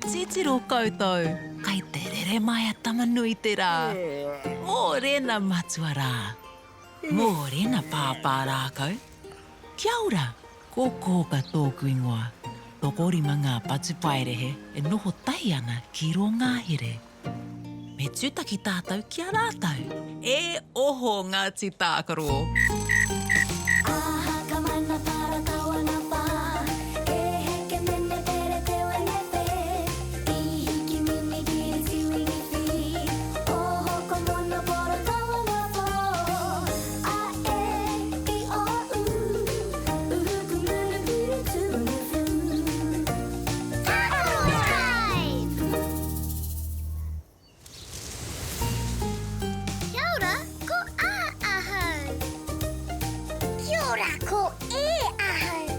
Titiro koutou, kai te rere mai a Tama-nui-te-rā. Mōrena matua rā. Mōrena pāpā rākau. Kia ora, ko Kōka tōku ingoa. Tokorima ngā patupaiarehe e noho tahi ana ki rō ngahere. Me tūtaki tātou ki a rātou. E oho Ngāti Tākaro! Kia ora, ko A ahau. Kia ora, ko E ahau.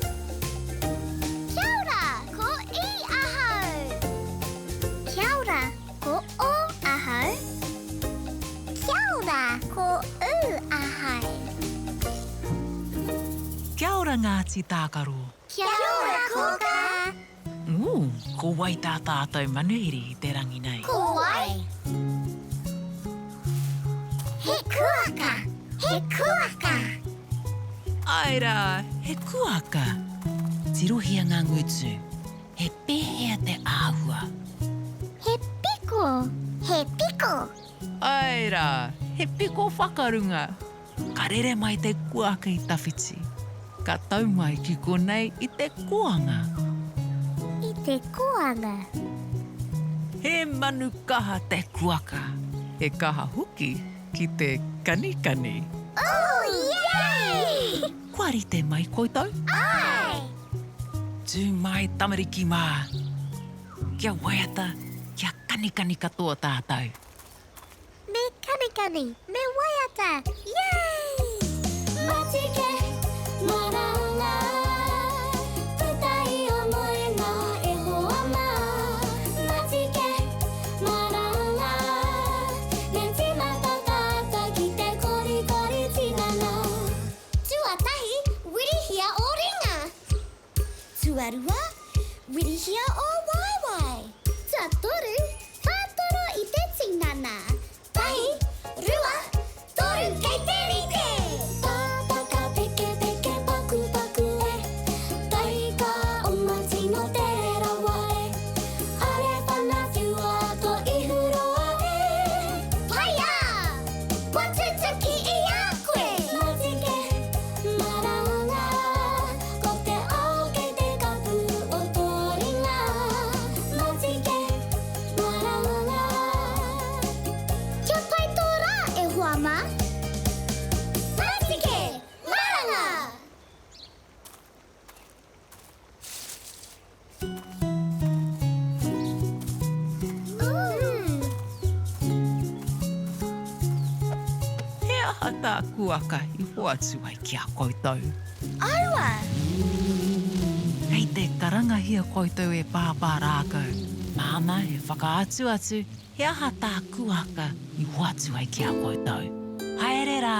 Kia ora, ko I ahau. Kia ora, ko O ahau. Kia ora, ko U ahau. Kia ora Ngāti Tākaro. Kia ora Kōkā. Ū, ko wai tā tātou manuhiri i te rangi nei? Ko wai? He kuaka! He kuaka! Āe rā, he kuaka! Tirohia ngā ngutu. He pēhea te āhua? He piko! He piko! Āe rā, he piko whakarunga! Ka rere mai te kuaka i tawhiti. Ka tau mai ki konei i te koanga. I te koanga. He manu kaha te kuaka. He kaha hoki ki te kanikani. Oh, yay! Kua rite mai koutou? Āe! Tū mai tamariki mā. Kia waiata, kia kanikani katoa tātou. Me kanikani, me waiata, yay! Matike, maranga, puta i o moenga e hoa mā. Matike, maranga, me tīmata tātou ki te korikori tinana. Tuatahi, wirihia ō ringa. Tuarua, wirihia ō waewae. Tuatoru, whātoro i te tinana. Tahi, rua, toru, kei te rite! Pāpaka pekepeke pakupaku e, Taika oma tino tere rawa e, Are whana whiua to ihu roa e. Paia! Kua tutuki i a koe! Matike, maranga, Ko te ao kei te kapu o tō ringa Matike, maranga. Kia pai tō rā e hoa mā! Matike, maranga! He aha tā Kuaka i hoatu ai ki a koutou? Aua! Kei te karangahia koutou e Pāpā Rākau, māna e whakaatu atu he aha tā Kuaka i hoatu ai ki a koutou. Haere rā!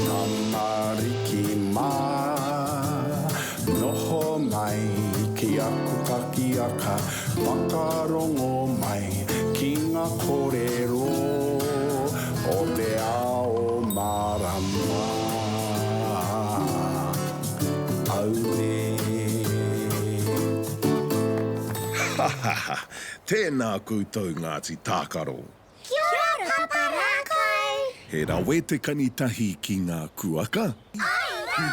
Tamariki mā, noho mai ki aku pakiaka, whakarongo mai ki ngā kōrero o te ao mārama. Auē. Ha ha ha! Tēnā koutou Ngāti Tākaro! Kia ora Papa Rākau! He rawe te kani tahi ki ngā kuaka. Āe rā!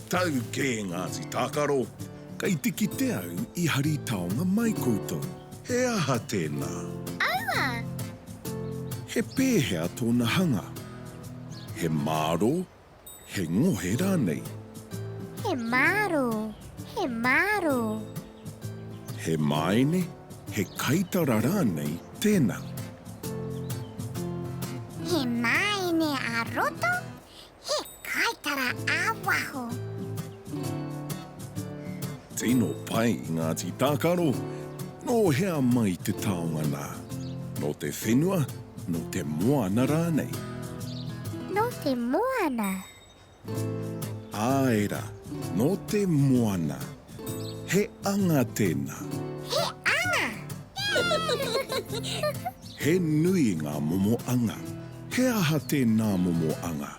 Tau kē Ngāti Tākaro! Kei te kite au i hari taonga mai koutou. He aha tēnā? Aua! He pēhea tōna hanga? He mārō, he ngohe rānei? He mārō, he mārō. He māene, he kaitara rānei tēnā? He māene ā-roto, he kaitara ā-waho. Tino pai Ngāti Tākaro, nō hea mai te taonga nā? Nō te whenua, nō te moana rānei? Nō te moana. Āe rā. Nō te moana. He anga tēnā. He anga! He nui ngā momo anga. He aha tēnā momo anga?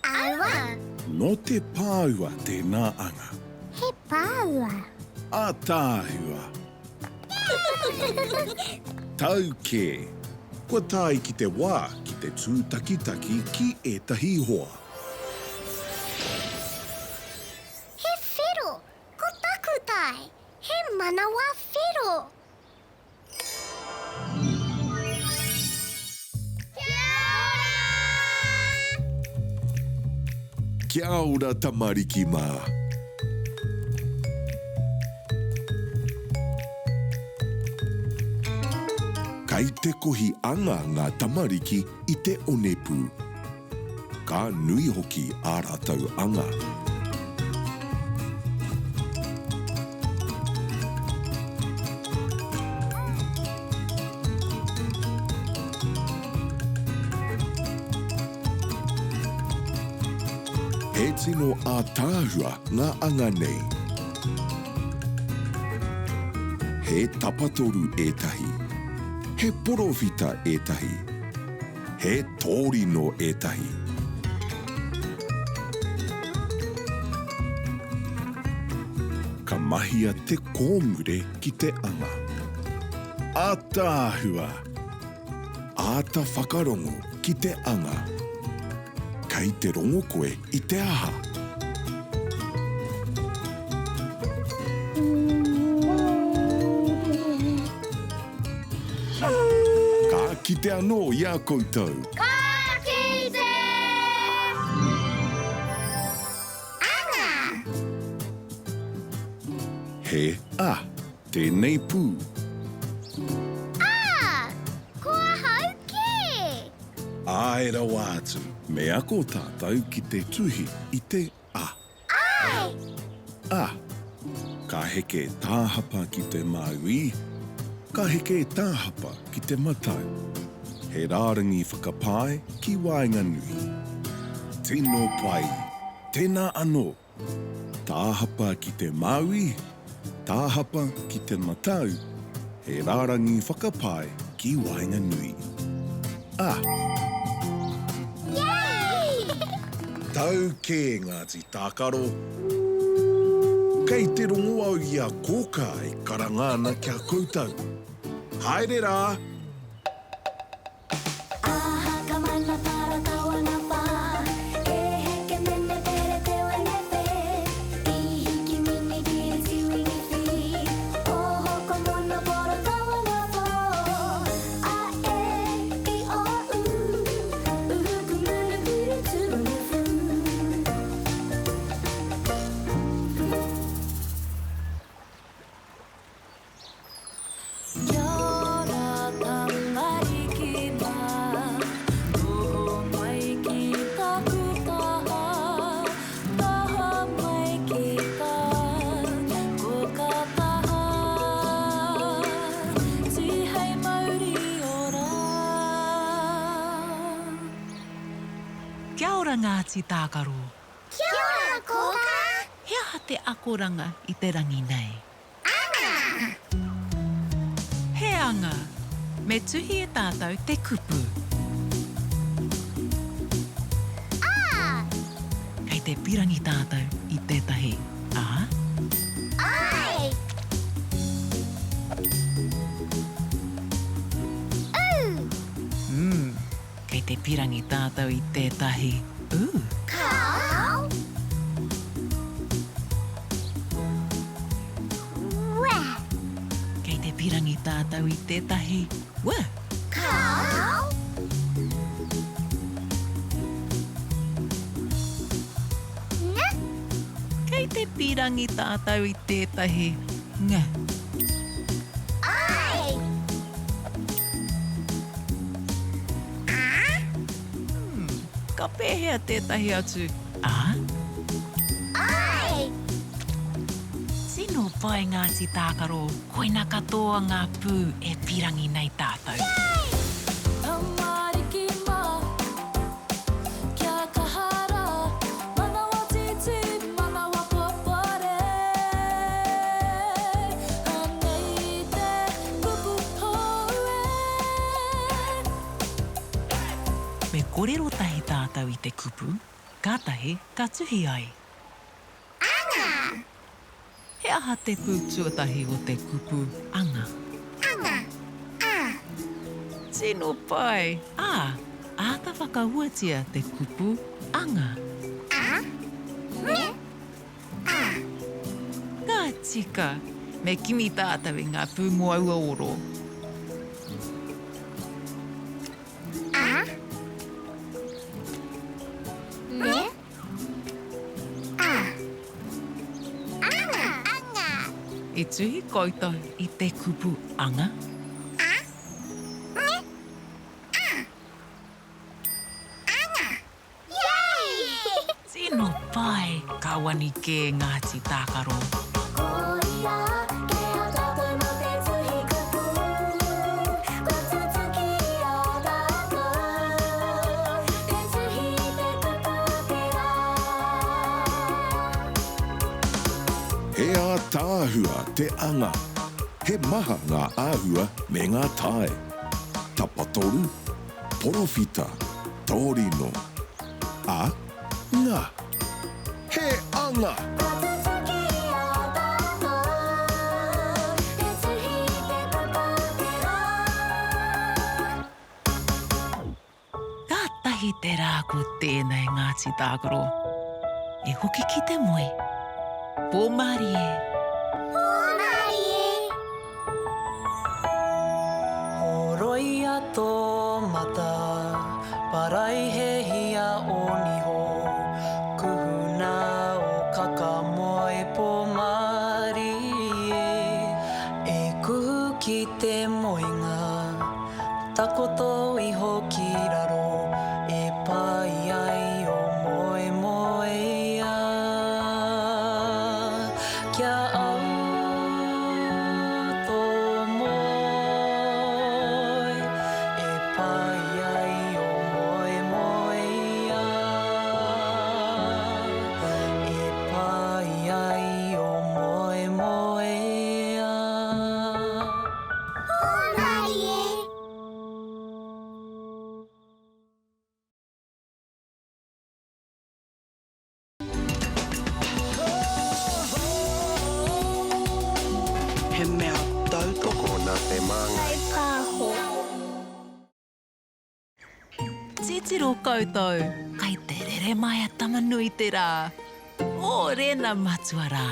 Aua. Nō te pāua tēnā anga. He pāua. Ātaahua! Tau kē! Kua tae ki te wā ki te tūtakitaki ki ētahi hoa. He whero, ko taku tae, he manawa whero. Kia ora! Kia ora tamariki mā. Kei te kohi anga ngā tamariki i te onepū. Ka nui hoki ā rātou anga. He tino ātaahua ngā anga nei. He tapatoru ētahi. He porowhita ētahi. He tōrino ētahi. Ka mahia te kōmure ki te anga. Ātaahua! Āta whakarongo ki te anga. Kei te rongo koe i te aha? Ka kite anō i a koutou. Ka kite! Anga! He a tēnei pū. A! Ko ahau kē! Āe rawa atu, me ako tātou ki te tuhi i te a. Āe! A. Ka heke tāhapa ki te mauī, ka heke tāhapa ki te matau. He rārangi whakapae ki waenganui. Tino pai! Tēnā anō! Tāhapa ki te mauī, tāhapa ki te matau, he rārangi whakapae ki waenganui. A. Yay! Tau kē Ngāti Tākaro. Kei te rongo au i a Kōkā e karanga ana ki a koutou. Haere rā! Kia ora tamariki mā, noho mai ki taku taha, taha mai ki tā koka taha, tihei mauri ora. Kia ora Ngāti Tākaro. Kia ora Kōkā. He aha te akoranga i te rangi nei? Anga! He anga. Me tuhi e tātou te kupu. A! Kei te pirangi tātou i tētahi A. Ai! U! Mm. Kei te pirangi tātou i tētahi U. Kāo! Wē! Kei te pirangi tātou i tētahi W. Kāo! Ng. Kei te pirangi tātou i tētahi Ng. Ai! A? Hmm, ka pēhea tētahi atu A? Ai! Tino pai Ngāti Tākaro, koina katoa ngā pū e pirangi nei tātou. Yay! Tamariki mā, kia kaha rā, manawa tītī, manawa popo. kōrero tahi tātou i te kupu, kātahi ka tuhi ai. Anga! He aha te pū tuatahi o te kupu anga? Anga, a. Tino pai! Ā, āta whakahuatia te kupu anga. A, nge, a. Ka tika! Me kimi tātou i ngā pū mō aua oro. A, nge, A. Anga. Anga. I tuhi koutou i te kupu anga? A. Nge. A. Anga. Yay! Tino pai! Ka wani kē Ngāti Tākaro. Koia ke a tātou mō te tuhi kupu, kua tutuki i a tātou te tuhi i te kupu o te rā. He ātaahua te anga. He maha ngā āhua me ngā tae. Tapatoru, porowhita, tōrino. A, nga. He anga! Kua tutuki i a tātou te tuhi i te kupu o te rā. Kātahi te rā ko tēnei Ngāti Tākaro. E hoki ki te moe. Pōmārie! Pōmārie! Horoia tō mata, paraihehia ō niho, kuhuna ō kakamoe pōmārie, e kuhu ki te moenga. Takoto iho ki raro e pai ai o moemoeā. Kia au tō moe e pai ai o moemoeā. E pai ai o moemoeā. Hōmarie! He mea tautoko nā te māngai. Kaipāho. Titiro koutou, kai te rere mai a Tama-nui-te-rā. Mōrena matua rā.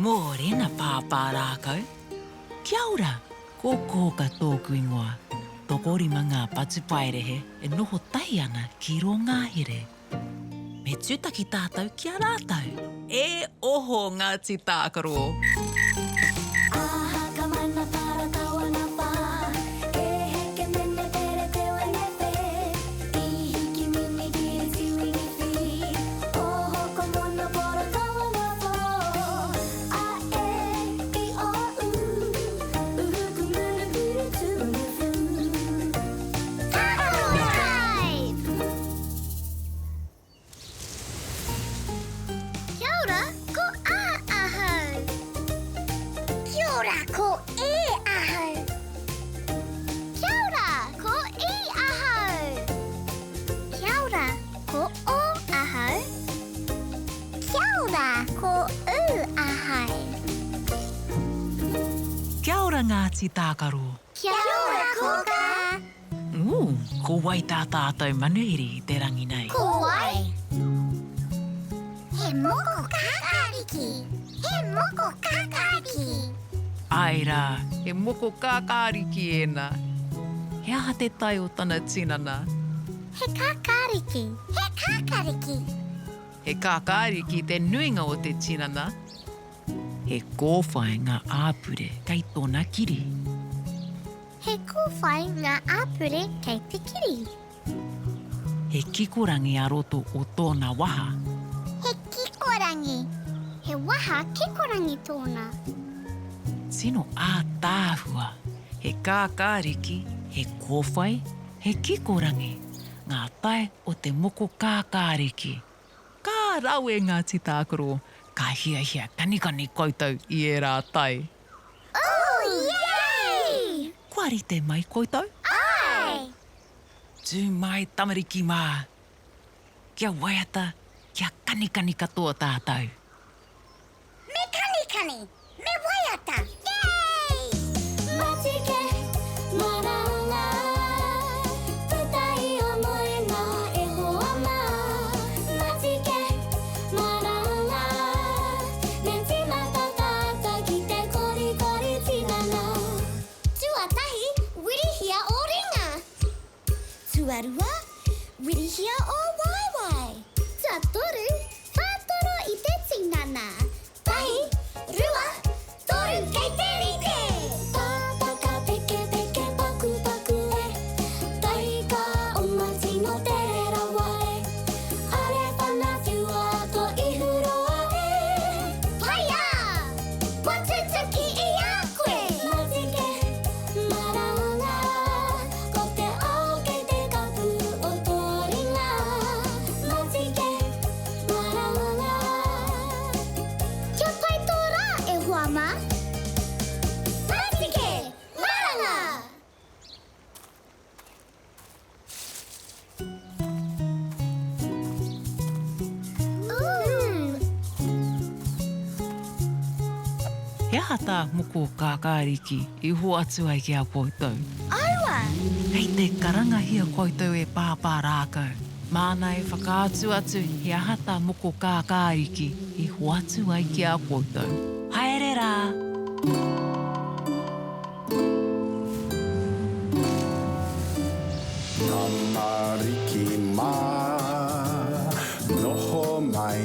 Mōrena pāpā rākau. Kia ora, ko Kōka tōku ingoa. Tokorima ngā patupaiarehe e noho tahi ana ki rō ngahere. Me tūtaki tātou ki a rātou. E oho Ngāti Tākaro! Aha ka mana para kawana pa, e heke mene pere te wene pe, i hiki mini kiri tiwini fi, oho ko mono poro kawana po, a e i o u, uhu kumunu kuru tuunu fu. Tākaro Tribe! Kia ora, ko A ahau. Kia ora, ko E ahau. Kia ora, ko I ahau. Kia ora, ko O ahau. Kia ora, ko U ahau. Kia ora Ngāti Tākaro. Kia ora Kōkā. Ū, ko wai tā tātou manuhiri i te rangi nei? Ko wai? He moko kākāriki! He moko kākāriki! Āe rā, he moko kākāriki ēnā. He aha te tae o tana tinana? He kākāriki! He kākāriki! He kākāriki te nuinga o te tinana. He kōwhai ngā āpure kei tōna kiri. He kōwhai ngā āpure kei te kiri. He kikorangi a roto o tōna waha. He kikorangi. He waha kikorangi tōna. Tino ātaahua. He kākāriki, he kōwhai, he kikorangi, ngā tae o te moko kākāriki. Ka rawe ngā tītākaro, ka hiahia kanikani koutou i ērā tae. Ooh, yay! Kua rite mai koutou? Āe! Tū mai tamariki mā. Kia waiata, kia kanikani katoa tātou. Me kanikani, me waiata, yay! Matike, maranga, puta i o moenga e hoa mā. Matike, maranga, me tīmata tātou ki te korikori tinana. Tuatahi, wirihia ō ringa. Tuarua, wirihia ō waewae. Tuatoru, whātoro i te tinana. Tahi, rua, toru, kei te rite! Pāpaka peke peke paku paku e Taika oma tino tere rawa e Are whana whiua to ihuroa e Haia! Kua tutuki i a koe! Matike, maranga, ko te ao kei te kapu o tō ringa. Matike, maranga. Kia pai tō rā, e hoa mā! Matike, maranga! He aha tā Moko Kākāriki i hoatu ai ki a koutou? Aua! Kei te karangahia koutou e Pāpā Rākau. Māna e whakaatu atu he aha tā Moko Kākāriki i hoatu ai ki a koutou. Haere rā! Tamariki mā, noho mai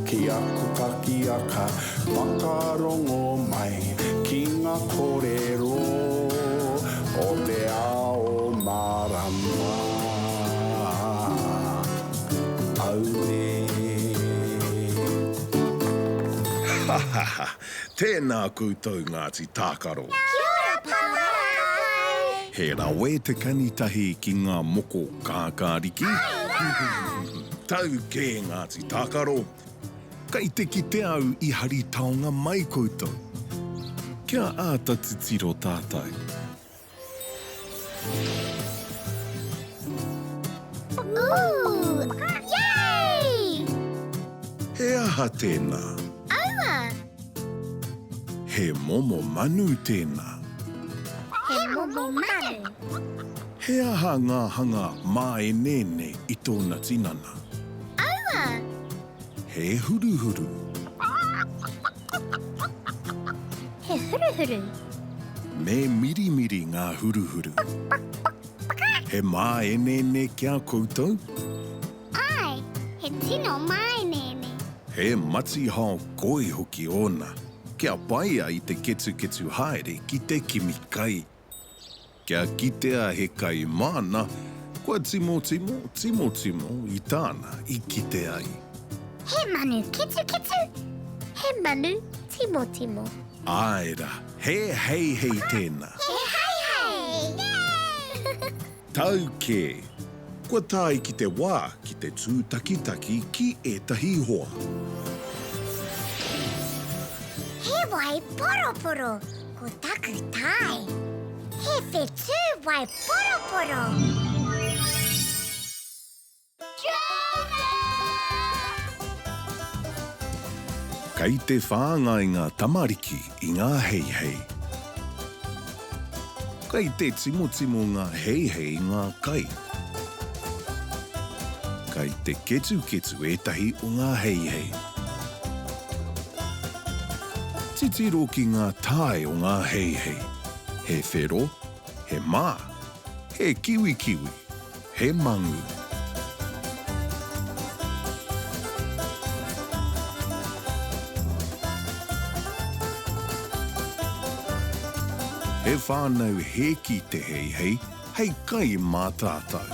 ki aku pakiaka, whakarongo mai ki ngā kōrero o te ao mārama. Auē. Ha ha ha! Tēnā koutou Ngāti Tākaro. Kia ora Pāpā! He rawe te kani tahi ki ngā moko kākāriki. Tau kē Ngāti Tākaro. Kei te kite au i hari taonga mai koutou. Kia āta titiro tātou. Ooh! Yay! He aha tēnā? Aua! He momo manu tēnā. He momo manu. He aha ngā hanga māeneene i tōna tinana? Aua! He huruhuru. He huruhuru. Me mirimiri ngā huruhuru. He māeneene ki a koutou? Āe, he tino māeneene. He matihao koi hoki ōna, kia pai ai te ketuketu haere ki te kimi kai. Kia kitea he kai māna, kua timotimo, timotimo i tāna i kite ai. He manu ketuketu, he manu timotimo. Āe rā, he heihei tēnā. He heihei! Tau kē! Kua tae ki te wā ki te tūtakitaki ki ētahi hoa. He wai poroporo ko taku tae. He whetū wai poroporo. Kei te whāngai ngā tamariki i ngā heihei. Kei te timotimo ngā heihei i ngā kai. Kei te ketuketu ētahi o ngā heihei. Titiro ki ngā tae o ngā heihei. He whero, he mā, he kiwikiwi. He mangu. He whānau hēki te heihei hei kai mā tātou.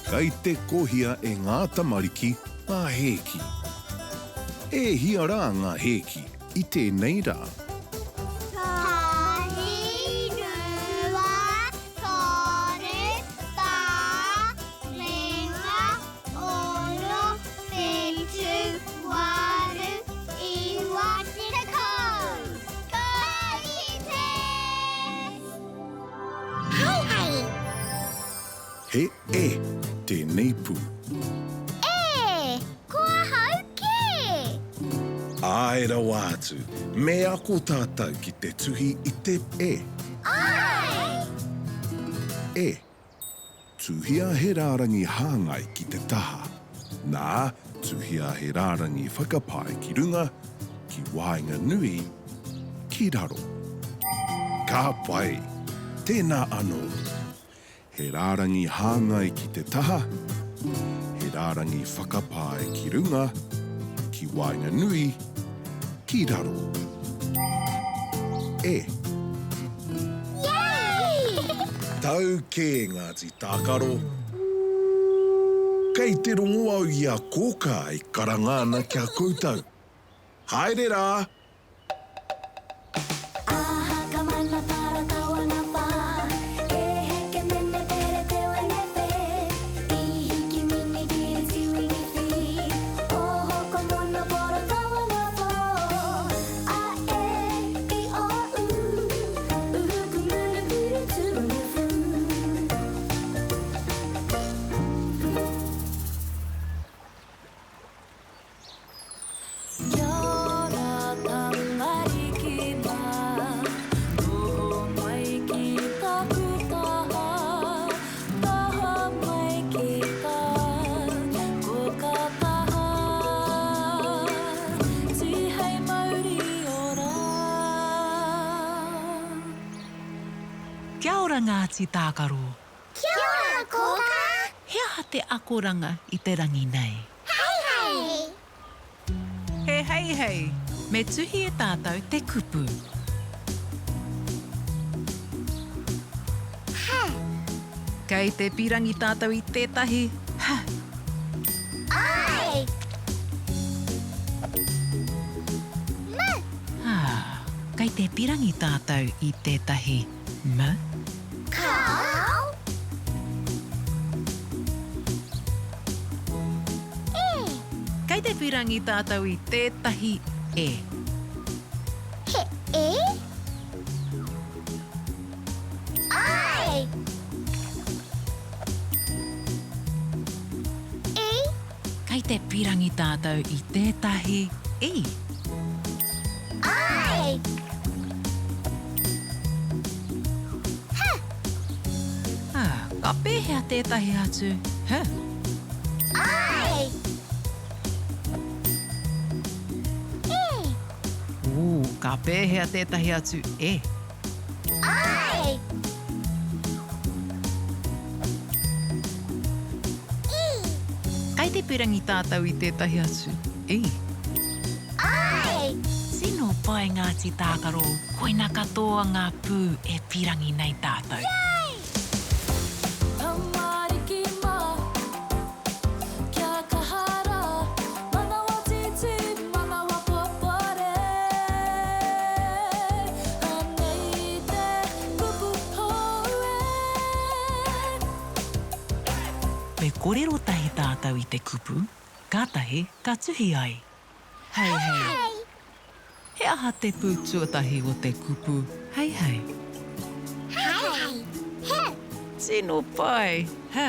Kei te kohia e ngā tamariki ngā hēki. E hia rā ngā hēki i tēnei rā? Tahi, rua, toru, whā, rima, ono, whitu, waru, iwa, tekau. Ka kite! Hei hei! He e tēnei pū. E! Ko ahau kē! Āe rawa atu, me ako tātou ki te tuhi i te e. Āe! E. Tuhia he rārangi hāngai ki te taha. Nā, tuhia he rārangi whakapae ki runga, ki waenganui, ki raro. Ka pai! Tēnā anō. He rārangi hāngai ki te taha, he rārangi whakapae ki runga, ki waenganui, ki raro. E. Yay! Tau kē Ngāti Tākaro. Kei te rongo au i a Kōkā e karanga ana ki a koutou. Haere rā! Kia ora tamariki mā, noho mai ki taku taha, taha mai ki tā koka taha, tihei mauri ora. Kia ora Ngāti Tākaro. Kia ora Kōkā! He aha te akoranga i te rangi nei? Heihei! He heihei! Me tuhi e tātou te kupu. H. Kei te pirangi tātou i tētahi h. I. M. Ah, kei te pirangi tātou i tētahi m. Kāo. E. Kei te pirangi tātou i tētahi e. He e. I. E. Kei te pirangi tātou i tētahi i. I. H. Ah, ka pēhea tētahi atu h? I. E. Ooh, ka pēhea tētahi atu e? I. E. Kei te pirangi tātou i tētahi atu i. I. Tino pai Ngāti Tākaro, koina katoa ngā pū e pirangi nei tātou. Yay! Tamariki mā, kia kaha rā, manawa tītī, manawa popore. Anei te kupu hou e. Me korero tahi tātou i te kupu, kātahi ka tuhi ai. Heihei. He aha te pū tuatahi o te kupu heihei? Heihei. He. Tino pai. He.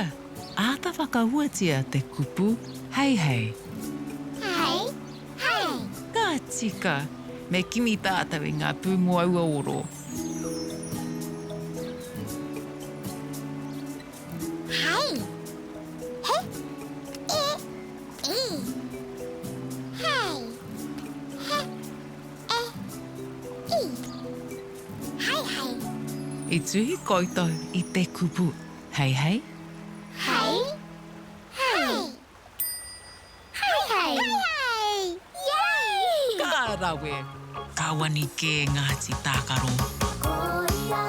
Āta whakahuatia te kupu heihei. Hei. Hei. Ka tika. Me kimi tātou i ngā pū mō aua oro. Hei. He. E. I. Hei. He. E. I. Hei hei. I tuhi koutou i te kupu heihei? Hei. Hei. Hei hei. Hei hei. Yay! Ka rawe! Ka wani kē Ngāti Tākaro. Koia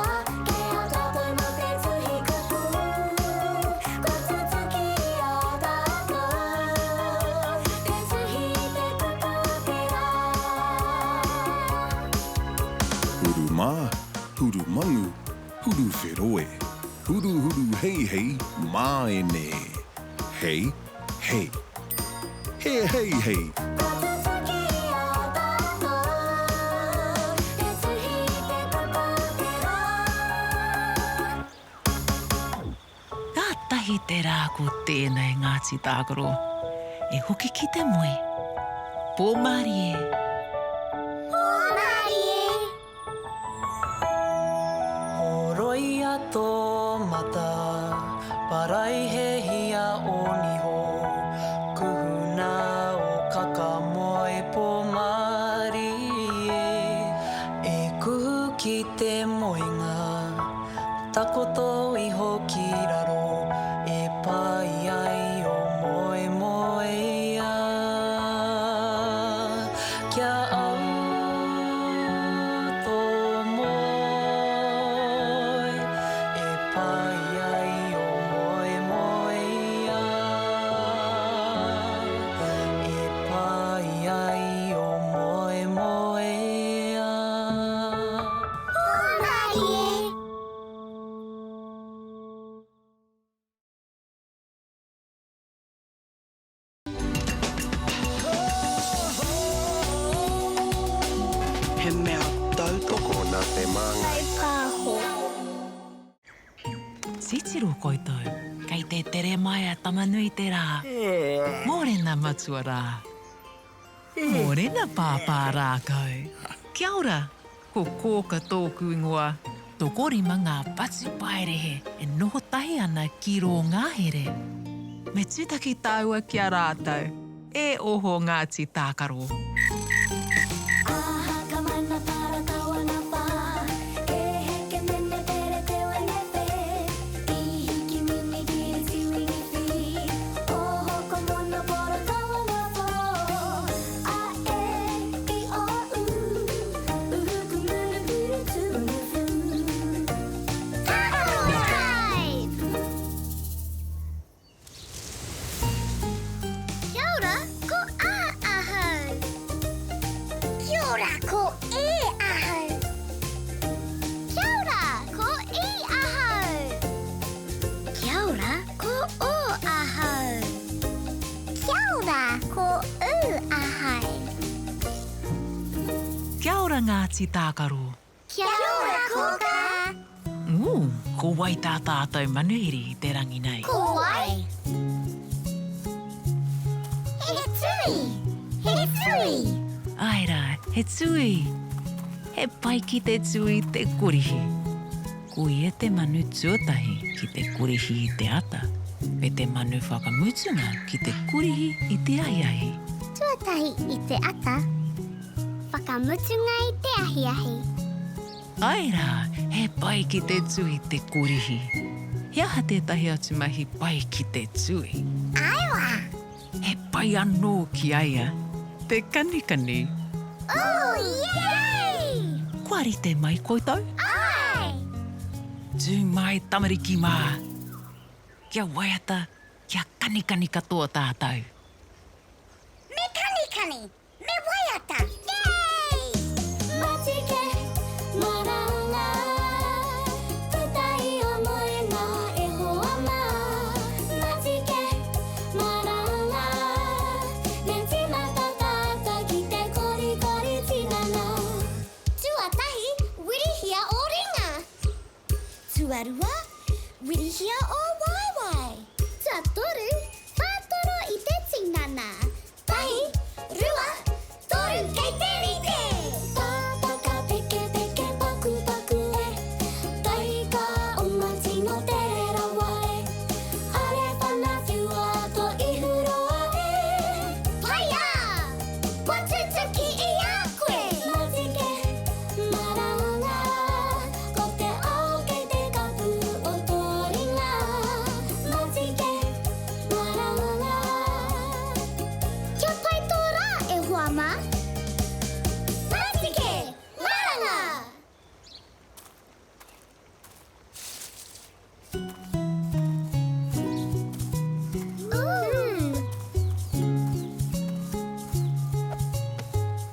kē a tātou mā te tuhi kupu, kua tutuki i a tātou te tuhi i te kupu o te rā. Huru mā, huru mangu, huru whero e. Huruhuru heihei māene e. Hei, hei. He hei hei. Kua tutuki i a tātou te tuhi i te kupu o te rā. Kātahi. Ahiahi te rā ko tēnei Ngāti Tākaro. E hoki ki te moe. Pō mārie. Pō mārie. Horoia tō mata, paraihehia ō niho, kuhuna ō kaka moe pō mārie. E kuhu ki te moenga. Takoto iho ki raro e pai ai o moemoeā. Kia au tō moe e pai ai o moemoeā. E pai ai o moemoeā. Hōmarie! He mea tautoko nā te Māngai. Kaipāho. Titiro koutou, kei te tere mai a Tama-nui-te-rā. Mōrena matua rā. Mōrena pāpā rākau. Kia ora, ko Kōka tōku ingoa. Tokorima ngā patupaiarehe e noho tahi ana ki rō ngahere. Me tūtaki tāua ki a rātou. E oho Ngāti Tākaro. Aha ka mana para tawana wha E heke mene pere te wene pe I hiki mini kiri tiwini fi Oho ko mono poro tawana fo A e i o u Uhu ku munu kuru tuunu fu Tākaro Drive! Kia ora, ko A ahau. Kia ora, ko E ahau. Kia ora, ko I ahau. Kia ora, ko O ahau. Kia ora, ko U ahau. Kia ora Ngāti Tākaro. Kia ora kōkā! Ū, ko wai tā tātou manuhiri i te rangi nei? Ko wai? He tui! He tui! Āe rā, he tui! He pai ki te tui te korihi. Ko ia te manu tuatahi ki te korihi i te ata, me te manu whakamutunga ki te korihi i te ahiahi. Tuatahi i te ata, Whakamutunga i te ahiahi. Ae rā, he pai ki te tui te korihi. He aha tētahi atu mahi pai ki te tui? Ae wā! He pai anō ki a ia te kanikani. Ooh, yay! Kua rite mai koutou? Ae! Tū mai tamariki mā! Kia waiata, kia kanikani katoa tātou. Me kanikani! Me waiata! Yay! Matike, maranga, puta i o moenga e hoa mā. Matike, maranga, me tīmata tātou ki te korikori tinana. Tuatahi, wirihia ō ringa. Tuarua, wirihia ō waewae. Tuatoru, whātoro i te tinana. Tahi, rua, toru, kei te rite! Pāpaka peke peke paku paku e Taika oma tino tere rawa e Are whana whiua to ihu roa e Paia! Kua tutuki i a koe! Matike, maranga, ko te ao kei te kapu o tō ringa Matike, maranga. Kia pai tō rā, e hoa mā! Matike, maranga!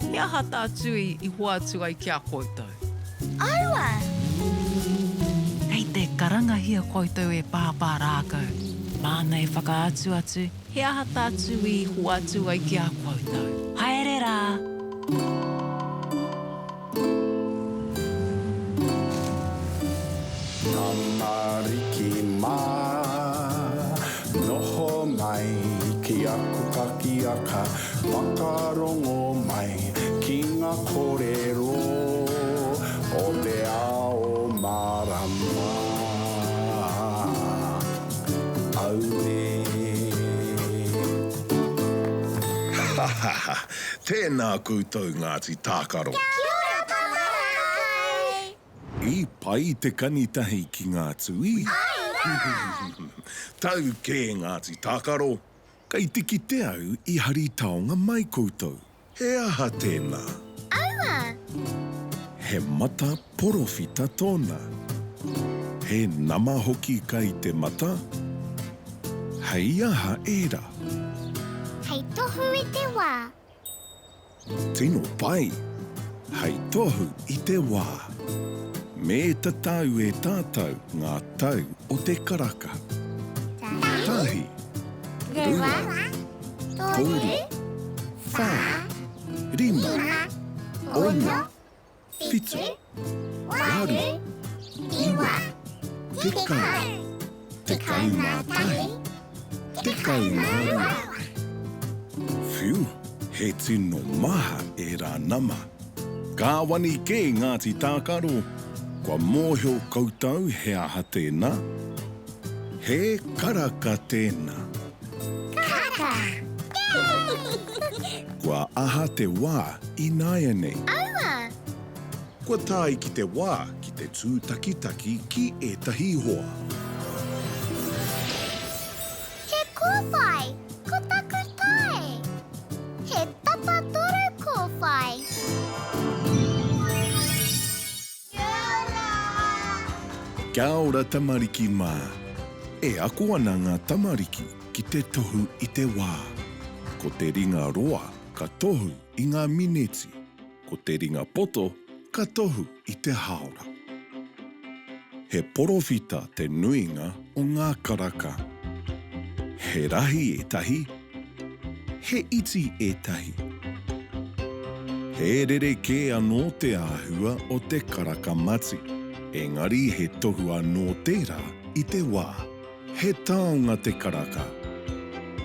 He aha tā Tui i hoatu ai ki a koutou? Aua! Kei te karangahia koutou e Pāpā Rākau. Māna e whakaatu atu he aha tā Tui i hoatu ai ki a koutou. Haere rā! Tamariki mā. kakiaka Whakarongo mai ki nga korero o te ao marama Aue. Ha ha ha! Tēnā koutou Ngāti Tākaro! Kia ora Papa Rākai! I pai te kani tahi ki ngā tūī. Āe rā! Tau kē Ngāti Tākaro! Kei te kite au i hari taonga mai koutou. He aha tēnā? Aua! He mata porowhita tōna. He nama hoki kai te mata. Hei aha ērā? Hei tohu i te wā. Tino pai! Hei tohu i te wā. Me tatau e tātou ngā tau o te karaka. Tahi, rua, toru, whā, rima, ono, whitu, waru, iwa, tekau, 11, 12. Whiu, he tino maha ērā nama. Kāwani kē Ngāti Tākaro, kua mōhio koutou he aha tēnā? He karaka tēnā. Karaka! Kua aha te wā ināianei? Aua! Kua tae ki te wā ki te tūtakitaki ki ētahi hoa. He kōwhai, ko taku tae. He tapatoru kōwhai. Kia ora! Kia ora tamariki mā. E ako ana ngā tamariki ki te tohu i te wā. Ko te ringa roa ka tohu i ngā mineti. Ko te ringa poto ka tohu i te haora. He porowhita te nuinga o ngā karaka. He rahi ētahi, he iti ētahi. He rerekē anō te āhua o te karaka mati, engari he tohu anō tērā i te wā. He taonga te karaka.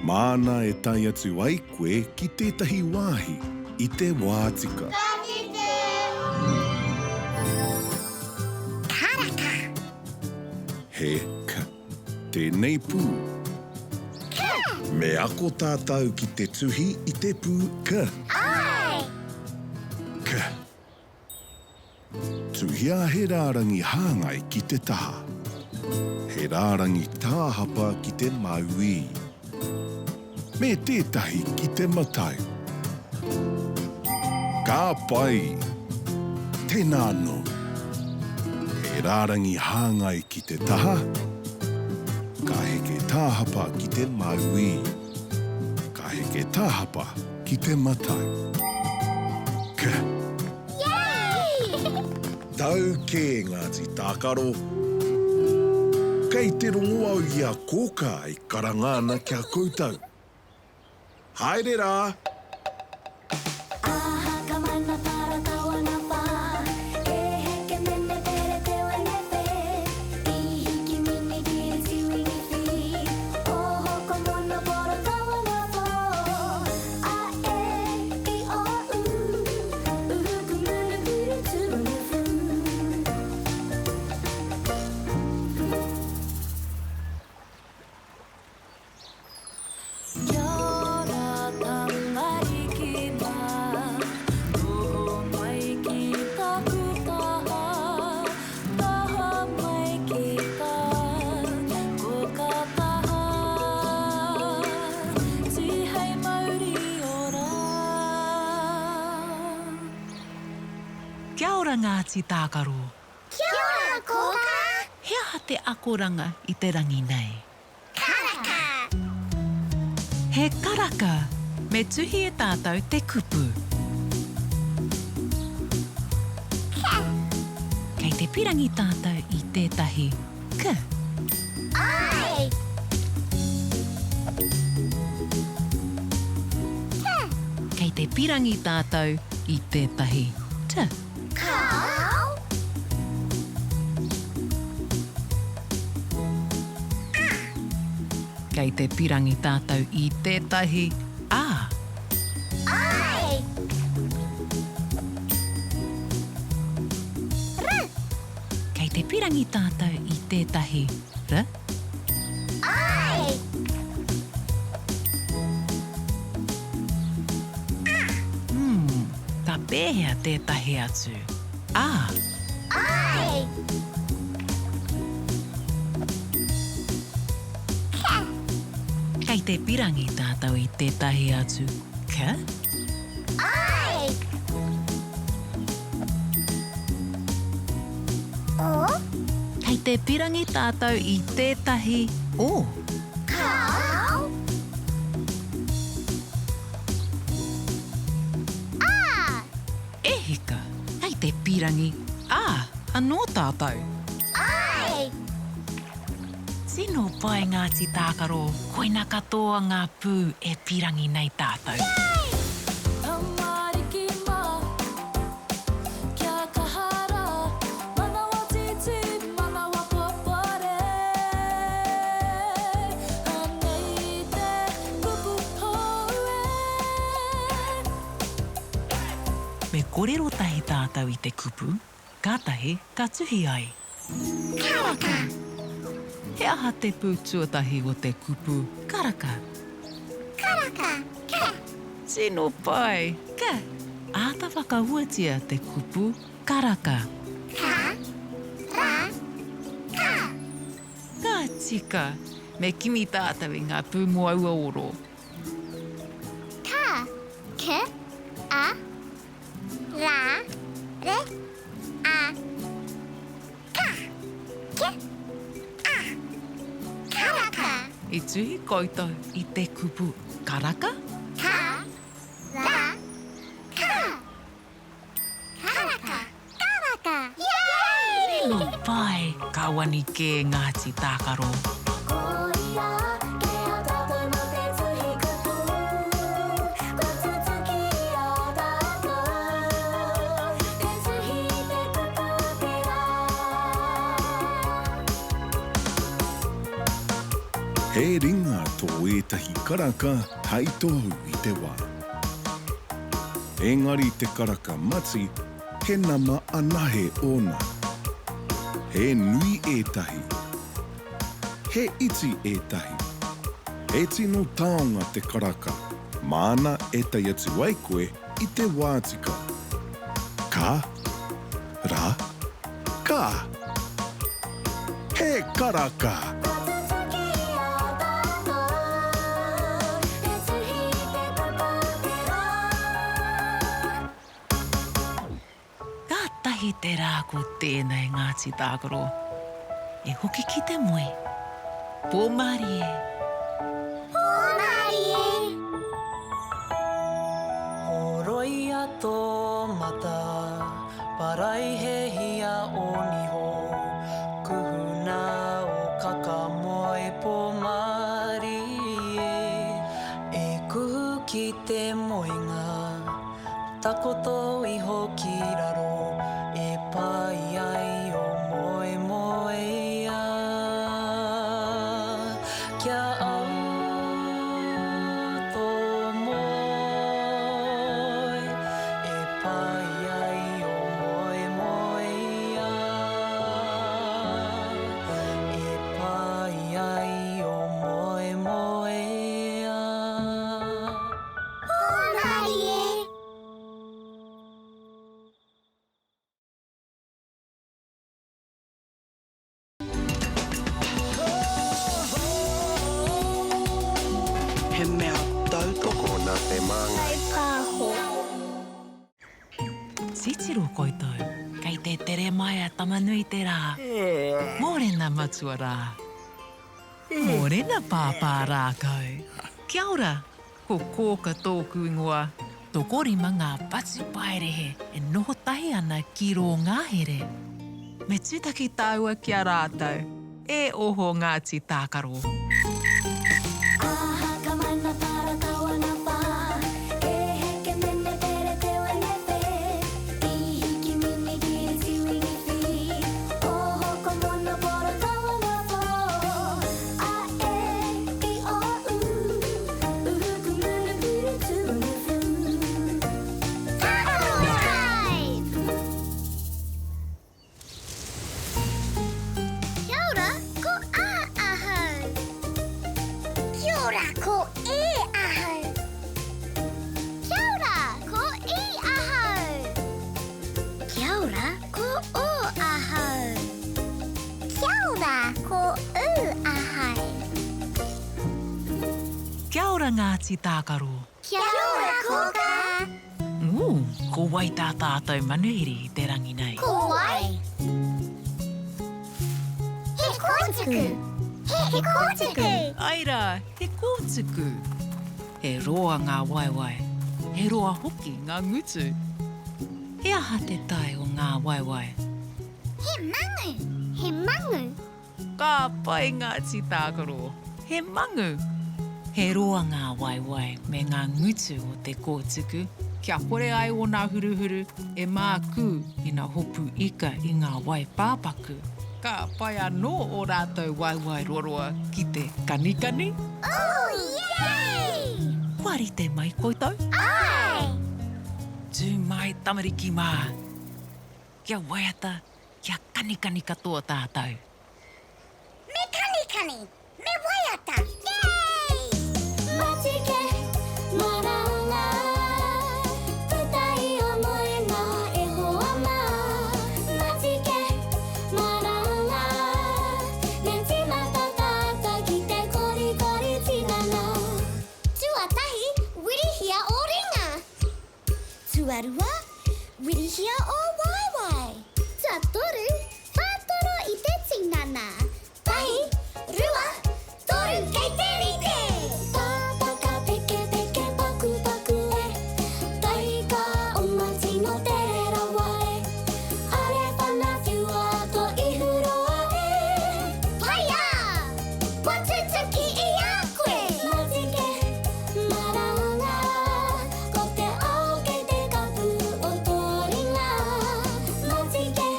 Māna e tae atu ai koe ki tētahi wāhi i te wā tika. Ka kite! Karaka! He k tēnei pū. K! Me ako tātou ki te tuhi i te pū k. Āe! K. Tuhia he rārangi hāngai ki te taha. He rārangi tāhapa ki te mauī. Me tētahi ki te matau. Ka pai! Tēnā anō. He rārangi hāngai ki te taha. Ka heke tāhapa ki te mauī. Ka heke tāhapa ki te matau. K. Yay! Tau kē Ngāti Tākaro. Kei te rongo au i a Kōkā e karanga ana ki a koutou. Haere rā! Aha ka mana para tawana wha E heke mene pere te wene whe I hiki mini kiri tiwini whiri Oho ko mono poro tawana who A e i o u Tihei mauri ora. Kia ora Ngāti Tākaro. Kia ora Kōkā. He aha te akoranga i te rangi nei? Karaka. He karaka. Me tuhi e tātou te kupu. K. Kei te pirangi tātou i tētahi k. Āe! T. Kei te pirangi tātou i tētahi t. Kāo. A. Kei te pirangi tātou i tētahi a. pirangi tātou i tētahi r? Āe! Hmm, ka pēhea tētahi atu a? Āe! K. Kei te pirangi tātou i tētahi atu k? Āe! O. Kei te pirangi tātou i tētahi o. Kāo. A. E hika, kei te pirangi a anō tātou. Āe! Tino pai Ngāti Tākaro, koina katoa ngā pū e pirangi nei tātou. Tamariki mā, kia kaha rā, manawa tītī, manawa papare. Anei te kupu hou e. Me korero tahi tātou i te kupu, kātahi ka tuhi ai. Karaka. He aha te pū tuatahi o te kupu karaka? Karaka, ka. Tino pai, ka. Āta whakahuatia te kupu karaka. Ka, ra, ka. Ka tika. Me kimi tātou i ngā pū mō aua oro. Ka, k, a, ra, re, a, ka, ke, a. Karaka. I tuhi koutou i te kupu karaka? Ka, ra, ka. Karaka, karaka. Yay! Tino pai! Ka wani kē Ngāti Tākaro. Koia kē a tātou mō te tuhi kupu, kua tutuki i a tātou te tuhi i te kupu o te rā. He ringa tō ētahi karaka hei tohu i te wā. Engari te karaka mati, he nama anahe ōna. He nui ētahi. He iti ētahi. He tino taonga te karaka, māna e tae atu ai koe i te wā tika. Ka, ra, ka. He karaka! Kua tutuki i a tātou te tuhi i te kupu o te rā. Kātahi te rā ko tēnei Ngāti Tākaro. E hoki ki te moe. Pō mārie! Pō mārie! Horoia tō mata, paraihehia ō niho, kuhuna ō kaka moe pō mārie. E kuhu ki te moenga, Takoto iho ki raro e pai ai o moemoeā. Kia au tō moe e pai ai o moemoeā. E pai ai o moemoeā. Hōmarie! He mea tautoko nā te Māngai. Pāho. Titiro koutou, kei te tere mai a Tama-nui-te-rā. Mōrena matua rā. Mōrena pāpā rākau. Kia ora, Ko Kōka tōku ingoa. Tokorima ngā patupaiarehe e noho tahi ana ki rō ngahere. Me tūtaki tāua ki a rātou. E oho Ngāti Tākaro. Aha ka mana para kawana wha E heke mene pere te wene whe I hiki mini kiri tiwini whiri Oho ko mono pora kawana who A e i o u ora Ngāti Tākaro! Kia ora Kōkā! Ū, ko wai tā tātou manuhiri i te rangi nei? Ko wai? He kōtuku! He kōtuku! Āe rā, he kōtuku! He roa ngā waewae, he roa hoki ngā ngutu. He aha te tae o ngā waewae? He mangu! He mangu! Ka pai ngā tītākaro. He mangu! He roa ngā waewae me ngā ngutu o te kōtuku, kia kore ai ōna huruhuru e mākū ina hopu ika i ngā wai pāpaku. Ka pai anō ō rātou waewae roroa ki te kanikani. Ooh, yay! Kua rite mai koutou? Āe! Tū mai tamariki mā! Kia waiata, kia kanikani katoa tātou. Me kanikani, me waiata, yay! Matike, maranga, puta i o moenga e hoa mā. Matike, maranga, me tīmata tātou ki te korikori tinana. Tuatahi, wirihia ō ringa. Tuarua, wirihia ō waewae. Tuatoru, whātoro i te tinana. Tahi, rua, toru, kei te rite! Pāpaka pekepeke pakupaku e, Taika oma tino tere rawa e, Are whana whiua to ihu roa e. Whaia! Kua tutuki i a koe! Matike, Maranga, ko te ao kei te kapu o tō ringa. Matike,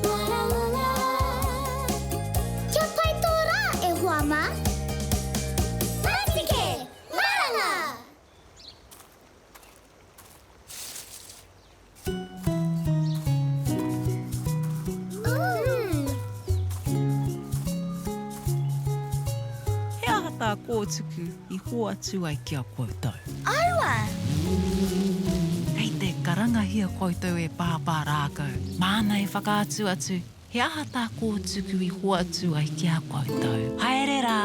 maranga. Kia pai tō rā, e hoa mā. Matike, maranga! He aha tā Kōtuku i hoatu ai ki a koutou? Aua! Kei te karangahia koutou e Pāpā Rākau, māna e whakaatu atu He aha tā Kōtuku i hoatu ai ki a koutou? Haere rā!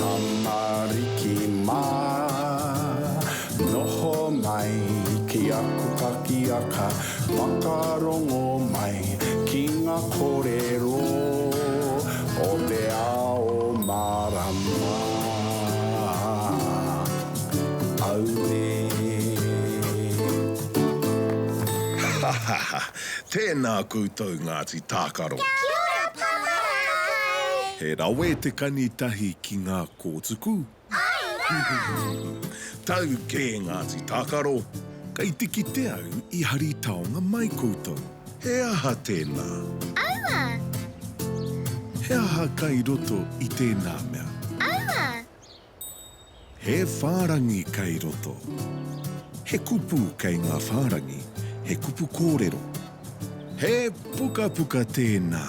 Tamariki mā, noho mai ki aku pakiaka, whakarongo mai ki ngā kōrero o te ao mārama. Auē. Ha ha ha! Tēnā koutou Ngāti Tākaro. Kia ora Papa Rākai! He rawe te kani tahi ki ngā kōtuku. Āe rā! Tau kē Ngāti Tākaro. Kei te kite au i hari taonga mai koutou. He aha tēnā? Aua! He aha kai roto i tēnā mea? Aua! He whārangi kei roto. He kupu kei ngā whārangi, he kupu kōrero. He pukapuka tēnā.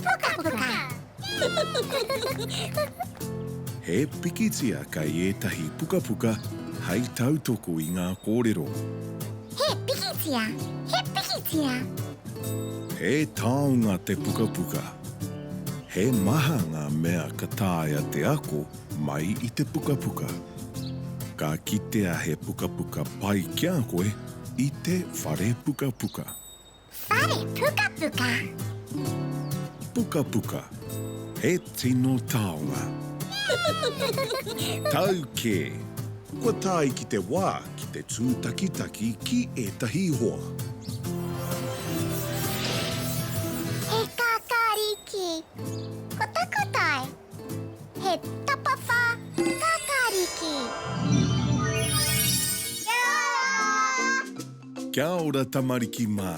Pukapuka. He pikitia kei ētahi pukapuka hei tautoko i ngā kōrero. He pikitia, he pikitia. He taonga te pukapuka. He maha ngā mea ka taea te ako mai i te pukapuka. Ka kitea he pukapuka pai ki a koe i te whare pukapuka. Whare pukapuka. Pukapuka, he tino taonga. Tau kē, kua tae ki te wā ki te tūtakitaki ki ētahi hoa. He kākāriki. Ko taku tae. He tapawhā kākāriki. Kia ora! Kia ora tamariki mā.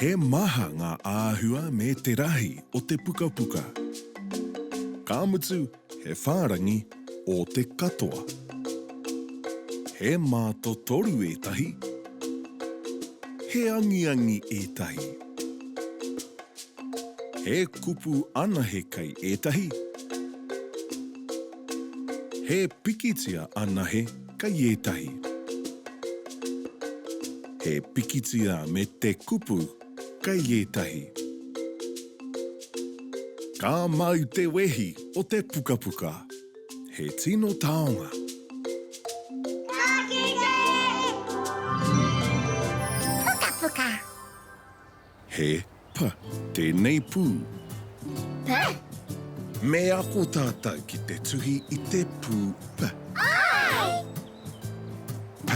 He maha ngā āhua me te rahi o te pukapuka. Ka mutu he whārangi ō te katoa. He mātotoru ētahi, he angiangi ētahi. He kupu anahe kei ētahi, he pikitia anahe kei ētahi. He pikitia me te kupu. kei ētahi. Ka mau te wehi o te pukapuka. He tino taonga. Ka kite! Pukapuka. He p tēnei pū. P. Me ako tātou ki te tuhi i te pū p. Āe! P.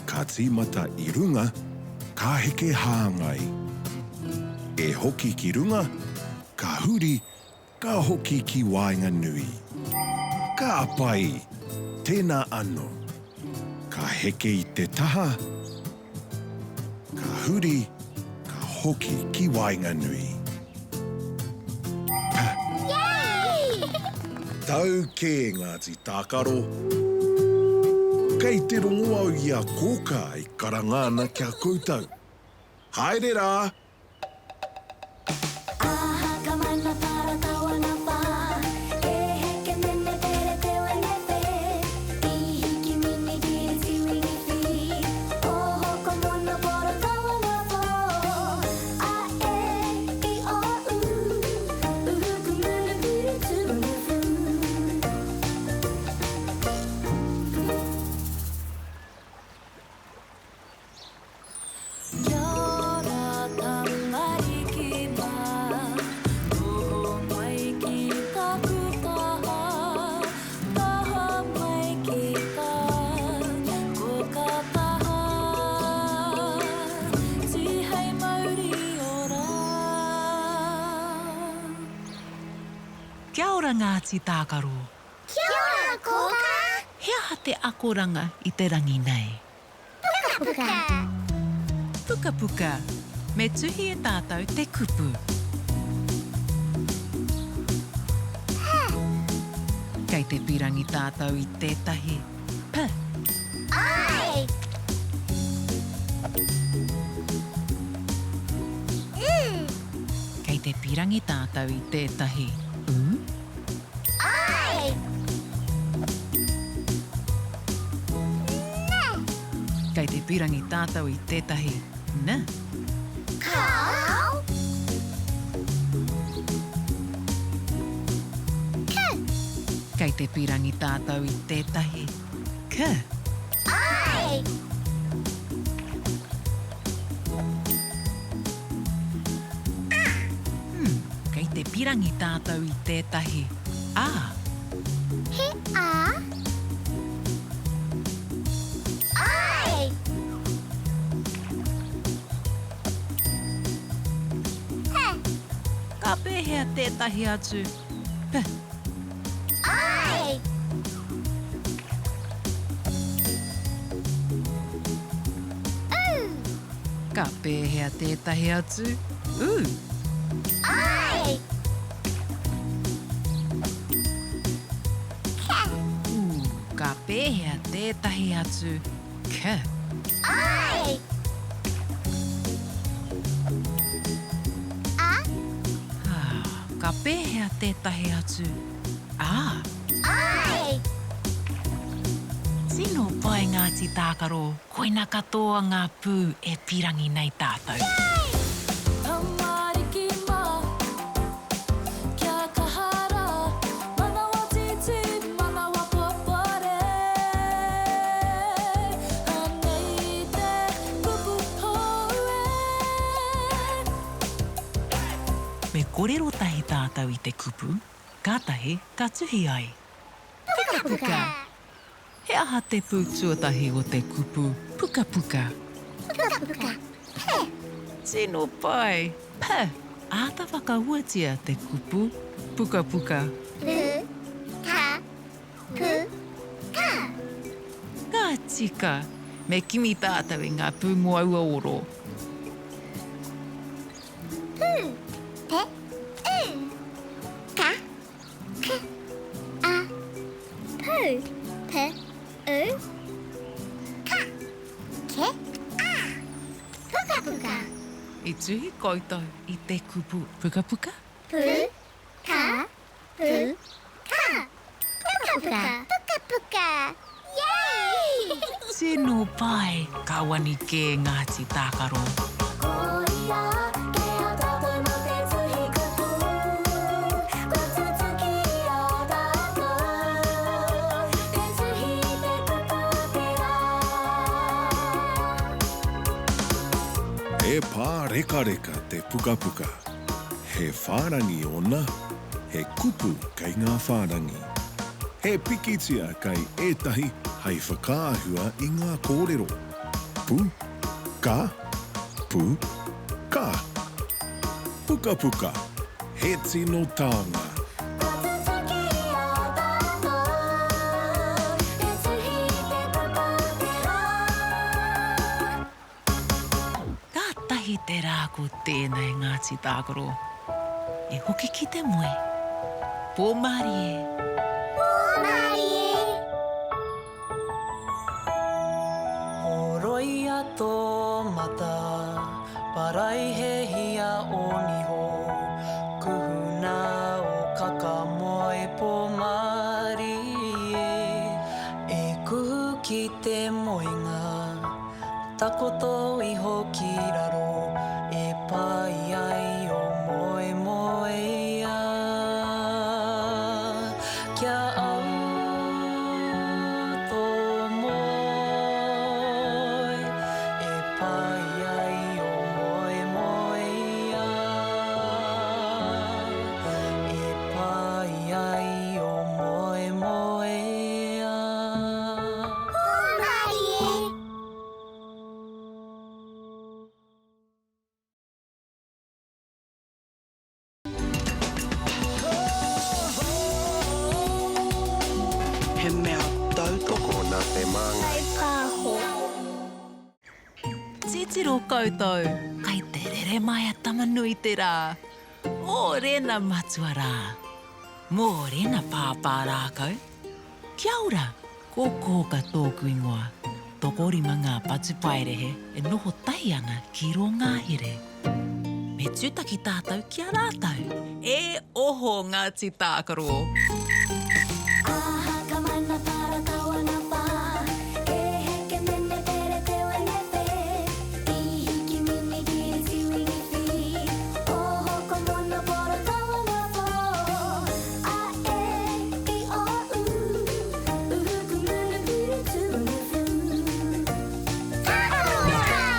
Ka tīmata i runga, ka heke hāngai. E hoki ki runga, ka huri, ka hoki ki waenganui. Ka pai! Tēnā anō. Ka heke i te taha, ka huri, ka hoki ki waenganui. P. Yay! Tau kē Ngāti Tākaro. Kei te rongo au i a Kōkā e karanga ana ki a koutou. Haere rā! Kia ora tamariki mā, noho mai ki taku taha, taha mai ki tā koka taha, tihei mauri ora. Kia ora Ngāti Tākaro. Kia ora Kōkā! He aha te akoranga i te rangi nei? Pukapuka. Pukapuka. Me tuhi e tātou te kupu. P. Kei te pirangi tātou i tētahi p. I. U. Kei te pirangi tātou i tētahi u. I. N. Kei te pirangi tātou i tētahi N. Kāo. K. Kei te pirangi tātou i tētahi K. I. A. Hmm, kei te pirangi tātou i tētahi A. He A. I. P. Ka pēhea tētahi atu P? I. U. Ka pēhea tētahi atu U? I. K. Ū, ka pēhea tētahi atu K? I. A. Ah, ka pēhea tētahi atu A? I. Tino pai Ngāti Tākaro, koina katoa ngā pū e pirangi nei tātou. Tamariki mā, kia kaha rā, manawa tītī, manawa popore. Anei te kupu hou e. Me korero tahi tātou i te kupu, kātahi ka tuhi ai. Pukapuka. He aha te pū tuatahi o te kupu pukapuka? Pukapuka. P. Tino pai. P. Āta whakauatia te kupu pukapuka. Pu, ka, pu, ka. Ka tika. Me kimi tātou i ngā pū mō aua oro. Pu, pe, u. Ka, K, A, P, P, U, K, K, A. Pukapuka. I tuhi koutou i te kupu pukapuka? Pu, ka, pu, ka. Pukapuka. Pukapuka. Yay! Tino pai! Ka wani kē Ngāti Tākaro. ia Kei a tātou mā te tuhi kupu Kua tutuki i a tātou Te tuhi i te kupu o te rā. He pārekareka te pukapuka. He whārangi ōna, he kupu kei ngā whārangi. He pikitia kei ētahi hei whakaahua i ngā kōrero. Pu, ka, pu, ka. Pukapuka, he tino taonga. Kua tutuki i a tātou Te tuhi i te kupu o te rā. Kātahi te rā ko tēnei Ngāti Tākaro. E hoki ki te moe. Pō mārie. Pō mārie. Horoia tō mata, paraihehia ō niho, kuhuna ō kaka moe pō mārie. E kuhu ki te moenga. Takoto iho ki raro e pai ai o moemoeā. Kia au tō moe e pai ai o moemoeā. E pai ai o moemoeā. Hūmarie! He mea tautoko nā te Māngai. Kaipāho. Titiro koutou, kai te rere mai a Tama-nui-te-rā. Mōrena matua rā. Mōrena pāpā rākau. Kia ora! Ko Kōka tōku ingoa. Tokorima ngā patupaiarehe e noho tahi ana ki rō ngahere. Me tūtaki tātou ki a rātou. E oho Ngāti Tākaro! Aha ka mana para tawana pa E heke mene pere te wene pe I hiki mini kiri tiwini fi Oho ko mono poro tawana po A e i o u Uhu ku munu puru tuanu fu. Tākaro Tribe!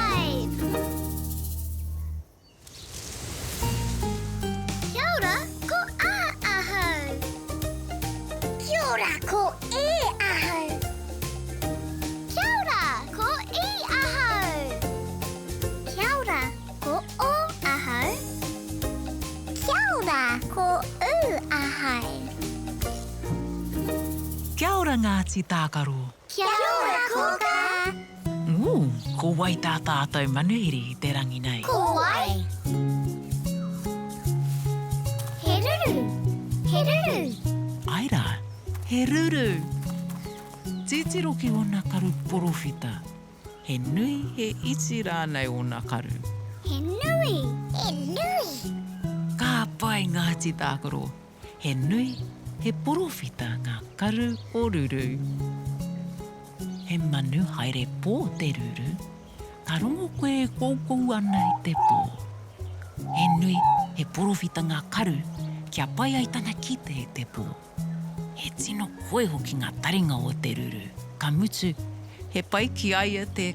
Kia ora, ko A ahau. Kia ora, ko E ahau. Kia ora, ko I ahau. Kia ora, ko O ahau. Kia ora, ko U ahau. Kia ora Ngāti Tākaro. Kia ora Kōkā. Ooh, ko wai tā tātou manuhiri i te rangi nei? Ko wai? He ruru! He ruru! Ae rā, he ruru! Titiro ki ōna karu porowhita. He nui, he iti rānei ōna karu? He nui! He nui! Ka pai Ngāti Tākaro! He nui, he porowhita ngā karu o Ruru. He manu haere pō te ruru. Ka rongo koe e koukou ana i te pō. He nui, he porowhita ngā karu kia pai ai tana kite i te pō. He tino koi hoki ngā taringa o te ruru, ka mutu, he pai ki a ia te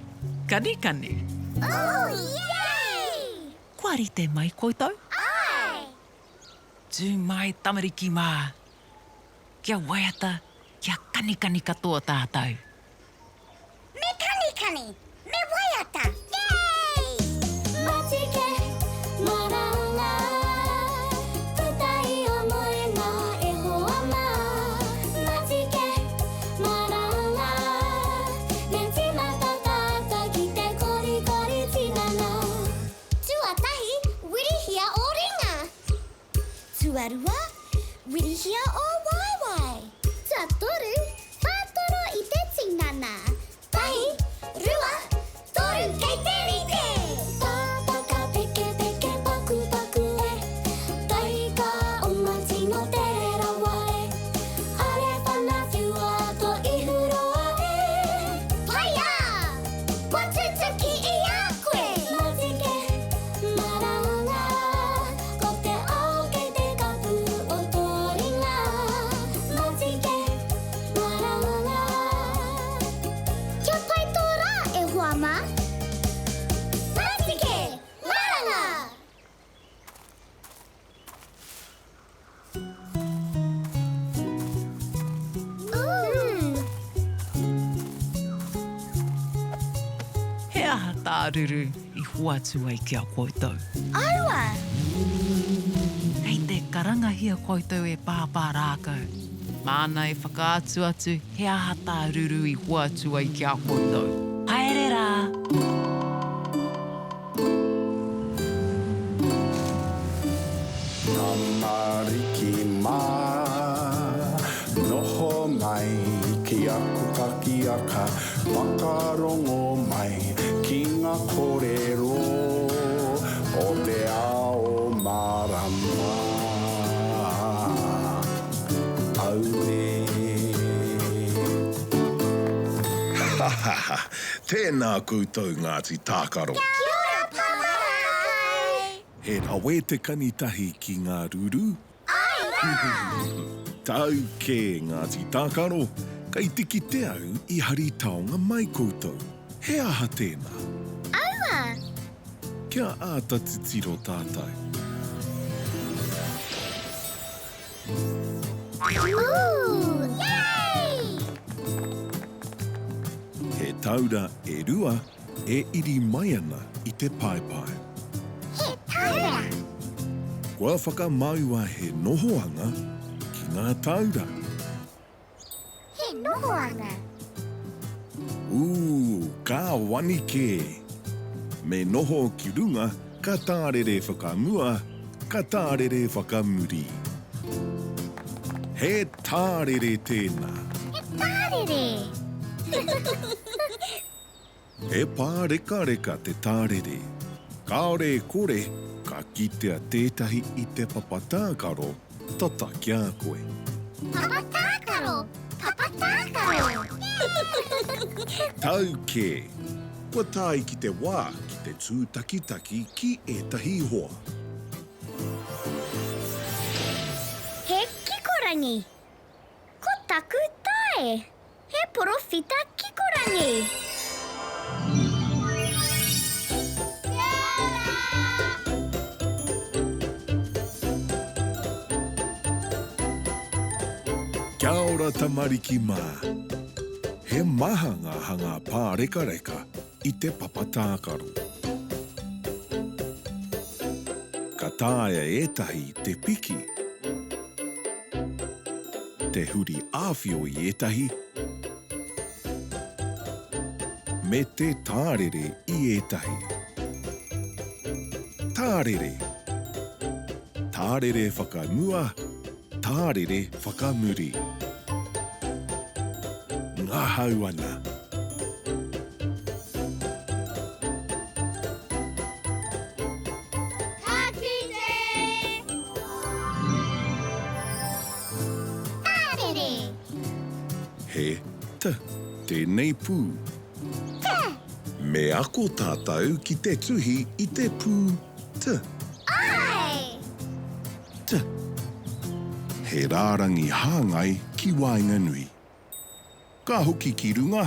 kanikani. Oh, yay! Kua rite mai koutou? Āe! Tū mai tamariki mā! Kia waiata, kia kanikani katoa tātou. Me kanikani! Me waiata! Yay! Matike, maranga, puta i o moenga e hoa mā. Matike, maranga, me tīmata tātou ki te korikori tinana. Tuatahi, wirihia ō ringa. Tuarua, wirihia ō waewae. Tuatoru, whātoro i te tinana. Tahi, rua, toru, kei te rite! Tātaka peke peke paku paku e Taika oma tino tere rawa e Are whana whiua to ihu roa e Paia! Kua tutuki i a koe! Matike, tā Ruru i hoatu ai ki a koutou? Aua! Kei te karangahia koutou e Pāpā Rākau. Māna e whakaatu atu he aha tā Ruru i hoatu ai ki a koutou. Haere rā! Tamariki mā, noho mai ki aku kakiaka, whakarongo mai ki ngā kōrero o te ao mārama. Auē. Ha ha ha! Tēnā koutou Ngāti Tākaro. Kia ora Papa Rākai! He rawe te kani tahi ki ngā ruru. Āe rā! Tau kē Ngāti Tākaro, kei te kite au i hari taonga mai koutou. He aha tēnā? Aua! Kia āta titiro tātou. Ooh! Yay! He taura e rua e iri mai ana i te paepae. He taura! Kua whakamaua he nohoanga ki ngā taura. He nohoanga. Ooh, ka wani kē! Me noho ki runga ka tārere whakamua, ka tārere whakamuri. He tārere tēnā. He tārere! He pārekareka te tārere. Kāore e kore, ka kitea tētahi i te papa tākaro tata ki a koe. Papa tākaro! Papa tākaro! Tau kē! Kua tae ki te wā ki te tūtakitaki ki ētahi hoa. He kikorangi! Ko taku tae! He porowhita kikorangi! Kia ora! Kia ora tamariki mā! He maha ngā hanga pārekareka i te papa tākaro. Ka taea ētahi te piki, te huri āwhio i ētahi, me te tārere i ētahi. Tārere. Tārere whakamua, tārere whakamuri. Ngahau ana. Ka kite! Tārere! He t tēnei pū. T. Me ako tātou ki te tuhi i te pū t. Āe! T. He rārangi hāngai ki waenganui. Ka hoki ki runga,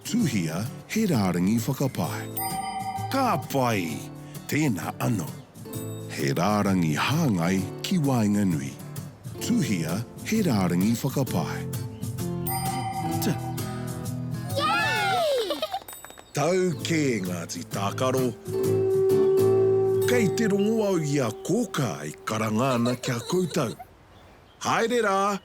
tuhia he rārangi whakapae. Ka pai! Tēnā ano. He rārangi hāngai ki waenganui. Tuhia he rārangi whakapae. T. Yay! Tau kē Ngāti Tākaro. Kei te rongo au i a Kōkā e karanga ana ki a koutou. Haere rā!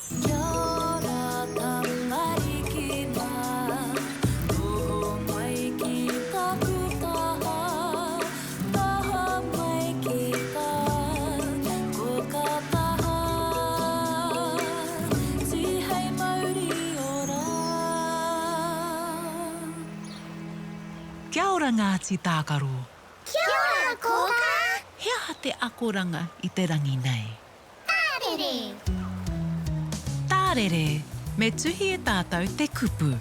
Kia ora tamariki mā, noho mai ki taku taha, taha mai ki tā koka taha, tihei mauri ora. Kia ora Ngāti Tākaro. Kia ora Kōkā! He aha te akoranga i te rangi nei? Tārere! Tārere, me tuhi e tātou te kupu.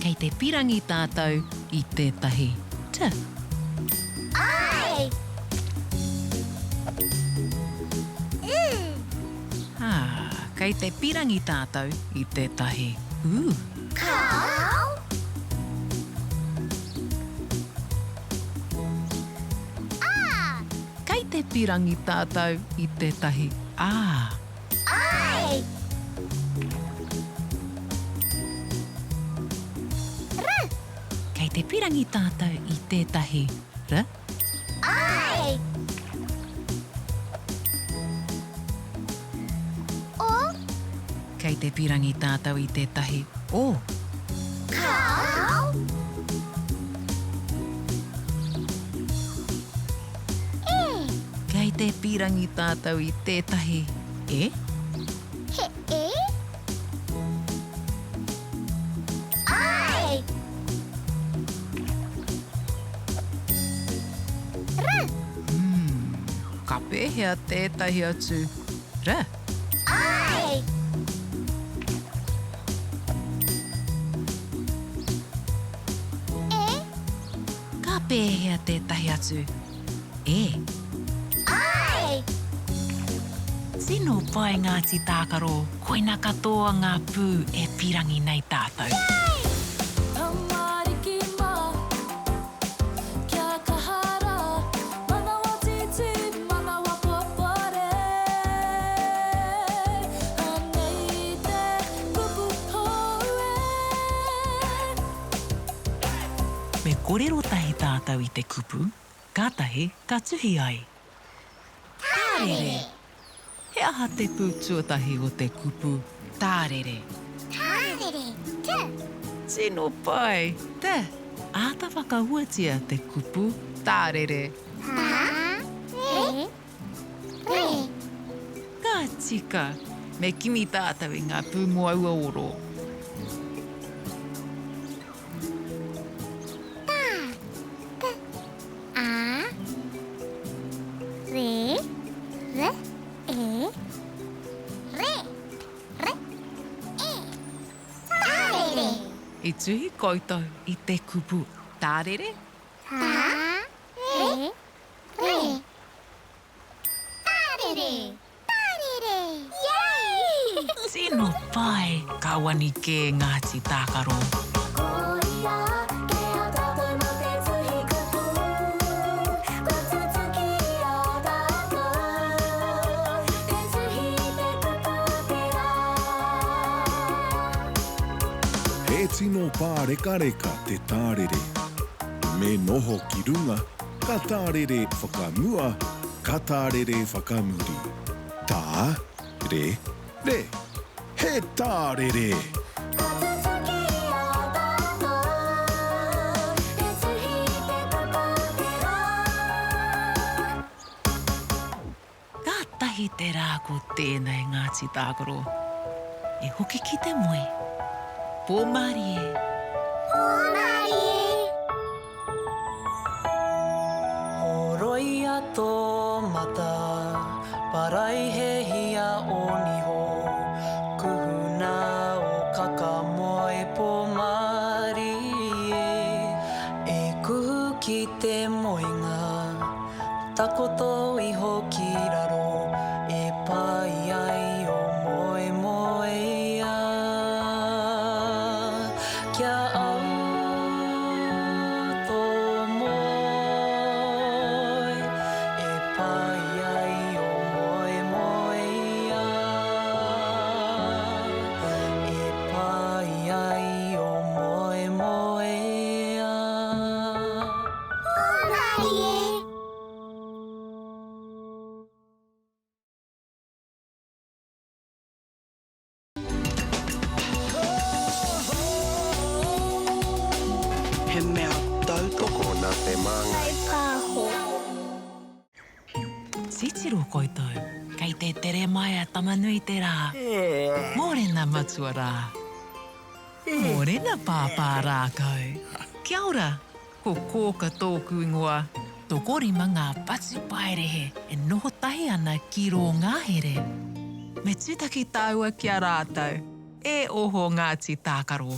T. Kei te pirangi tātou i tētahi T. Ai! U. Ā, kei te pirangi tātou i tētahi U. Kāo! Ā! Kei te pirangi tātou i tētahi Ā. Ai! R! Kei te pirangi tātou i tētahi R. Ai! O! Kei te pirangi tātou i tētahi O. Kāo! E! Kei te pirangi tātou i tētahi E. He E? Ai! R! Hmm, ka pēhea tētahi atu R? Ai! E? Ka pēhea tētahi atu E? Ai! Tino pai Ngāti Tākaro, koina katoa ngā pū e pirangi nei tātou. Yay! Tamariki mā, kia kaha rā, manawa tītī, manawa popore. Anei te kupu hou e. Me korero tahi tātou i te kupu, kātahi ka tuhi ai. Tārere! He aha te pū tuatahi o te kupu tārere? Tārere, T. Tino pai, T. Āta whakahuatia te kupu tārere. Tā, re, re. Ka tika! Me kimi tātou i ngā pū mō aua oro. Tā, t, a, re, r, e, re, r, e. Tārere. I tuhi koutou i te kupu tārere? Tā, re, re. Tārere! Tārere! Yay! Tino pai! Ka wani kē Ngāti Tākaro. Koia ke a tātou mā te tuhi kupu, kua tutuki i a tātou, te tuhi te kupu te rā. He tino pārekareka te tārere. Me noho ki runga, ka tārere whakamua, ka tārere whakamuri. Tā, re, re. He tārere! Kua tutuki i a tātou, te tuhi te kupu te rā. Kātahi te rā ko tēnei Ngāti Tākaro. E hoki ki te moe. Pō mārie. Pō mārie. Horoia tō mata, paraihehia ō niho, kuhuna ō kakamoe pō mārie. E kuhu ki te moenga, Takoto iho ki raro e pai ai o moemoeā. Kia au tō moe e pai ai o moemoeā. E pai ai o moemoeā. Hōmarie! He mea tautoko nā te Māngai. Pāho. Titiro koutou, kei te tere mai a Tama-nui-te-rā. Mōrena matua rā. Mōrena pāpā rākau. Kia ora, Ko Kōka tōku ingoa. Tokorima ngā patupaiarehe e noho tahi ana ki rō ngahere. Me tūtaki tāua ki a rātou. E oho Ngāti Tākaro.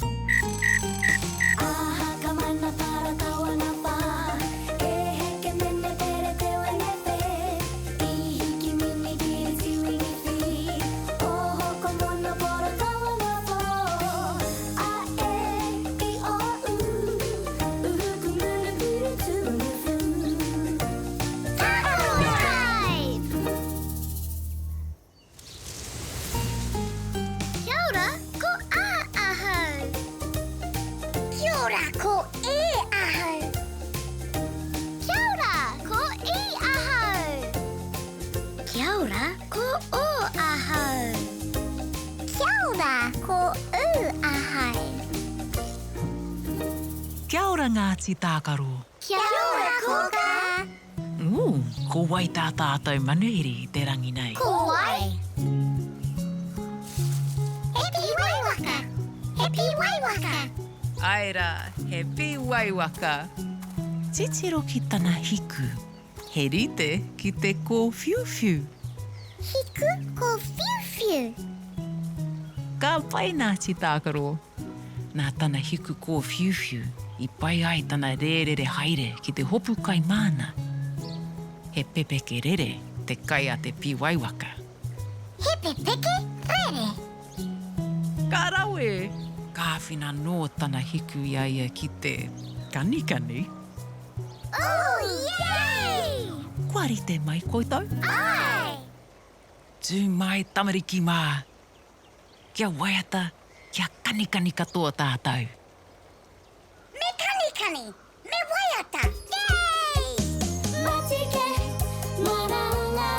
ko E ahau. Kia ora, ko I ahau. Kia ora, ko O ahau. Kia ora, ko U ahau. Kia ora Ngāti Tākaro. Kia ora Kōkā. Ooh, ko wai tā tātou manuhiri i te rangi nei? Ko wai? He pīwaiwaka! He pīwaiwaka! Āe rā, he pīwaiwaka. Titiro ki tana hiku. He rite ki te kōwhiuwhiu. Hiku kōwhiuwhiu. Ka pai nā Tītākaro. Nā tana hiku kōwhiuwhiu i pai ai tana rērere haere ki te hopu kai māna. He pepeke rere te kai a te pīwaiwaka. He pepeke rere. Ka rawe! Ka āwhina anō tana hiku i a ia ki te kanikani. Ooh, yay! Kua rite mai koutou? Āe! Tū mai tamariki mā! Kia waiata, kia kanikani katoa tātou. Me kanikani, me waiata, yay! Matike, maranga,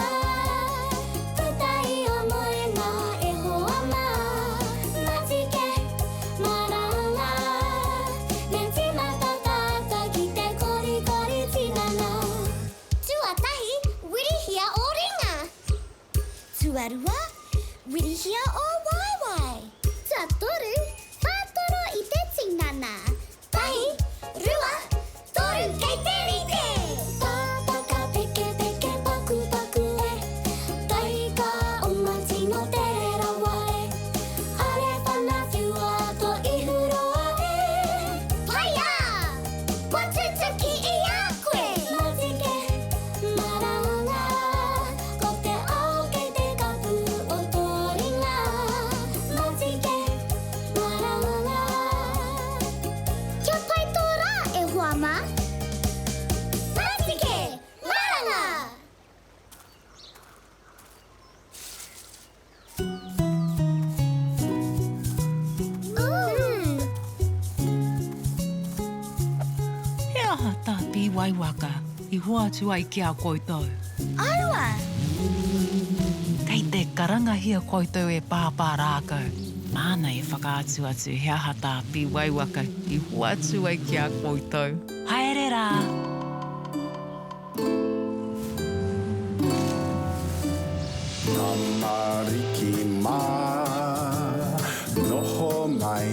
puta i o moenga e hoa mā. Matike, maranga, me tīmata tātou ki te korikori tinana. Tuatahi, wirihia ō ringa. Tuarua, wirihia ō waewae. Tuatoru, whātoro i te tinana. Tahi, rua, toru, kei te rite! Pāpaka peke peke paku paku e Taika oma tino tere rawa e Are whana whiua to ihu roa e Paia! Kua tutuki i a koe! Matike, Maranga, ko te ao kei te kapu o tō ringa. Matike, maranga. Kia pai tō rā, e hoa mā. Matike, maranga! He aha tā Pīwaiwaka i hoatu ai ki a koutou? Aua! Kei te karangahia koutou e Pāpā Rākau. Māna e whakaatu atu he aha tā Pīwaiwaka i hoatu ai ki a koutou. Haere rā! Tamariki mā, noho mai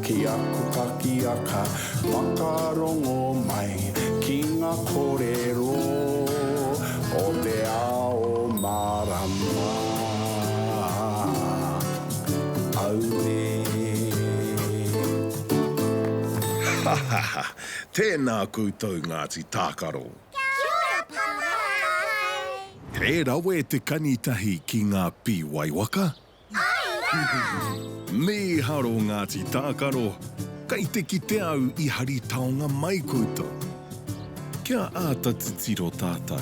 ki aku kakiaka, whakarongo mai ki ngā kōrero o te ao mārama. Auē. Ha ha ha! Tēnā koutou Ngāti Tākaro! Kia ora Papa! He rawe te kani tahi ki ngā pīwaiwaka. Āe rā! Mīharo Ngāti Tākaro, kei te kite au i hari taonga mai koutou. Kia āta titiro tātou.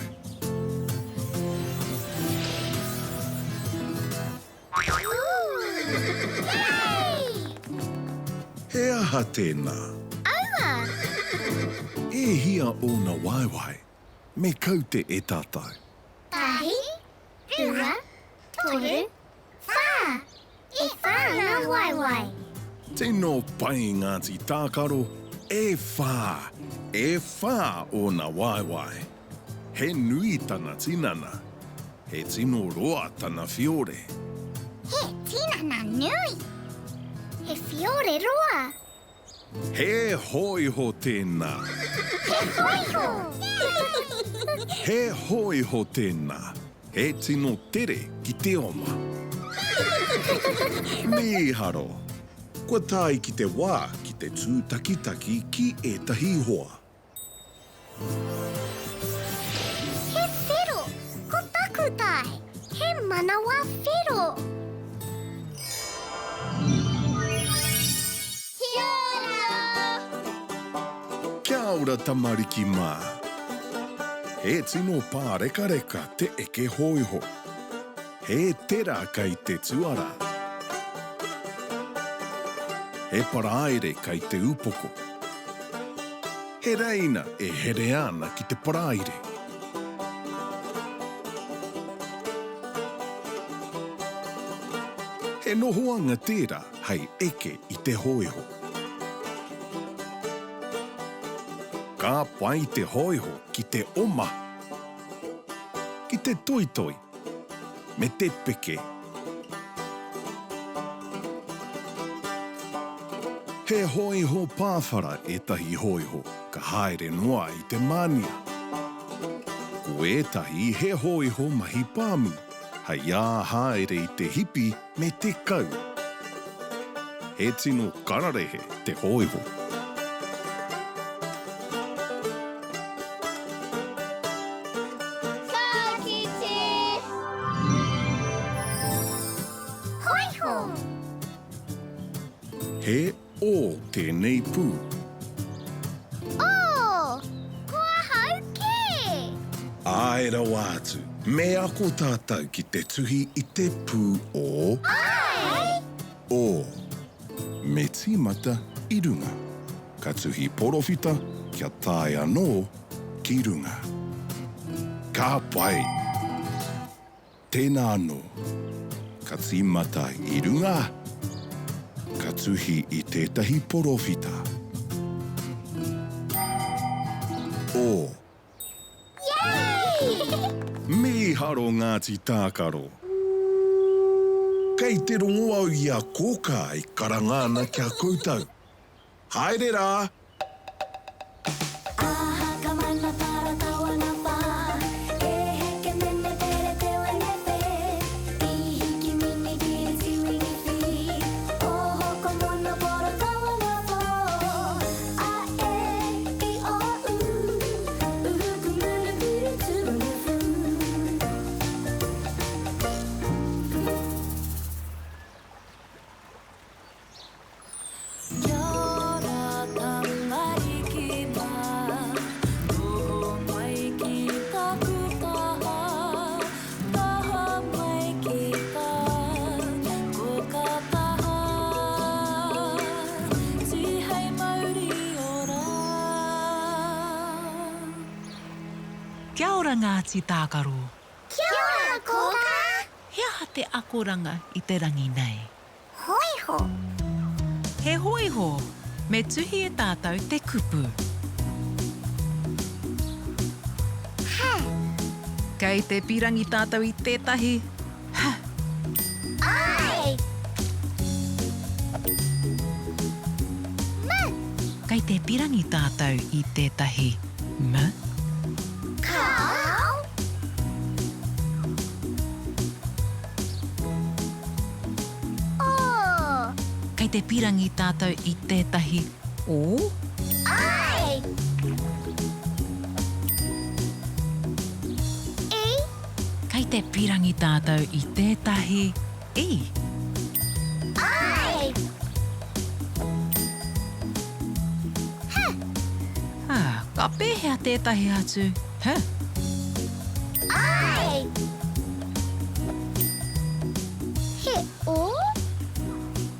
He aha tēnā? Aua! E hia ōna waewae? Me kaute e tātou. Tahi, rua, toru, whā! E whā ngā waewae. Tino pai Ngāti Tākaro, e whā, e whā ōna waewae. He nui tana tinana. He tino roa tana whiore. He tinana nui. He whiore roa. He hōiho tēnā. He hōiho! He hōiho tēnā. He tino tere ki te oma. Mīharo! Kua tae ki te wā ki te tūtakitaki ki ētahi hoa. He whero, ko taku tae, he manawa whero. Kia ora! Kia ora tamariki mā. He tino pārekareka te eke hōiho. He tera kei te tuara. He paraire kei te upoko. He reina e herea ana ki te paraire. He nohoanga tērā hei eke i te hōiho. Ka pai te hōiho ki te oma, ki te toitoi, me te peke. He hōiho pāwhara ētahi hōiho ka haere noa i te mānia. Ko ētahi he hōiho mahi pāmu, hei ā haere i te hipi me te kau. He tino kararehe te hōiho. Ka kite! Hōiho! He ō tēnei pū. Ō! Ko ahau kē! Āe rawa atu, me ako tātou ki te tuhi i te pū o. Āe! Ō. Me tīmata i runga. Ka tuhi porowhita kia tae anō ki runga. Ka pai! Tēnā anō. Ka tīmata i runga, ka tuhi i tētahi porowhita. Ō. Yay! Mīharo Ngāti Tākaro! Kei te rongo au i a Kōkā e karanga ana ki a koutou. Haere rā! Kia ora tamariki mā, noho mai ki taku taha, taha mai ki tā koka taha, tihei mauri ora. Kia ora Ngāti Tākaro. Kia ora Kōkā! He aha te akoranga i te rangi nei? Hōiho. He hōiho. Me tuhi e tātou te kupu. He. Kei te pirangi tātou i tētahi h. Ai! M. Kei te pirangi tātou i tētahi m. Kāo. O. Kei te pirangi tātou i tētahi o. Ai! I. Kei te pirangi tātou i tētahi i. Ai! H. Ā, ka pēhea tētahi atu h? Ai! He o?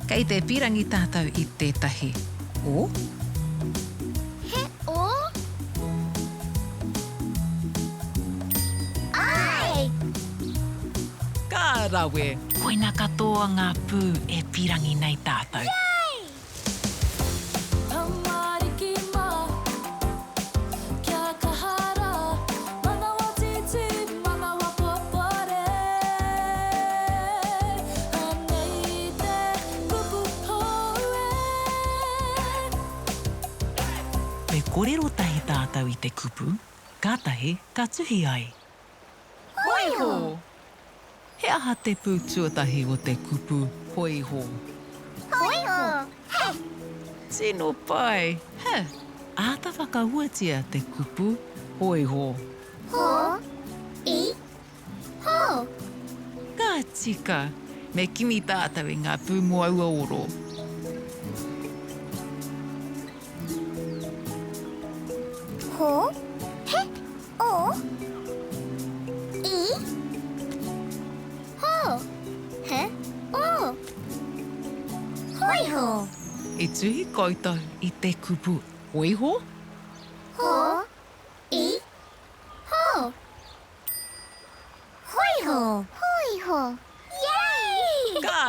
Kei te pirangi tātou i tētahi o? He o? Ai! Ka rawe! Koina katoa ngā pū e pirangi nei tātou. Yay! Tamariki mā, kia kaha rā, manawa tītī, manawa popore. Anei te kupu hou e. Me korero tahi tātou i te kupu, kātahi ka tuhi ai. Hōiho! He aha te pū tuatahi o te kupu hōiho? Hōiho, he. Tino pai, he. Āta whakahuatia te kupu hōiho. Hō, i, hō. Ka tika! Me kimi tātou i ngā pū mō aua oro. Hō, he, o, i, hō, he, o. Hōiho. I tuhi koutou i te kupu hōiho?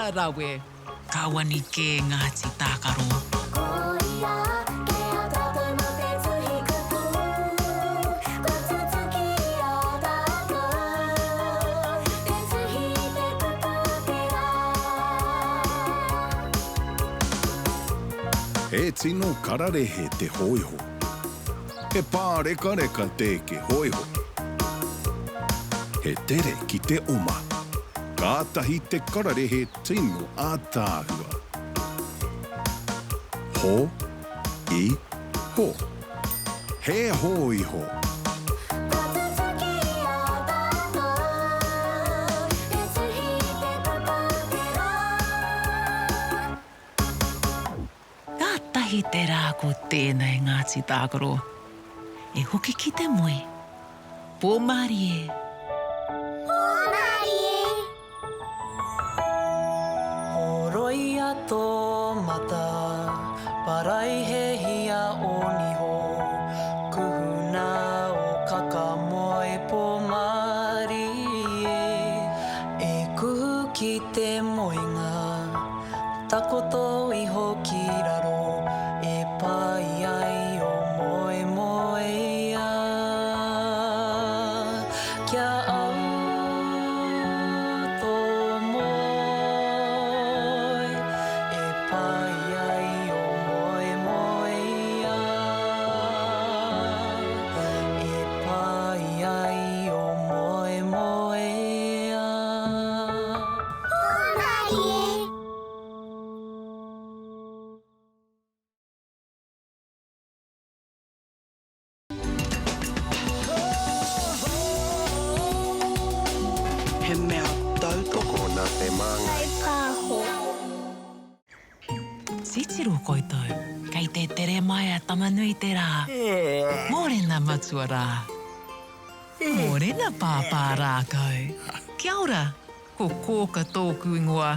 Ka rawe! Ka wani kē Ngāti Tākaro. Ko ia ke a tātou mā te tuhi kupu, Kua tutuki i a tātou te tuhi i te kupu o te rā. He tino kararehe te hōiho. He pārekareka te eke hōiho. He tere ki te oma. Kātahi te kararehe tino ātaahua. Ho, i, ho. He hōiho. Kua tutuki i a tātou te tuhi i te kupu o te rā. Kātahi te rā ko tēnei Ngāti Tākaro e hoki ki te moe. Pō mārie! Pō mārie! Horoia tō mata, paraihehia ō niho, kuhuna ō kaka moe pō mārie. E kuhu ki te moenga. Takoto iho ki raro e pai ai o moemoeā. Kia au tō moe e pai ai o moemoeā. E pai ai o moemoeā. Hōmarie! He mea tautoko nā te Māngai. Kaipāho. Titiro koutou, kei te tere mai a Tama-nui-te-rā. Mōrena matua rā. Mōrena pāpā rākau. Kia ora, Ko Kōka tōku ingoa.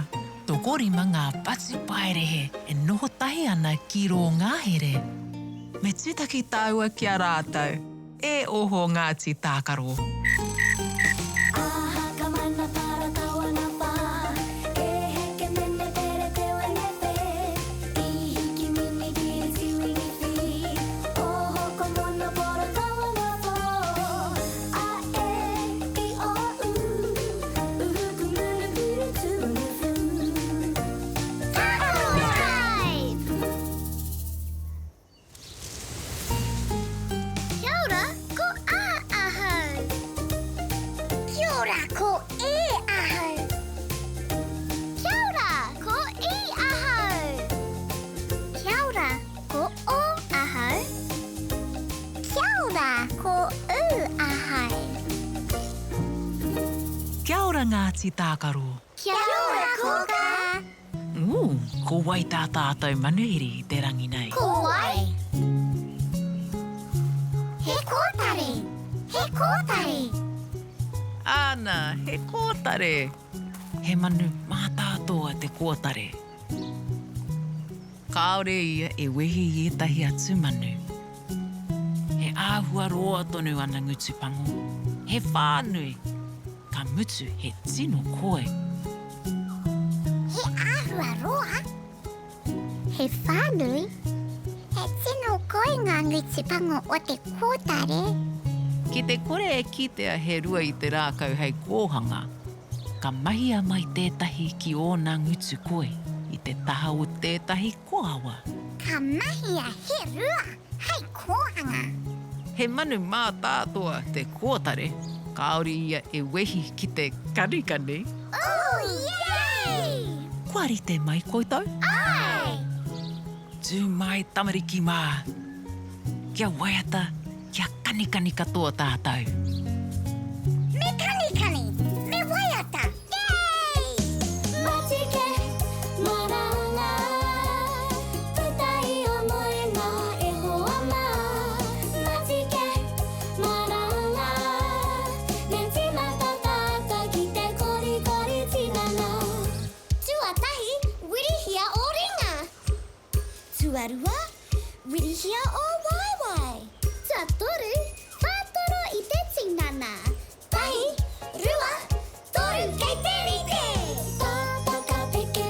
Tokorima ngā patupaiarehe e noho tahi ana ki rō ngahere. Me tūtaki tāua ki a rātou. E oho Ngāti Tākaro. Aha ka mana para tawana wha E heke mene pere te wene whe I hiki mini kiri tiwini whiri Oho ko mono poro tawana who A e i o u Kia ora, ko A ahau. Kia ora, ko E ahau. Kia ora, ko I ahau. Kia ora, ko O ahau. Kia ora, ko U ahau. Kia ora Ngāti Tākaro. Kia ora Kōkā. Ooh, ko wai tā tātou manuhiri i te rangi nei? Ko wai? He kōtare! He kōtare! Āna, he kōtare! He manu mātātoa te kōtare. Kāore ia e wehi i ētahi atu manu. He āhua roa tonu ana ngutu pango, he whānui, ka mutu he tino koi. He āhua roa, he whānui, he tino koi ngā ngutu pango o te kōtare. Ki te kore e kitea he rua i te rākau hei kōhanga, Ka mahia mai tētahi ki ōna ngutu koi i te taha o tētahi kōawa. Ka mahia he rua hei kōhanga. He manu mātātoa te kōtare, kāore ia e wehi ki te kanikani. Ooh, yay! Kua rite mai koutou? Āe! Tū mai tamariki mā! Kia waiata, kia kanikani katoa tātou. Me kanikani, me waiata, yay! Matike, maranga, puta i o moenga e hoa mā. Matike, maranga, me tīmata tātou ki te korikori tinana. Tuatahi, wirihia ō ringa. Tuarua, wirihia ō waewae. Tuatoru, whātoro i te tinana. Tahi, rua, toru, kei te rite! Tata ka peke.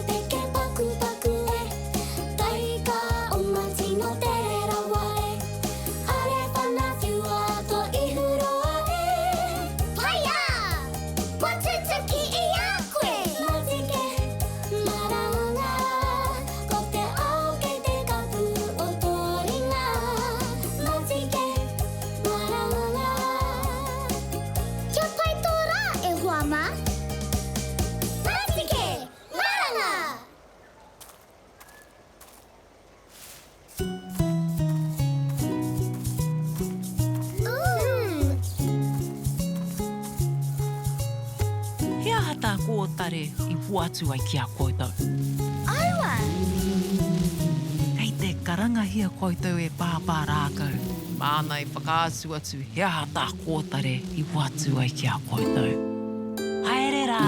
kōtare i hoatu ai ki a koutou? Aua! Kei te karangahia koutou e Pāpā Rākau, māna e whakaatu atu he aha tā kōtare i hoatu ai ki a koutou. Haere rā!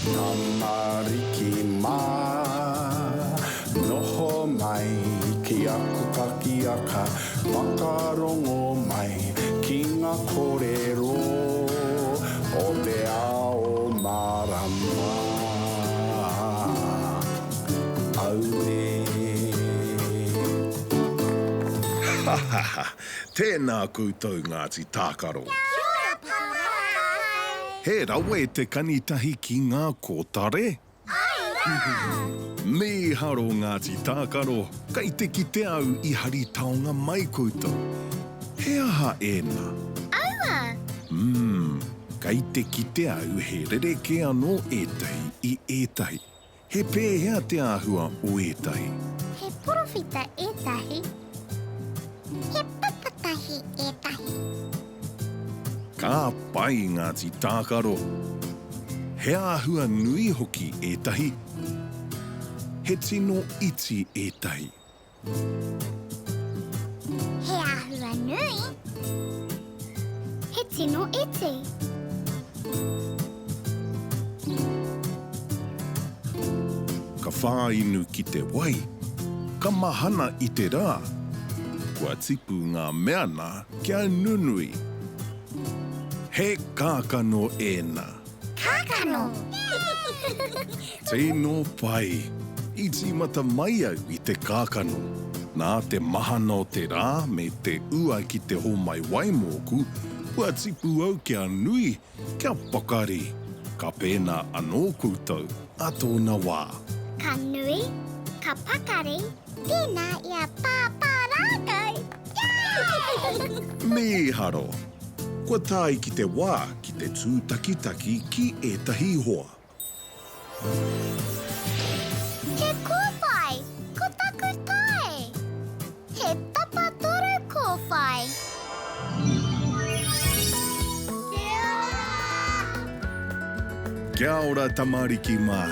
Tamariki mā, noho mai ki aku pakiaka, whakarongo mai ki ngā kōrero o te ao mārama. Auē. Ha ha ha! Tēnā koutou Ngāti Tākaro. Kia ora Pāpā. He rawe te kanitahi ki ngā kōtare. Āe rā! Mīharo Ngāti Tākaro, kei te kite au i hari taonga mai koutou. He aha ēnā? Aua! Umm, kei te kite au he rerekē anō ētahi i ētahi. He pēhea te āhua o ētahi? He porowhita ētahi, he papatahi ētahi. Ka pai Ngāti Tākaro. He āhua nui hoki ētahi, he tino iti ētahi. He āhua nui. He tino iti. Ka whāinu ki te wai, ka mahana i te rā. Kua tipu ngā mea nā kia nunui. He kākano ēnā. Kākano! Tino pai! I tīmata mai au i te kākano. Nā te mahana o te rā me te ua ki te hōmai wai mōku, kua tipu au kia nui, kia pakari. Ka pēnā anō koutou a tōna wā. Ka nui, ka pakari, pēnā i a Pāpā Rākau! Yay! Mīharo! Kua tae ki te wā ki te tūtakitaki ki ētahi hoa. He kōwhai, ko taku tae. He tapatoru kōwhai. Kia ora! Kia ora tamariki mā.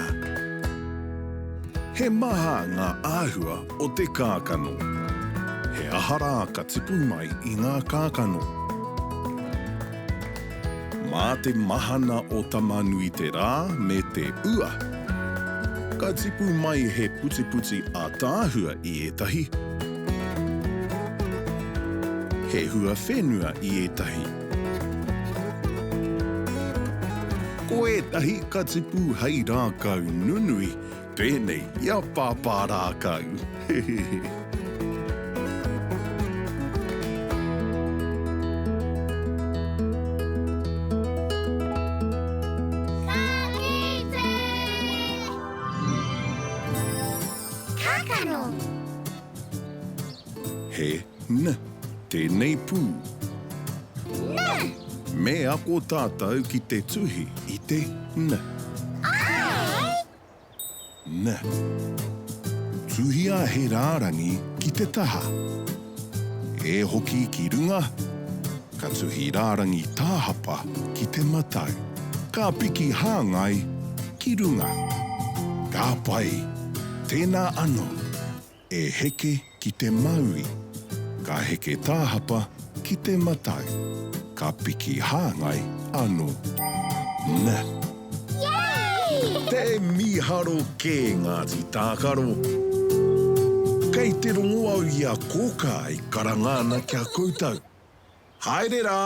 He maha ngā āhua o te kākano. He aha rā ka tipu mai i ngā kākano? Mā te mahana o Tamanuiterā me te ua, ka tipu mai he putiputi ātaahua i ētahi, he hua whenua i ētahi. Ko ētahi ka tipu hei rākau nunui, Pēnei i a Pāpā Rākau. Ka kite! Kākano! He N tēnei pū. N! Me ako tātou ki te tuhi i te N. Āe! N. Tuhia he rārangi ki te taha. E hoki ki runga, ka tuhi rārangi tāhapa ki te matau. Ka piki hāngai ki runga. Ka pai! Tēnā anō. E heke ki te maui, ka heke tāhapa ki te matau, ka piki hāngai anō. N. Te mīharo kē Ngāti Tākaro! Kei te rongo au i a Kōkā e karanga ana ki a koutou. Haere rā!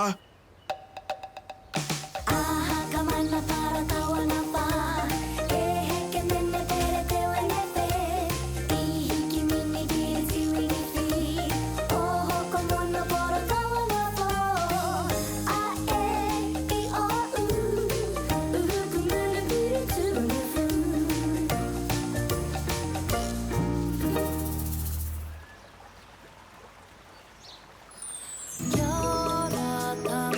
Kia ora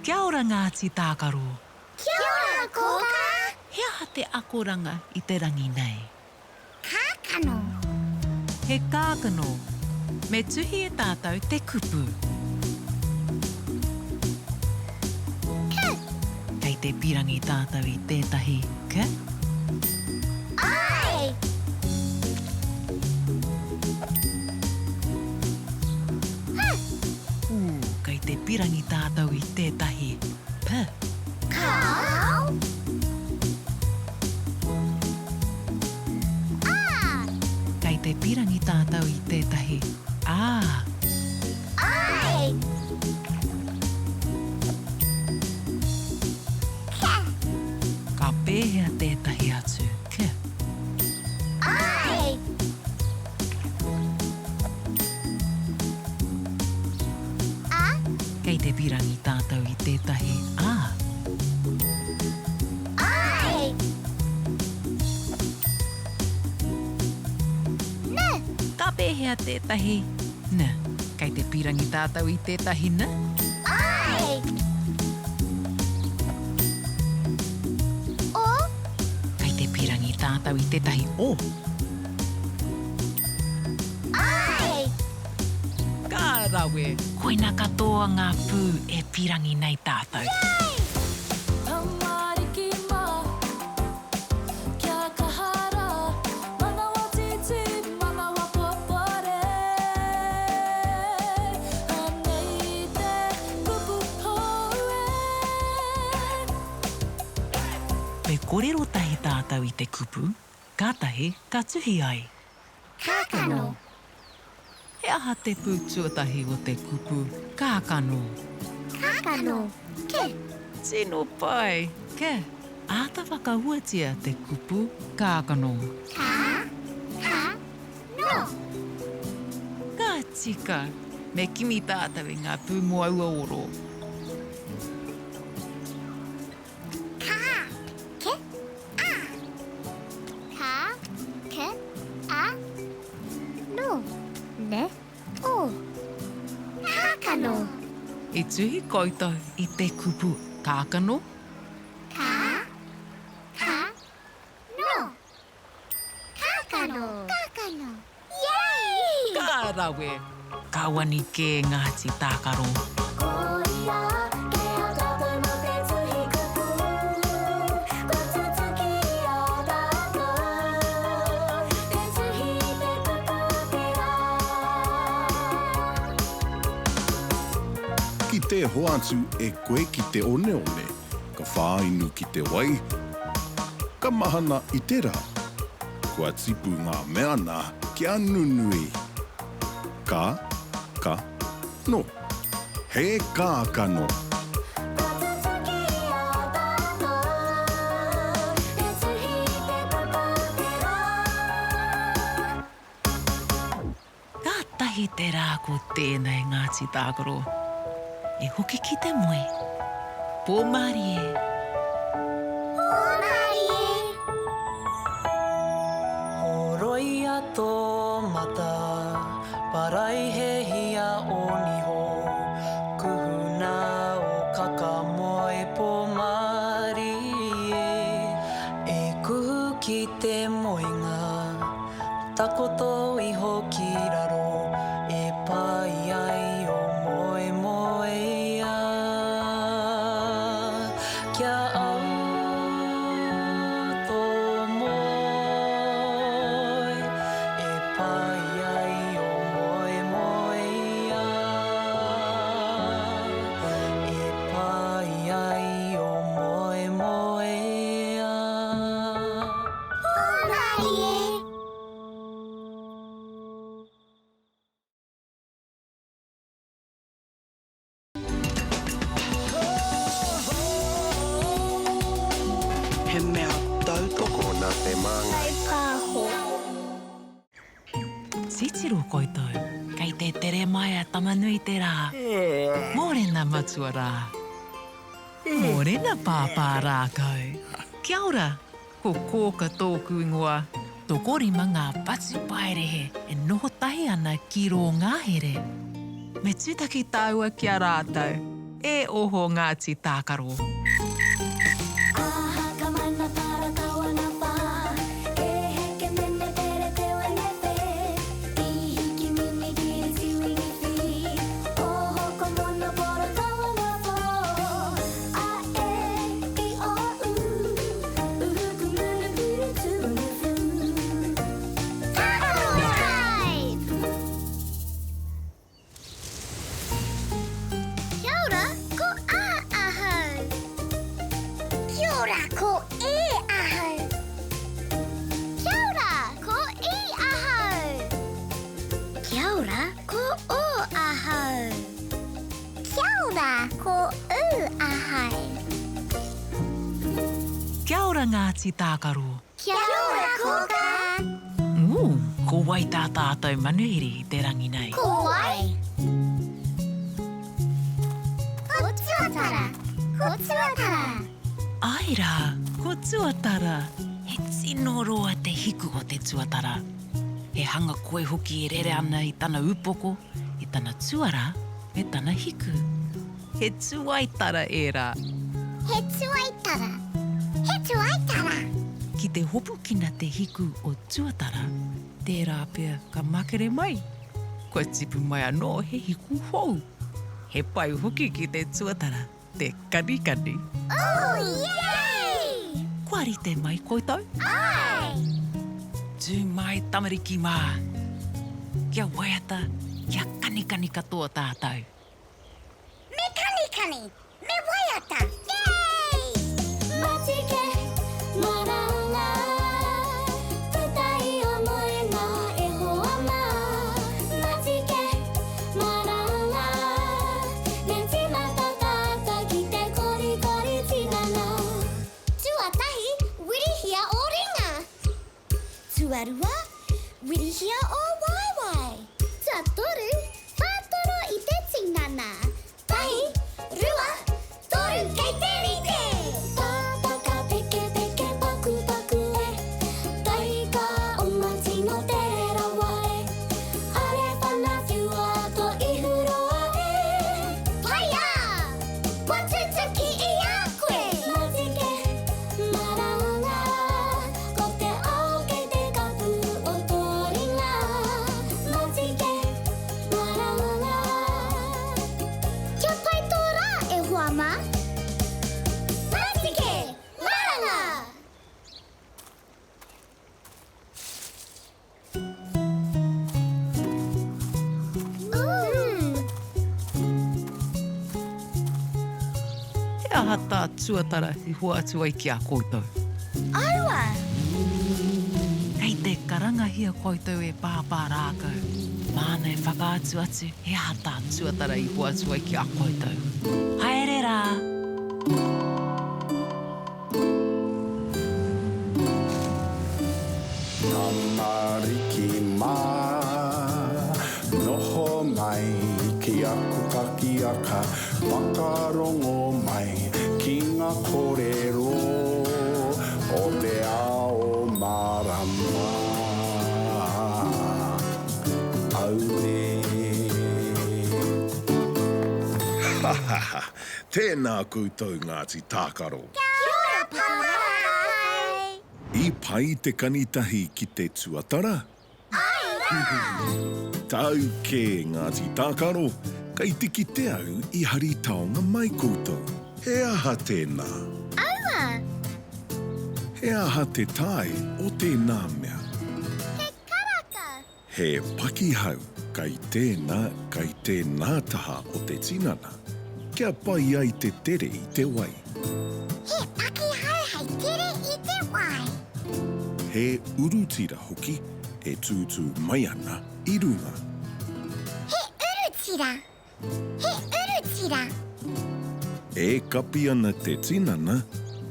Kia ora Ngāti Tākaro! Kia ora Kōkā! He aha te akoranga i te rangi nei? Kākano. He kākano. Me tuhi e tātou te kupu. K. Kei te pirangi tātou i tētahi k? Āe! H. Ū, kei te pirangi tātou i tētahi p. Kāo. Ā! Kei te pirangi tātou i tētahi ā. Āe! Ke. Ka pēhea tētahi atu k? Āe! A. Kei te pirangi tātou i tētahi ā. Āe! N. Ka pēhea tētahi N? Kei te pīrangi tātou i tētahi N? Āe! O. Kei te pīrangi tātou i tētahi O? Āe! Ka rawe! Koina katoa ngā pū e pīrangi nei tātou. Yay! Tamariki mā, kia kaha rā, manawa tītī, manawa popore. Anei te kupu hou e. Me kōrero tahi tātou i te kupu, kātahi ka tuhi ai. Kākano. He aha te pū tuatahi o te kupu kākano? Kākano, ke. Tino pai, ke. Āta whakahuatia te kupu kākano. Kā, ka, no. Ka tika. Me kimi tātou i ngā pū mō aua oro. Ka, ke, a. Ka, ke, a. No, ne, o. Kākano. I tuhi koutou i te kupu kākano? Ka, ka, no. Kākano. Kākano. Yay! Ka rawe! Ka wani kē Ngāti Tākaro. Ko ia kei a tātou mō te tuhi kupu, kua tutuki i a tātou te tuhi i te kupu o te rā. Ki te hoatu e koe ki te oneone, ka whāinu ki te wai, ka mahana i te rā. Kua tipu ngā mea nā kia nunui. Ka, ka, no. He kākano. Kua tutuki i a tātou te tuhi i te kupu o te rā. Kātahi te rā ko tēnei Ngāti Tākaro. E hoki ki te moe. Pō mārie. Pō mārie. Horoia tō mata, paraihehia ō niho, kuhuna ō kakamoe pō mārie. E kuhu ki te moenga. Takoto iho ki raro e pai ai o moemoeā. Kia au tō moe e pai ai o moemoeā. E pai ai o moemoeā. Hūmarie! He mea tautoko nā te Māngai. Pāho. Titiro koutou, kei te tere mai a Tama-nui-te-rā. Mōrena matua rā. Mōrena pāpā rākau. Kia ora, Ko Kōka tōku ingoa. Tokorima ngā patupaiarehe e noho tahi ana ki rō ngahere. Me tūtaki tāua ki a rātou. E oho Ngāti Tākaro. Aha ka mana para tawana wha E heke mene pere te wene whe I hiki mini kiri tiwini whii Oho ko mono poro tawana who A e i o u Uhu ku munu piri tuwanu fu Tākaro Tribe! Kia ora, ko A ahau. Kia ora, ko E ahau. Kia ora, ko I ahau. Kia ora, ko O ahau. Kia ora, ko U ahau. Kia ora Ngāti Tākaro. Kia ora Kōkā! Ooh, ko wai tā tātou manuhiri i te rangi nei? Ko wai? Ko Tuatara! Ko Tuatara! Āe rā, ko Tuatara! He tino roa te hiku o te tuatara. He hanga koi hoki e rere ana i tana upoko, i tana tuarā, me tana hiku. He tuaitara ērā. He tuaitara. He tuaitara. Ki te hopukina te hiku o Tuatara, tērā pea ka makere mai. Kua tipu mai anō he hiku hou. He pai hoki ki te tuatara te kanikani. Ooh, yay! Kua rite mai koutou? Āe! Tū mai tamariki mā. Kia waiata, kia kanikani katoa tātou. Me kanikani, me waiata, yay! Matike, maranga, puta i o moenga e hoa mā. Matike, maranga, me tīmata tātou ki te korikori tinana. Tuatahi, wirihia ō ringa. Tuarua, wirihia ō waewae. Tuatoru, whātoro i te tinana. Tahi, rua, toru, kei te rite! Pāpaka peke peke paku paku e Taika oma tino tere rawa e Are whana whiua to ihu roa e Paia! Kua tutuki i a koe! Matike, Maranga, ko te ao kei te kapu o tō ringa. Matike, maranga. Kia pai tō rā, e hoa mā. Matike, maranga! He aha tā Tuatara i hoatu ai ki a koutou? Aua! Kei te karangahia koutou e Pāpā Rākau. Māna e whakaatu atu he aha tā Tuatara i hoatu ai ki a koutou. Haere rā! Tamariki mā, noho mai ki aku kakiaka, whakarongo mai ki ngā kōrero o te ao mārama. Auē. Ha ha ha! Tēnā koutou Ngāti Tākaro! Kia ora Papa! I pai te kanitahi ki te tuatara? Ae rā! Tau kē Ngāti Tākaro, kei te kite au i hari taonga mai koutou. He aha tēnā? Aua! He aha te tae o tēnā mea? He karaka! He pakihau kai tēnā, kai tēnā taha o te tinana, kia pai ai te tere i te wai. He pakihau hei tere i te wai. He urutira hoki e tūtū mai ana i runga. He urutira! He urutira! E kapi ana te tinana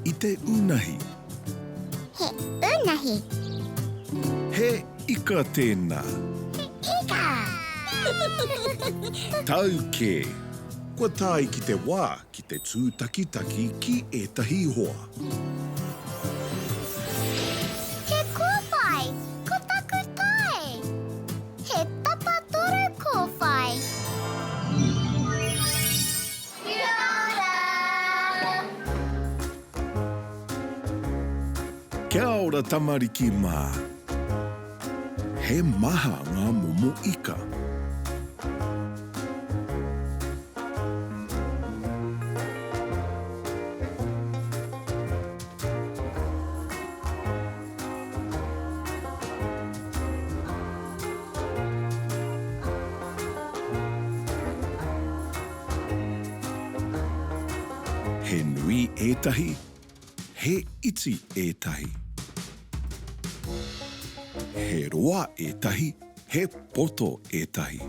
i te unahi. He unahi. He ika tēnā. He ika! Tau kē. Kua tae ki te wā ki te tūtakitaki ki ētahi hoa. He kōwhai, ko taku tae. He tapatoru kōwhai. Kia! ora tamariki mā. He maha ngā momo ika. He nui ētahi, he iti ētahi. He roa ētahi, he poto ētahi.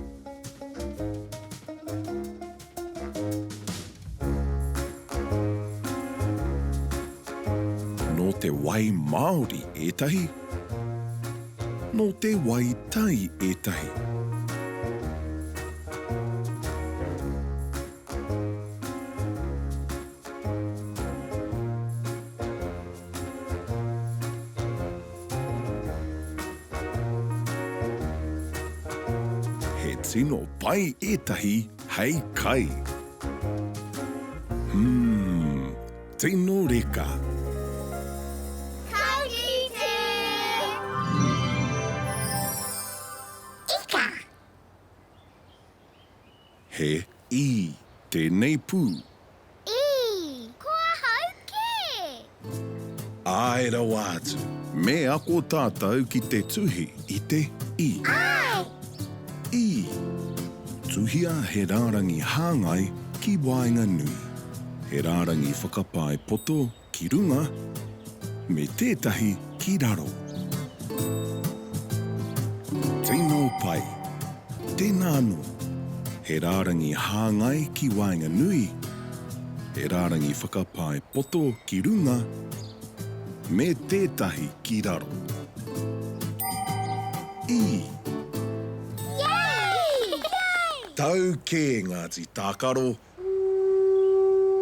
Nō te wai māori ētahi, nō te wai tai ētahi. He tino pai ētahi hei kai. Umm, tino reka. Ka kite! Ika! He i tēnei pū. I! Ko ahau kē! Āe rawa atu. Me ako tātou ki te tuhi i te i. Āe! I! Tuhia he rārangi hāngai ki waenganui, he rārangi whakapae poto ki runga, me tētahi ki raro. Tino pai. Tēnā anō. He rārangi hāngai ki waenganui, he rārangi whakapae poto ki runga, me tētahi ki raro. I. Yay! Tau kē Ngāti Tākaro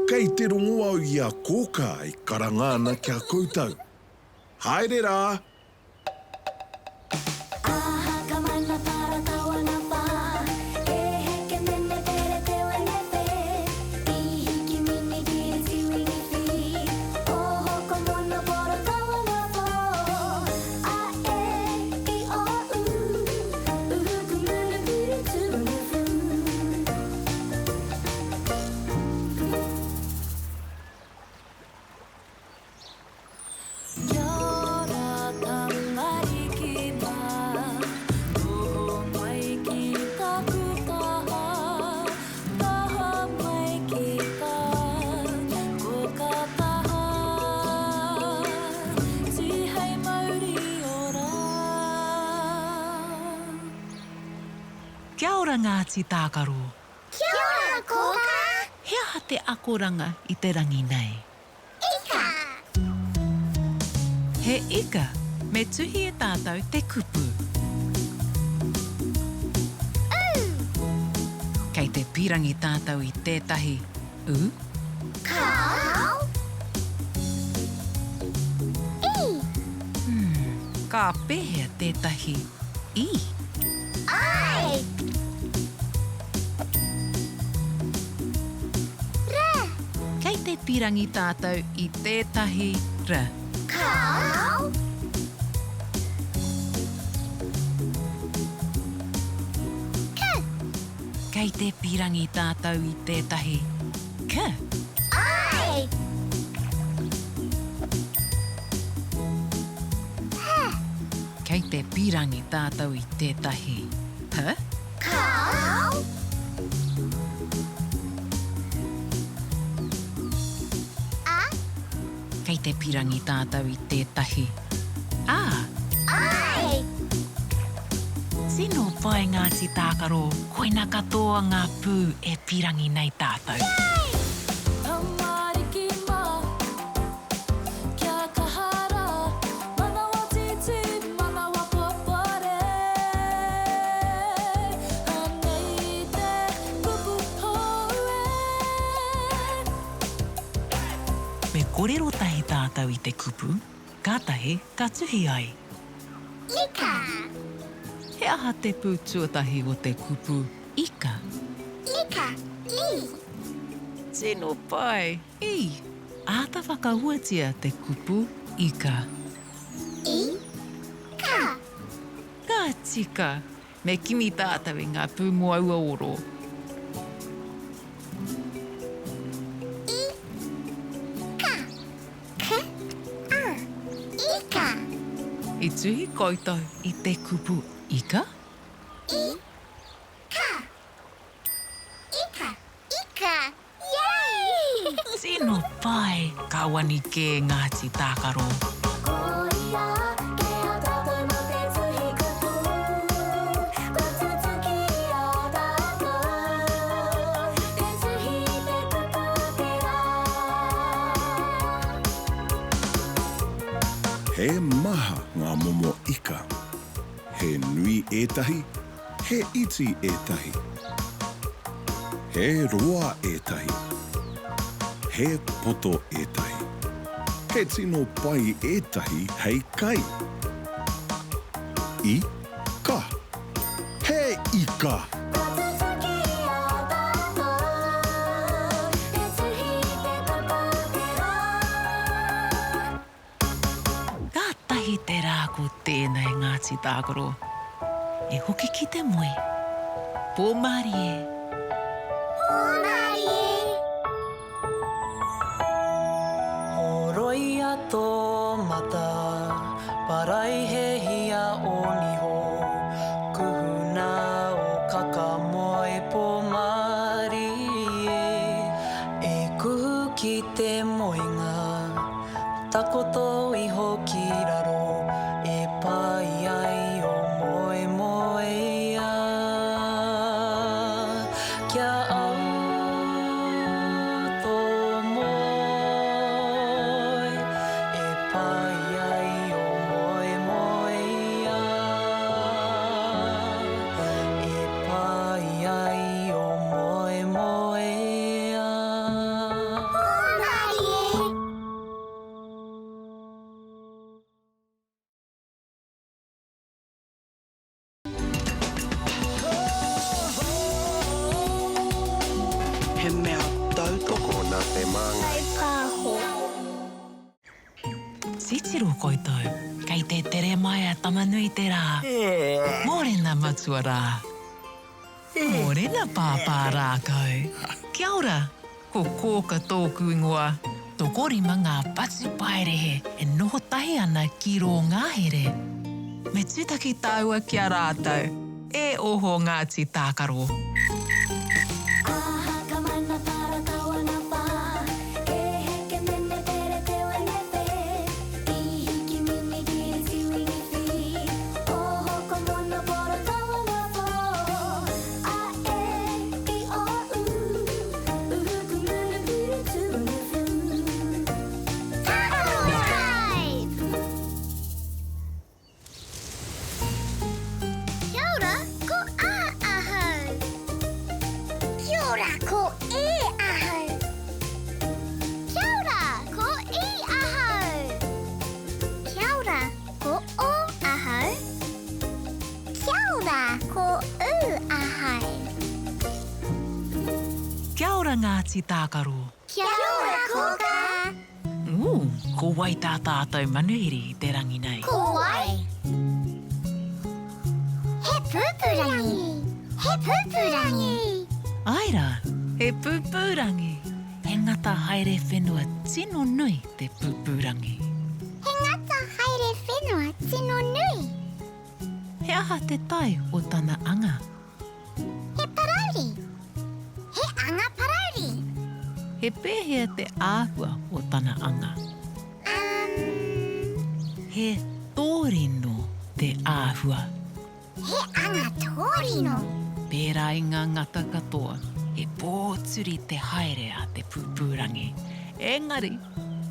Kei te rongo au i a Kōkā e karanga ana ki a koutou. Haere rā! Kia ora tamariki mā, noho mai ki taku taha, taha mai ki tā koka taha, tihei mauri ora. Kia ora Ngāti Tākaro. Kia ora Kōkā! He aha te akoranga i te rangi nei? Ika! He ika, me tuhi e tātou te kupu. Ū! Kei te pīrangi tātou i tētahi ū? Kāo! I! Ka pēhea tētahi i? Ai! R! Kei te pīrangi tātou i tētahi r. Kāo! K! Kei te pīrangi tātou i tētahi k. Ai! H! Kei te pīrangi tātou i tētahi p. Kāo! A. Kei te pīrangi tātou i tētahi a. Ai! Tino pai Ngāti Tākaro, koina katoa ngā pū e pīrangi nei tātou. Yay! Tamariki mā, kia kaha rā, manawa tītī, manawa popore. Anei te kupu hou e. Me korero tahi tātou i te kupu, kātahi ka tuhi ai. Ika. He aha te pū tuatahi o te kupu ika? Ika, i. Tino pai, i. Āta whakahuatia te kupu ika. Tika, me kimi tātou i ngā pūmō aua oro. I, ka, k, a, ika. I tuhi koutou i te kupu ika? I, ka, ika, ika, yay! Tino pai! Ka wani kē Ngāti Tākaro. Koia ke a tātou mō te tuhi kupu, kua tutuki i a tātou te tuhi i te kupu o te rā. He maha ngā momo ika. He nui ētahi, he iti ētahi. He roa ētahi. He poto ētahi. He tino pai ētahi hei kai. I ka. He ika! Kua tutuki i a tātou te tuhi i te kupu o te rā. Kātahi te rā ko tēnei Ngāti Tākaro e hoki ki te moe. Pō mārie! Pō mārie! Horoia tō mata, paraihehia ō niho, kuhuna ō kaka moe pō mārie, e kuhu ki te moenga. Takoto iho ki raro e pai ai o moemoeā. Kia au tō moe e pai ai o moemoeā. E pai ai o moemoeā. Hōmarie! He mea tautoko nā Te Māngai. Kaipāho. Titiro koutou, kei te tere mai a Tama-nui-te-rā. Mōrena matua rā. Mōrena pāpā rākau. Kia ora, Ko Kōka tōku ingoa. Tokorima ngā patupaiarehe e noho tahi ana ki rō ngahere. Me tūtaki tāua ki a rātou. E oho Ngāti Tākaro. Aha ka mana para kawana wha E heke mene pere te wene pe I hiki mini kiri tiwini fi Oho ko mono poro kawana fo A e i o u Kia ora, ko A ahau. Kia ora, ko E ahau. Kia ora, ko I ahau. Kia ora, ko O ahau. Kia ora, ko U ahau. Kia ora Ngāti Tākaro. Kia ora Kōkā. Ooh, ko wai tā tātou manuhiri i te rangi nei? Ko wai? He pūpūrangi! He pūpūrangi! Āe rā, he pūpūrangi! He ngata haere whenua tino nui te pūpūrangi. He ngata haere whenua tino nui. He aha te tae o tana anga? He parauri. He anga parauri. He pēhea te āhua o tana anga? Um. He tōrino te āhua. He anga tōrino. Pērā i ngā ngata katoa, he pōturi te haere a te pūpūrangi. Engari,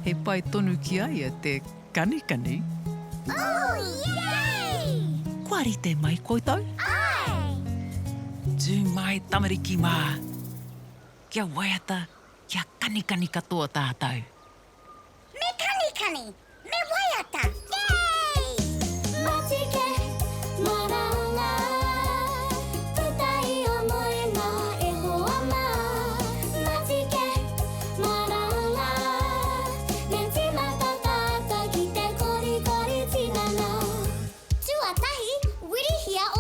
he pai tonu ki a ia te kanikani. Oh, yay! Kua rite mai koutou? Āe! Tū mai tamariki mā! Kia waiata, kia kanikani katoa tātou. Me kanikani! Me waiata! Yay! Matike, maranga, puta i o moenga e hoa mā. Matike, maranga, me tīmata tātou ki te korikori tinana. Tuatahi, wirihia ō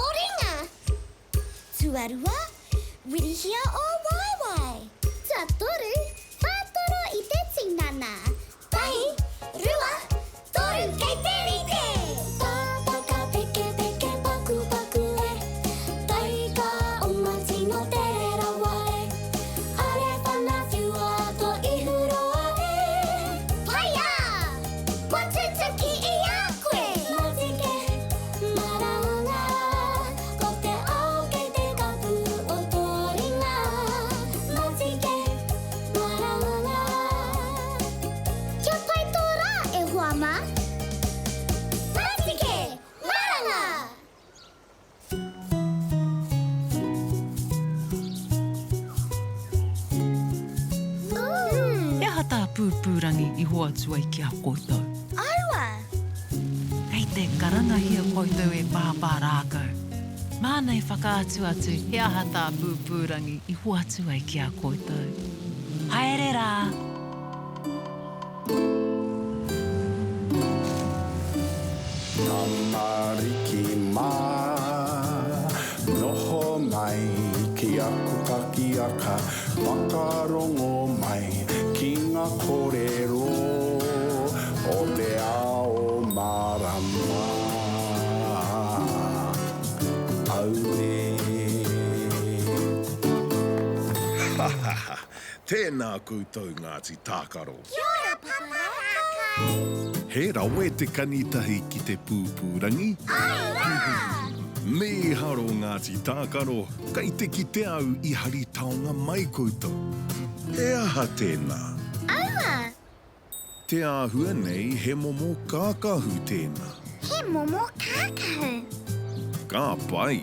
aha tā Pūpūrangi i hoatu ai ki a koutou? Aua! Kei te karangahia koutou e Pāpā Rākau. Māna e whakaatu atu he aha tā Pūpūrangi i hoatu ai ki a koutou. Haere rā! Tamariki mā, noho mai ki aku kakiaka, whakarongo mai ki ngā kōrero o te ao mārama. Auē. Ha ha ha! Tēnā koutou Ngāti Tākaro. Kia ora Papa Rākai! He rawe te kanitahi ki te pūpūrangi. Āe rā! Mīharo Ngāti Tākaro, kei te kite au i hari taonga mai koutou. He aha tēnā? Aua! Te āhua nei he momo kākahu tēnā. He momo kākahu. Ka pai.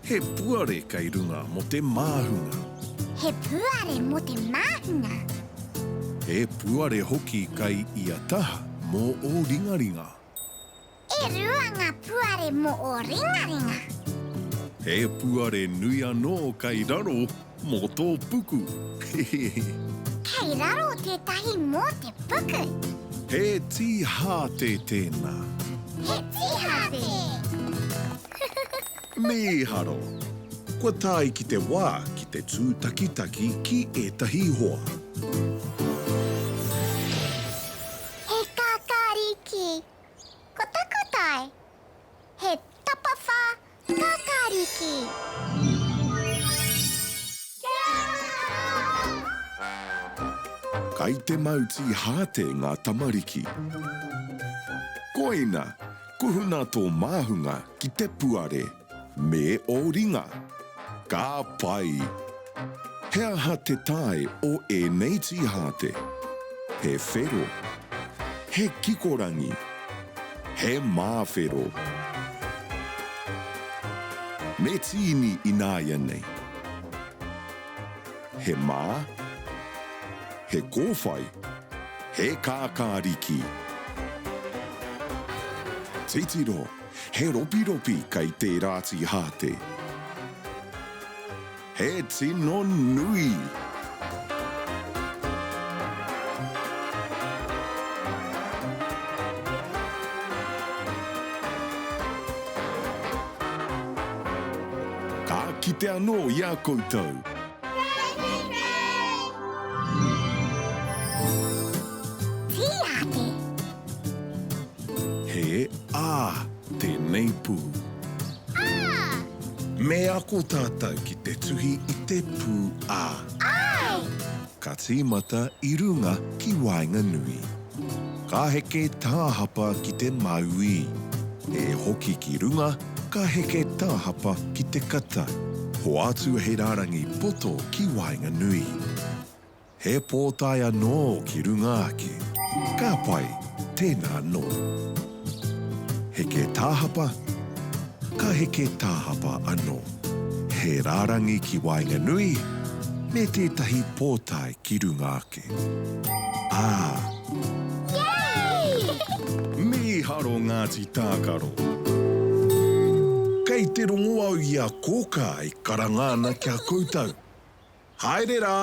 He puare kei runga mō te māhunga. He puare mō te māhunga. He puare hoki kei ia taha mō ō ringaringa. E rua ngā puare mō ō ringaringa. He puare nui anō kei raro mō tō puku. Hehehe. Kei raro tētahi mō te puku. He tīhāte tēnā. He tīhāte! Mīharo! Kua tae ki te wā ki te tūtakitaki ki ētahi hoa. He kākāriki. Ko taku tae, he tapawhā kākāriki. Kai te mau tīhāte ngā tamariki. Koina, kuhuna tō māhunga ki te puare, me ō ringa. Ka pai! He aha te tae o ēnei tīhāte? He whero. He kikorangi. He māwhero. Me tīni ināianei. He mā. He kōwhai. He kākāriki. Titiro, he ropiropi kei tērā tīhāte. He tino nui! Ka kite anō i a koutou. Tīhāte. He ā tēnei pū. Ā! Me ako tātou ki te tuhi i te pū ā. Āe! Ka tīmata i runga ki waenganui. Ka heke tāhapa ki te mauī. E hoki ki runga, ka heke tāhapa ki te katau. Hoatu he rārangi poto ki waenganui. He pōtae anō ki runga ake. Ka pai, tēnā anō. Heke tāhapa, ka heke tāhapa anō. He rārangi ki waenganui, me tētahi pōtae ki runga ake. Ā! Yay! Mīharo Ngāti Tākaro! Kei te rongo au i a Kōkā e karanga ana ki a koutou. Haere rā!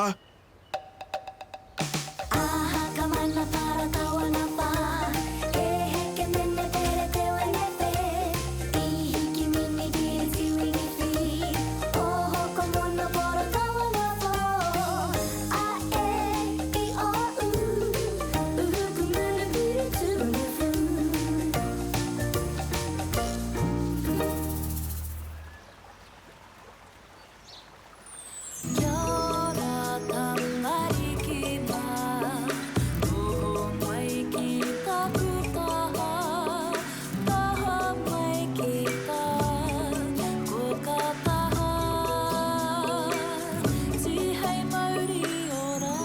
Kia ora tamariki mā, noho mai ki taku taha, taha mai ki tā koka taha, tihei mauri ora.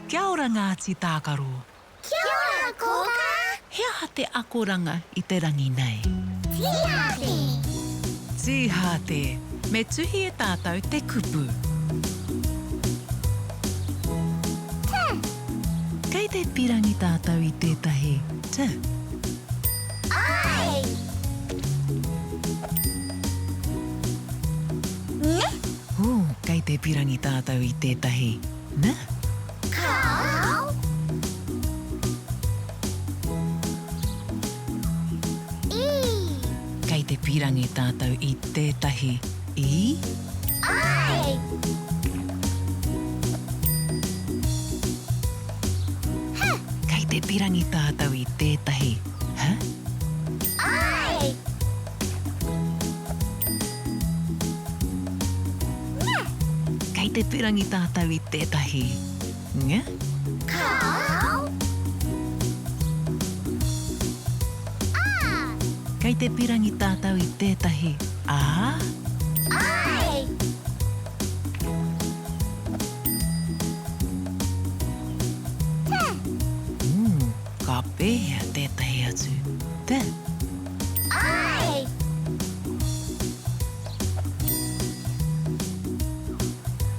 Kia ora Ngāti Tākaro. Kia ora, Kōkā! He aha te akoranga i te rangi nei? Tīhāte! Tīhāte! Me tuhi e tātou te kupu. Kei te pirangi tātou i tētahi T. Āe! N. Ū, kei te pirangi tātou i tētahi N. Kāo. I. Kei te pirangi tātou i tētahi I. Āe! H. Kei te pirangi tātou i tētahi H. Āe! N. Kei te pirangi tātou i tētahi Ng. Kāo. A. Kei te pirangi tātou i tētahi A. Āe! T. Ū, ka pēhea tētahi atu T? Āe!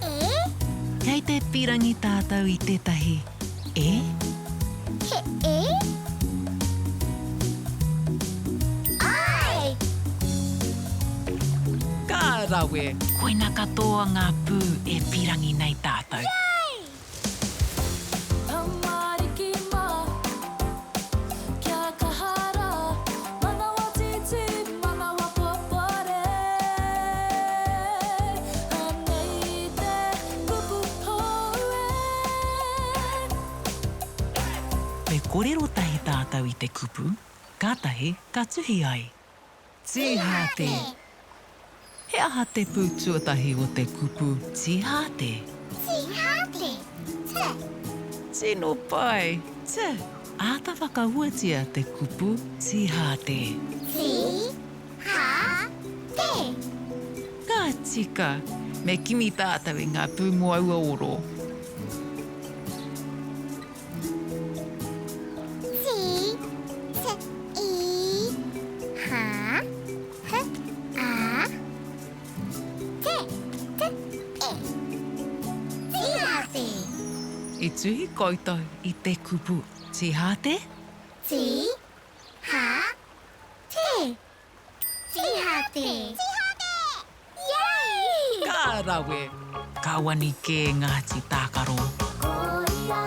E. Kei te pirangi tātou i tētahi E? He E? Āe! Ka rawe! Koina katoa ngā pū e pirangi nei tātou. Yay! Tamariki mā, kia kaha rā, manawa tītī, manawa popore. Anei te kupu hou e. Me korero tahi tātou i te kupu, kātahi ka tuhi ai. Tīhāte. He aha te pū tuatahi o te kupu tīhāte? Tīhāte, T. Tino pai, T. Āta whakahuatia te kupu tīhāte. Tī, hā, te. Ka tika! Me kimi tātou i ngā pū mō aua oro. T, T, I, H, H, A, T, T, E. Tīhāte. I tuhi koutou i te kupu tīhāte? T, H, T. Tīhāte. Tīhāte! Yay! Ka rawe! Ka wani kē Ngāti Tākaro. Koia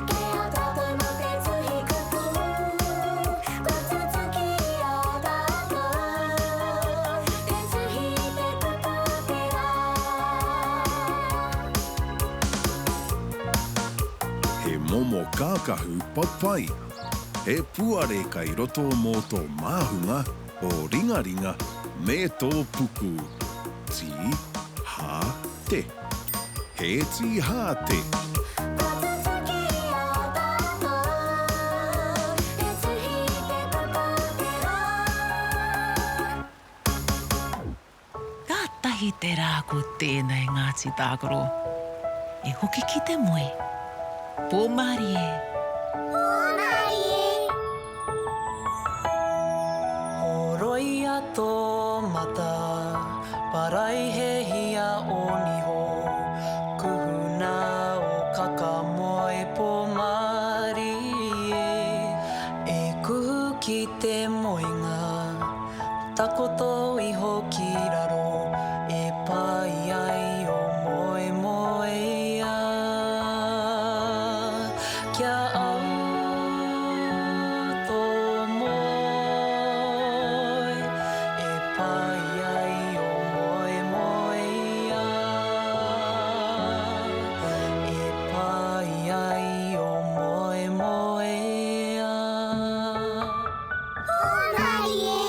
kē a tātou mō te tuhi kupu, kua tutuki i a tātou te tuhi i te kupu o te rā. He momo kākahu papai. He puare kai roto mō tō māhunga, tō ringaringa, me tō puku. Tī, hā, te. He tī hā te. Kua tutuki i a tātou te tuhi i te kupu o te rā. Kātahi te rā ko tēnei Ngāti Tākaro. E hoki ki te moe. Pō mārie. Pō mārie. Horoia tō mata, paraihehia ō niho, kuhuna ō kaka moe pō mārie. E kuhu ki te moenga. Takoto iho ki raro e pai ai o moemoeā. Kia au tō moe e pai ai o moemoeā. E pai ai o moemoeā. Hōmarie!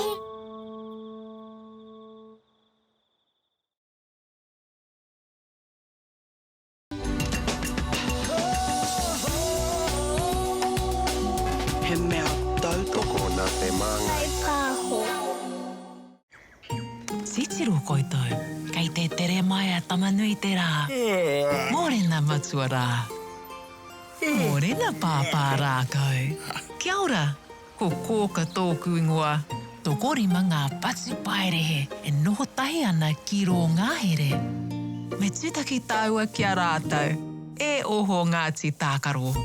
He mea tautoko nā Te Māngai. Kaipāho. Titiro koutou, kei te tere mai a Tama-nui-te-rā. Mōrena matua rā. Mōrena pāpā rākau. Kia ora! Ko Kōka tōku ingoa. Tokorima ngā patupaiarehe e noho tahi ana ki rō ngahere. Me tūtaki tāua ki a rātou. E oho Ngāti Tākaro.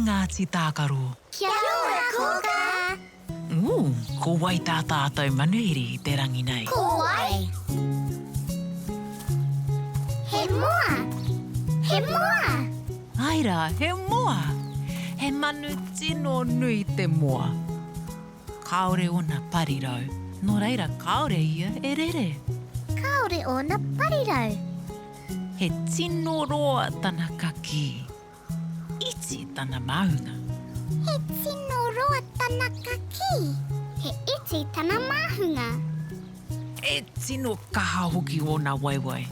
Ngāti Tākaro. Kia ora, Kōkā! Ooh, ko wai tā tātou manuhiri i te rangi nei? Ko wai? He moa! He moa! Āe rā, he moa! He manu tino nui te moa. Kāore ōna parirau, nō reira kāore ia e rere. Kāore ōna parirau. He tino roa tana kakī. Iti tana māhunga. He tino roa tana kakī. He iti tana māhunga. He tino kaha hoki ōna waewae.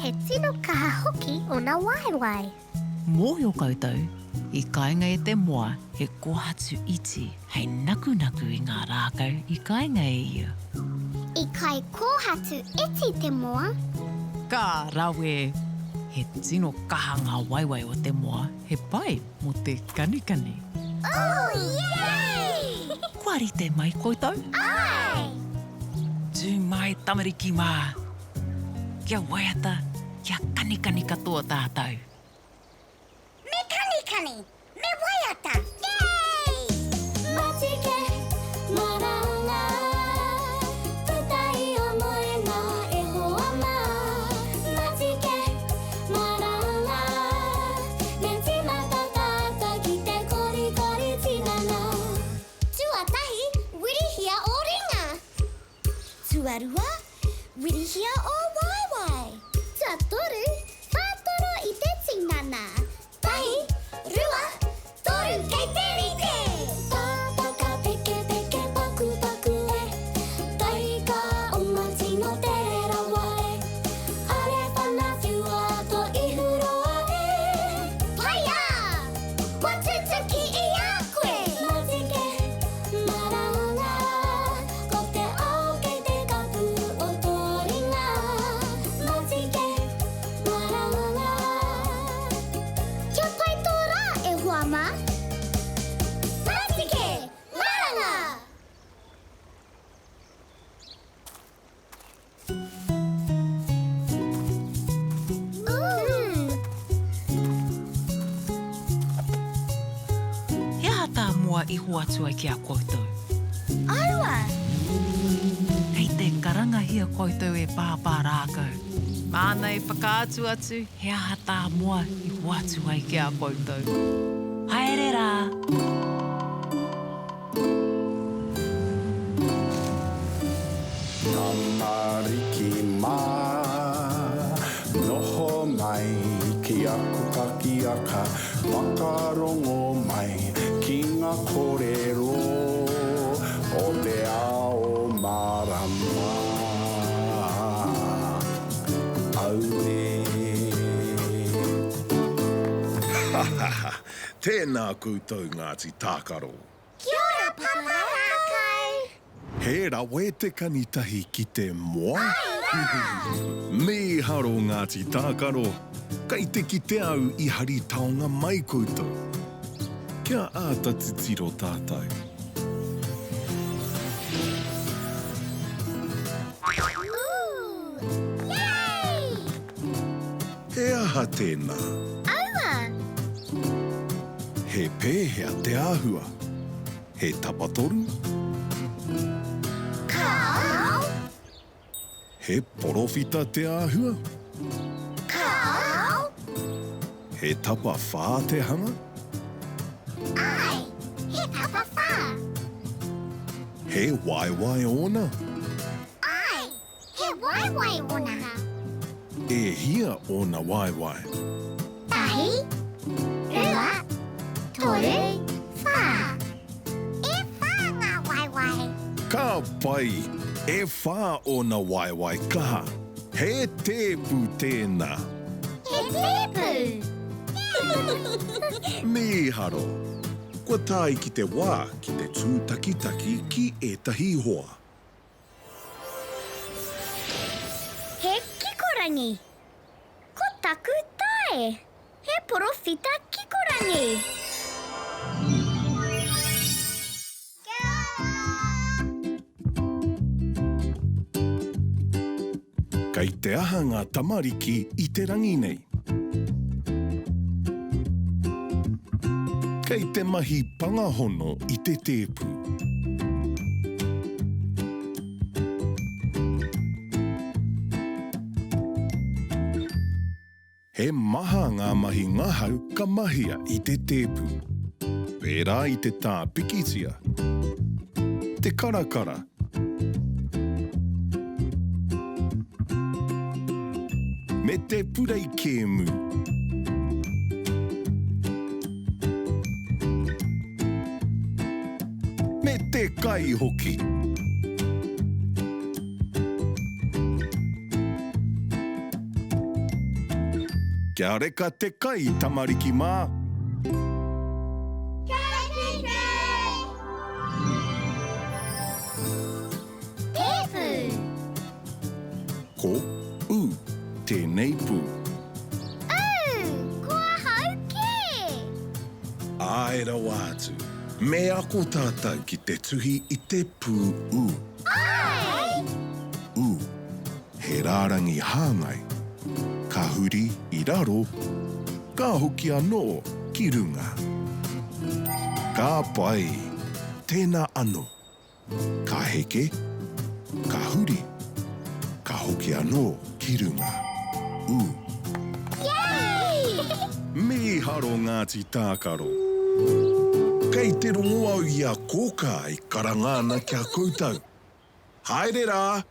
He tino kaha hoki ōna waewae. Mōhio koutou, i kainga e te moa he kōhatu iti hei nakunaku i ngā rākau i kainga e ia. I kai kōhatu iti te moa. Ka rawe! He tino kaha ngā waewae o te moa, he pai mō te kanikani. Ooh, yay! Kua rite mai koutou? Āe! Tū mai tamariki mā! Kia waiata, kia kanikani katoa tātou. Me kanikani, me waiata, yay! Matike, maranga, puta i o moenga e hoa mā. Matike, maranga, me tīmata tātou ki te korikori tinana. Tuatahi, wirihia ō ringa. Tuarua, wirihia ō waewae. Tuatoru, whātoro i te tinana. Tahi, rua, toru, kei te rite! Pāpaka pekepeke pakupaku e, Taika oma tino tere rawa e, Are whana whiua to ihu roa e. Paia! Kua tutuki i a koe! Matike, Maranga, ko te ao kei te kapu o tō ringa. Matike, maranga. Kia pai tō rā, e hoa mā. Matike, maranga! He aha tā Moa i hoatu ai ki a koutou? Aua! Kei te karangahia koutou e Pāpā Rākau. Māna e whakaatu atu he aha tā Moa i hoatu ai ki a koutou. Haere rā! Tamariki mā, noho mai ki aku pakiaka, whakarongo mai ki ngā kōrero o te ao mārama. Auē. Tēnā koutou Ngāti Tākaro. Kia ora Papa Rākau! He rawe te kani tahi ki te moa? Ae rā! Mīharo Ngāti Tākaro, kei te kite au i hari taonga mai koutou. Kia āta titiro tātou. Ooh! Yay! He aha tēnā? Aua! He pēhea te āhua? He tapatoru? Kāo! He porowhita te āhua? Kāo! He tapawhā te hanga? Āe, he tapawhā. He waewae ōna? Āe, He waewae ōna. E hia ōna waewae? Tahi, rua, toru, whā. E whā ngā waewae. Ka pai! E whā ōna waewae kaha. He tēpu tēnā. He tēpu! Mīharo! Kua tae ki te wā ki te tūtakitaki ki ētahi hoa. He kikorangi. Ko taku tae. He porowhita kikorangi. Kia ora! Kei te aha ngā tamariki i te rangi nei? Kei te mahi pangahono i te tēpu. He maha ngā mahi ngahau ka mahia i te tēpu. Pērā i te tā pikitia, te karakara, me te purei kēmu. Me te kai hoki! Kia reka te kai, tamariki mā! Ka kite! Tēpu! Ko U tēnei pū. U! Ko ahau kē! Āe rawa atu, me ako tātou ki te tuhi i te pū U. Āe! U. He rārangi hāngai, ka huri i raro, ka hoki anō ki runga. Ka pai! Tēnā anō. Ka heke, ka huri, ka hoki anō ki runga. U. Yay! Mīharo Ngāti Tākaro! Kei te rongo au i a Kōkā e karanga ana ki a koutou. Haere rā!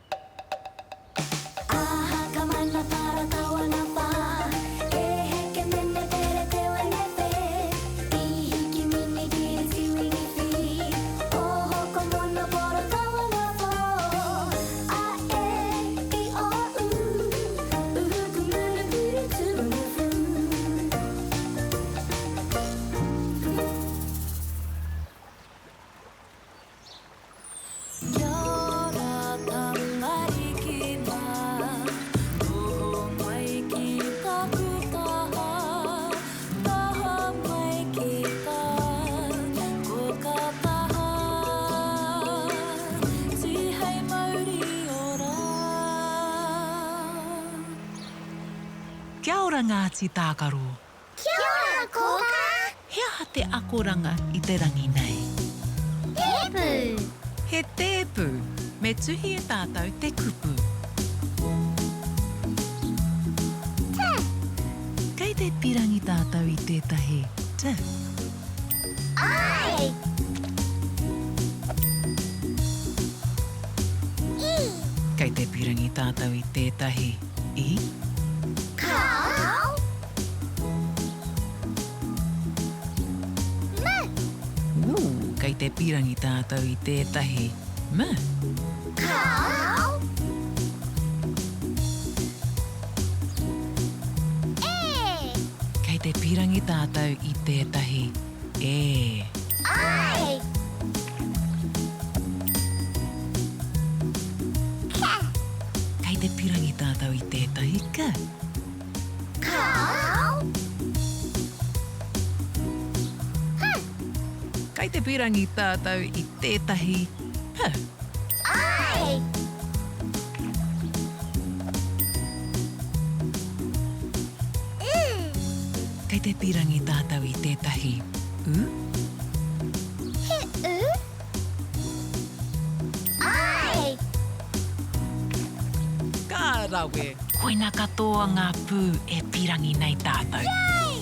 Aha ka mana para tawana wha E heke mene pere te wene whe I hiki mini kiri tiwini whiri Oho ko mono poro tawana who A e i o u Uhu ku munu piri tuunu fu. Kia ora tamariki mā, noho mai ki taku taha, taha mai ki tā koka taha, tihei mauri ora. Kia ora Ngāti Tākaro. Kia ora Kōkā! He aha te akoranga i te rangi nei? Tēpu! He tēpu! Me tuhi e tātou te kupu. T. Kei te pirangi tātou i tētahi t. I. E. Kei te pirangi tātou i tētahi i. Kāo. M. Ū, kei te pīrangi tātou i tētahi M. Kāo. E. Kei te pīrangi tātou i tētahi E. I. K. Kei te pīrangi tātou i tētahi K. Kāo. H. Kei te pīrangi tātou i tētahi H. I. U. Kei te pīrangi tātou i tētahi U. He U. I. Ka rawe! Koina katoa ngā pū e pīrangi nei tātou. Yay!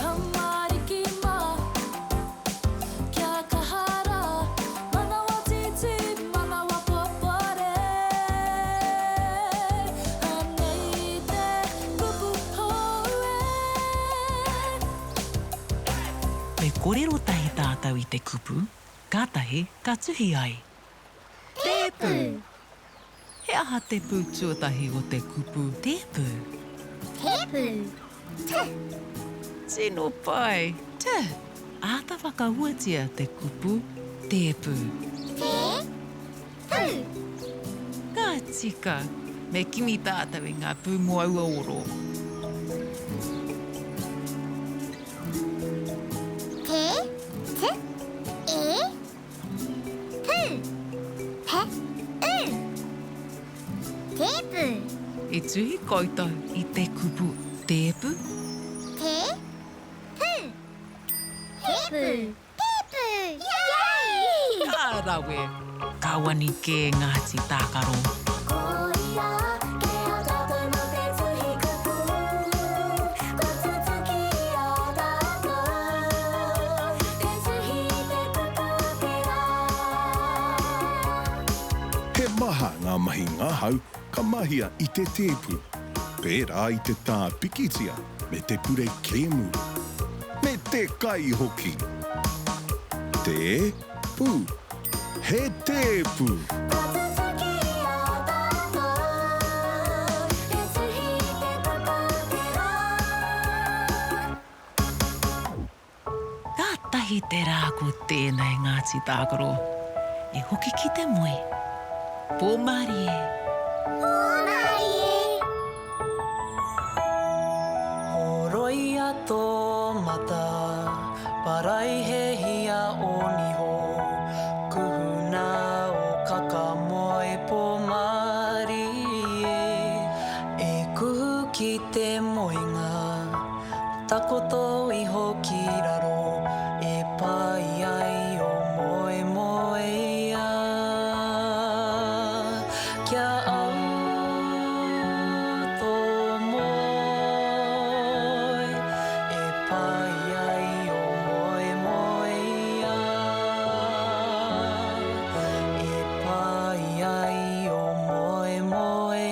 Tamariki mā, kia kaha rā, manawa tītī, manawa popore. Anei te kupu hou e. Me kōrero tahi tātou i te kupu, kātahi ka tuhi ai. Tēpu! He aha te pū tuatahi o te kupu tēpu? Tēpu. T. Tino pai! T. Āta whakahuatia te kupu tēpu. Te. Pu. Ka tika! Me kimi tātou i ngā pū mō aua oro. Te. T. E. Pu. P. U. Tēpu. I tuhi koutou i te kupu tēpu? Te. Pu. Tēpu! Tēpu! Yay! Ka rawe! Ka wani kē Ngāti Tākaro. Koia ke a tātou mō te tuhi kupu Kua tutuki i a tātou Te tuhi i te puka o te rā. He maha ngā mahi ngahau ka mahia i te tēpu, pērā i te tā pikitia me te purei kēmu. Me te kai hoki! Te pū. He tēpu! Kua tutuki i a tātou Te tuhi i te puka o te rā. Kātahi te rā ko tēnei Ngāti Tākaro e hoki ki te moe. Pōmārie! Pōmārie! Horoia tō mata, paraihehia ō niho, kuhuna ō kaka moe pōmārie, e kuhu ki te moenga. Takoto iho ki raro e pai ai o moemoeā. Kia au tō moe e pai ai o moemoeā. E pai ai o moemoeā.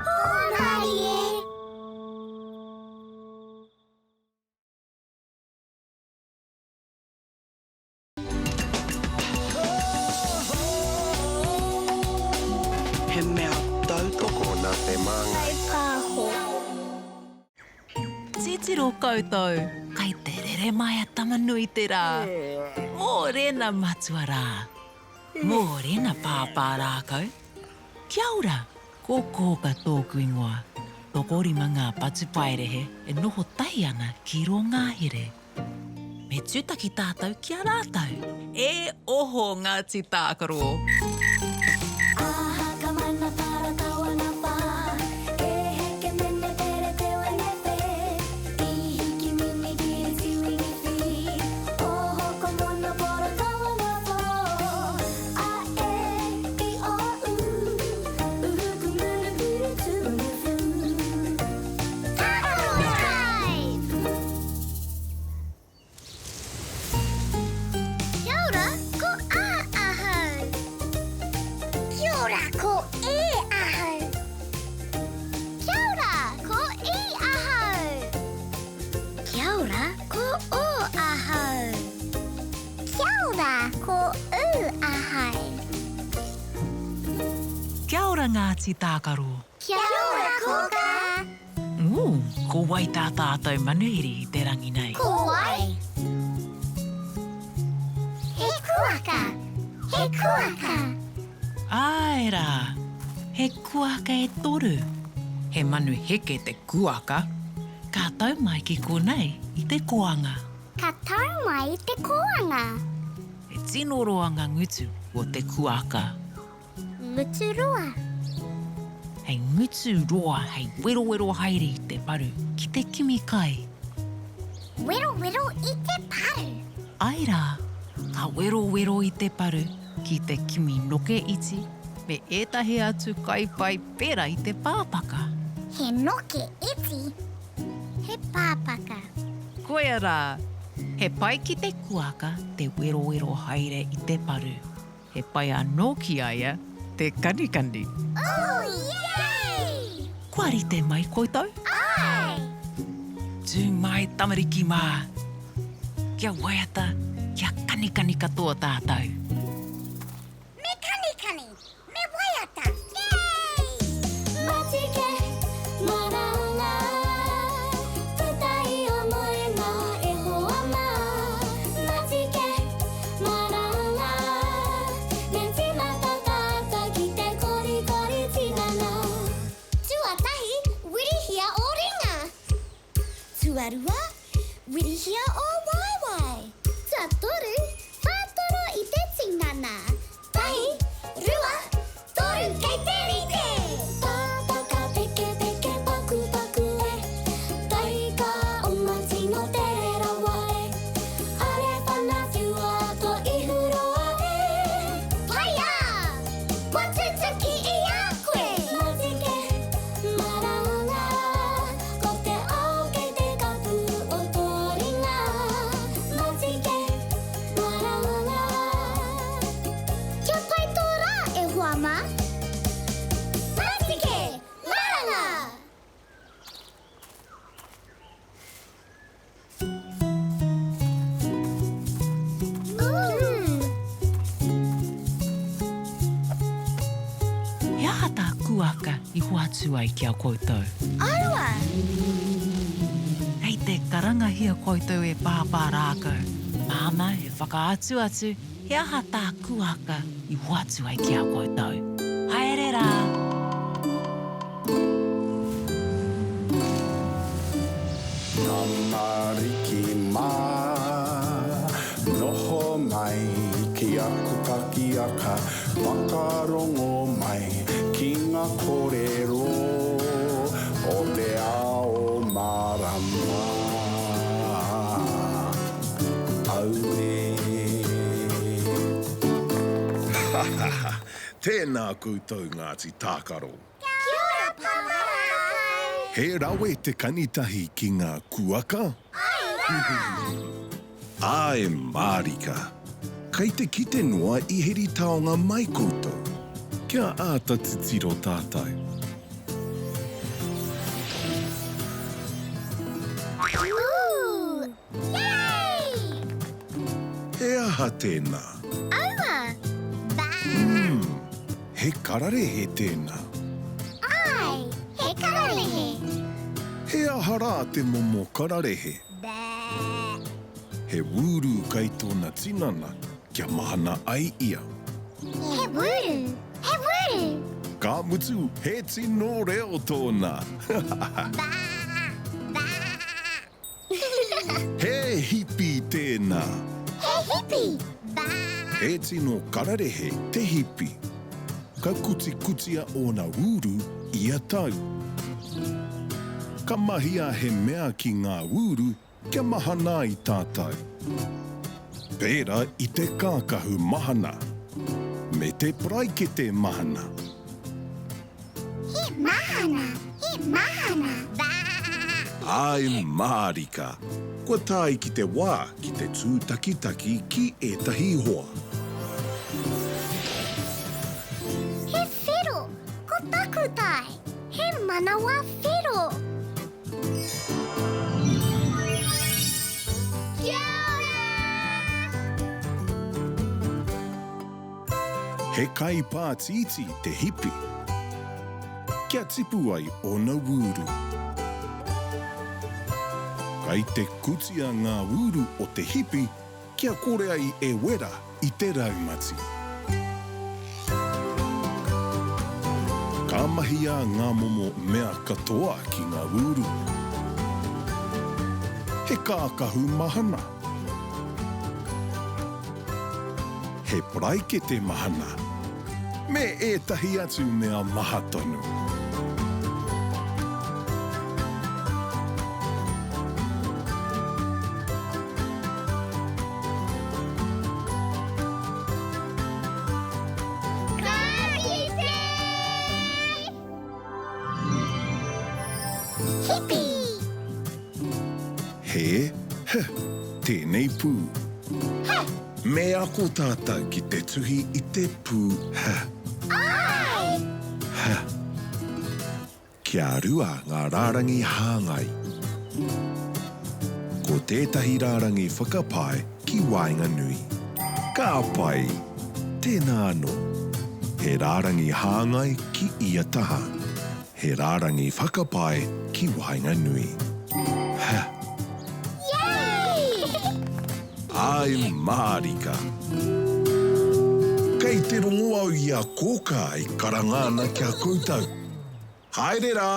Hōmarie! He mea tautoko nā Te Māngai. Pāho. Titiro koutou, kai te rere mai a Tama-nui-te-rā. Mōrena matua rā. Mōrena pāpā rākau. Kia ora! Ko Kōka tōku ingoa. Tokorima ngā patupaiarehe e noho tahi ana ki rō ngahere. Me tūtaki tātou ki a rātou. E oho Ngāti Tākaro! Aha ka mana para tawana pa E heke mene pere te wene pe I hiki mini kiri tiwini fi Oho ko mono poro tawana po A e i o u Kia ora, ko A ahau. Kia ora, ko E ahau. Kia ora, ko I ahau. Kia ora, ko O ahau. Kia ora, ko U ahau. Kia ora Ngāti Tākaro. Kia ora Kōkā. Ooh, ko wai tā tātou manuhiri i te rangi nei? Ko wai? He kuaka! He kuaka! Āe rā, he kuaka e toru. He manu heke te kuaka. Ka tau mai ki konei i te koanga. Ka tau mai i te koanga. He tino roa nga ngutu o te kuaka. Ngutu roa. Hei ngutu roa hei werowero haere i te paru ki te kimi kai. Werowero i te paru. Ae rā, ka werowero i te paru ki te kimi noke iti me ētahi atu kai pai pērā i te pāpaka. He noke iti, he pāpaka. Koia rā, he pai ki te kuaka te werowero haere i te paru. He pai anō ki a ia te kanikani. Ooh, yay! Kua rite mai koutou? Āe! Tū mai tamariki mā! Kia waiata, kia kanikani katoa tātou. Me kanikani, me waiata, yay! Matike, maranga, puta i o moenga e hoa mā. Matike, maranga, me tīmata tātou ki te korikori tinana. Tuatahi, wirihia ō ringa. Tuarua, wirihia ō waewae. Tuatoru, whātoro i te tinana. Tahi, rua, Māmā. Matike! Maranga! He aha tā Kuaka i hoatu ai ki a koutou? Aua! Kei te karangahia koutou e Pāpā Rākau. Māna e whakaatu atu he aha tā Kuaka i hoatu ai ki a koutou. Haere rā! Tamariki mā, noho mai ki aku kakiaka, whakarongo mai ki ngā kōrero o te ao mārama. Auē. Tēnā koutou Ngāti Tākaro. Kia ora Papa Rākau! He rawe te kanitahi ki ngā kuaka? Āe rā! Āe mārika! Kei te kite noa i heri taonga mai koutou. Kia āta titiro tātou. Ooh! Yay! He aha tēnā? Aua! Bā! Umm, he kararehe tēnā. Āe, he kararehe. He aha rā te momo kararehe? Bā! He wūru kai tōna tinana kia mahana ai ia. He wūru! He wūru! Ka mutu, he tino reo tōna! Bā! Bā! He hipi tēnā. He hipi! Bā! He tino kararehe te hipi. Ka kutikutia ōna wūru ia tau. Ka mahia he mea ki ngā wūru kia mahana ai tātou. Pērā i te kākahu mahana. Me te paraikete mahana. He mahana, he mahana, bā! Āe mārika, kua tae ki te wā ki te tūtakitaki ki ētahi hoa. He whero, ko taku tae, he manawa whero. Kia ora! He kai pātītī te hipi. Kia tipu ai ōna wūru. Kai te kutia ngā wūru o te hipi kia kore ai e wera i te raumati. Ka mahia ngā momo mea katoa ki ngā wūru. He kākahu mahana. He paraikete mahana, me ētahi atu mea maha tonu. Ka kite! Hipi! He, h, tēnei pū. H! Me ako tātou ki te tuhi i te pū H. Āe! H. Kia rua ngā rārangi hāngai. Ko tētahi rārangi whakapae ki waenganui. Ka pai! Tēnā anō. He rārangi hāngai ki ia taha. He rārangi whakapae ki waenganui. H. Yay! Āe mārika. Kei te rongo au i a Kōkā e karanga ana ki a koutou. Haere rā!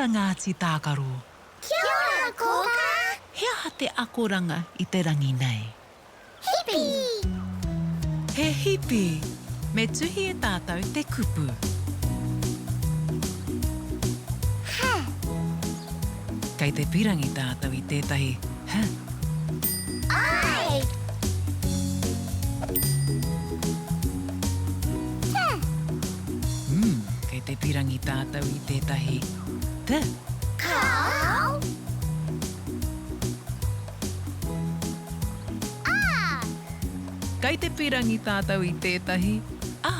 ora Ngāti Tākaro. Kia ora Kōkā! He aha te akoranga i te rangi nei? Hipi! He hipi! Me tuhi e tātou te kupu. H. Kei te pirangi tātou i tētahi h. I. T. Mm, kei te pirangi tātou i tētahi t. Kāo. A. Kei te pirangi tātou i tētahi A.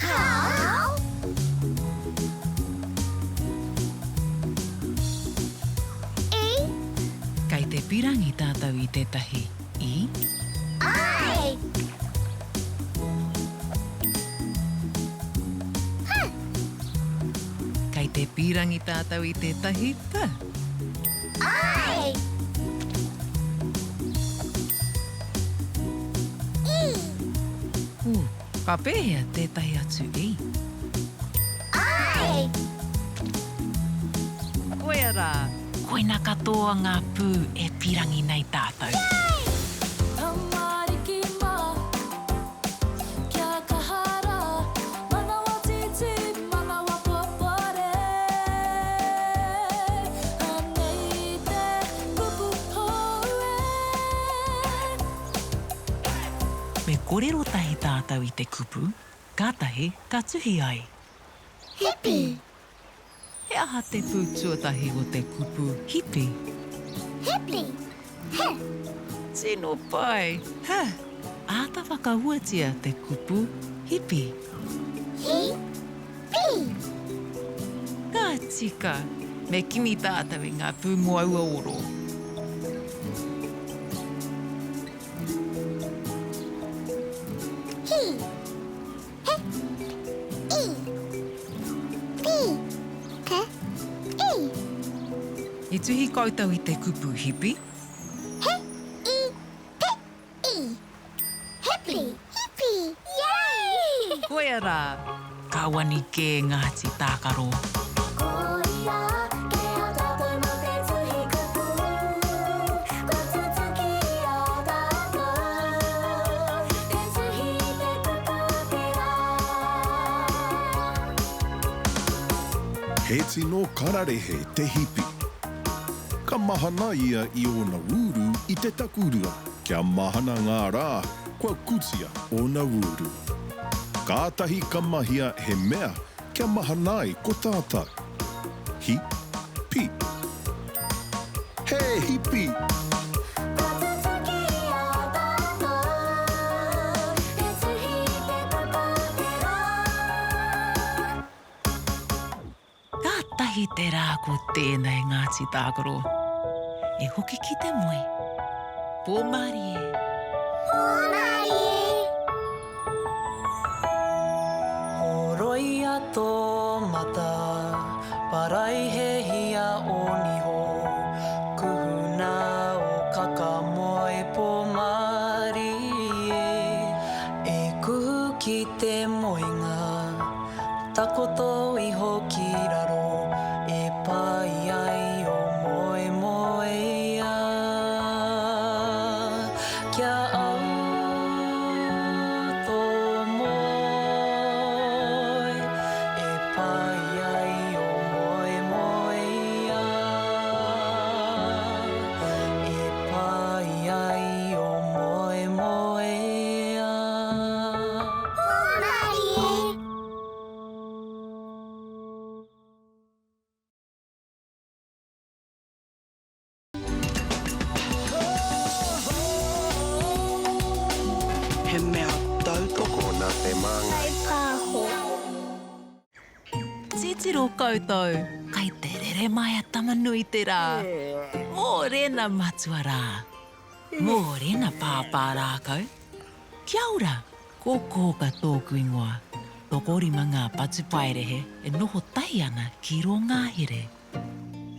Kāo. E. Kei te pirangi tātou i tētahi I. I. H. Kei te pirangi tātou i tētahi P. I. I. Ū, ka pēhea tētahi atu i? I. Koia rā. Koina katoa ngā pū e pirangi nei tātou. Yay! Tamariki mā, kia kaha rā, manawa tītī, manawa popore. Anei te kupu hou e. Me korero tahi tātou i te kupu, kātahi ka tuhi ai. Hipi. He aha te pū tuatahi o te kupu hipi? Hipi. H. Tino pai. H. Āta whakahuatia te kupu hipi. Hi. Pi. Ka tika. Me kimi tātou i ngā pū mō aua oro. Hi. He. I. P. P. I. I tuhi koutou i te kupu hipi? He. I. P. I. Hipi. Hipi. Yay! Koia rā. Ka wani kē Ngāti Tākaro. Koia kē a tātou mā te tuhi kupu, kua tutuki i a tātou te tuhi i te kupu o te rā. He tino kararehe te hipi. Ka mahana ia i ōna wūru i te takurua, kia mahana ngā rā kua kutia ōna wūru. Kātahi ka mahia he mea kia mahana ai ko tātou. Hi, pi. He hipi! Kua tutuki i a tātou te tuhi i te kupu o te rā. Kātahi te rā ko tēnei Ngāti Tākaro. E hoki ki te moe. Pō mārie. Pō mārie. Horoia tō mata, paraihehia ō niho, kuhuna ō kaka moe pō mārie. E kuhu ki te moenga. Takoto iho ki raro e pai ai o moemoeā. Kia au tō moe e pai ai o moemoeā. E pai ai o moemoeā. Hōmarie! He mea tautoko nā Te Māngai. Pāho. Titiro koutou, kai te rere mai a Tama-nui-te-rā. Mōrena matua rā. Mōrena pāpā rākau. Kia ora! Ko Kōka tōku ingoa. Tokorima ngā patupaiarehe e noho tahi ana ki rō ngahere.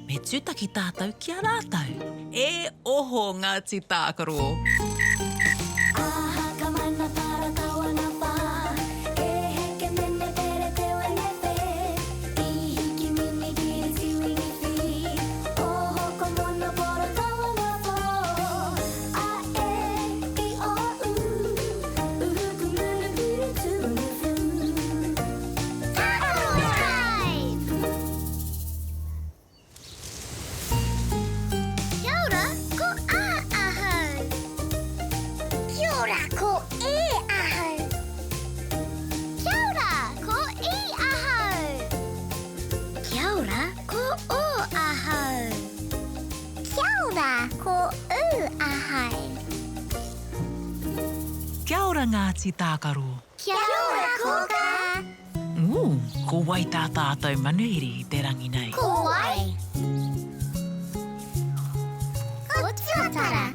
Me tūtaki tātou ki a rātou. E oho Ngāti Tākaro! Aha ka mana tara tawana pa E heke mene pere te wene pe I hiki mini kiri tiwini fi. ora, ko E ahau. Kia ora, ko I ahau. Kia ora, ko O ahau. Kia ora, ko U ahau. Kia ora Ngāti Tākaro. Kia ora Kōkā. Ooh, ko wai tā tātou manuhiri i te rangi nei? Ko wai? Ko Tuatara!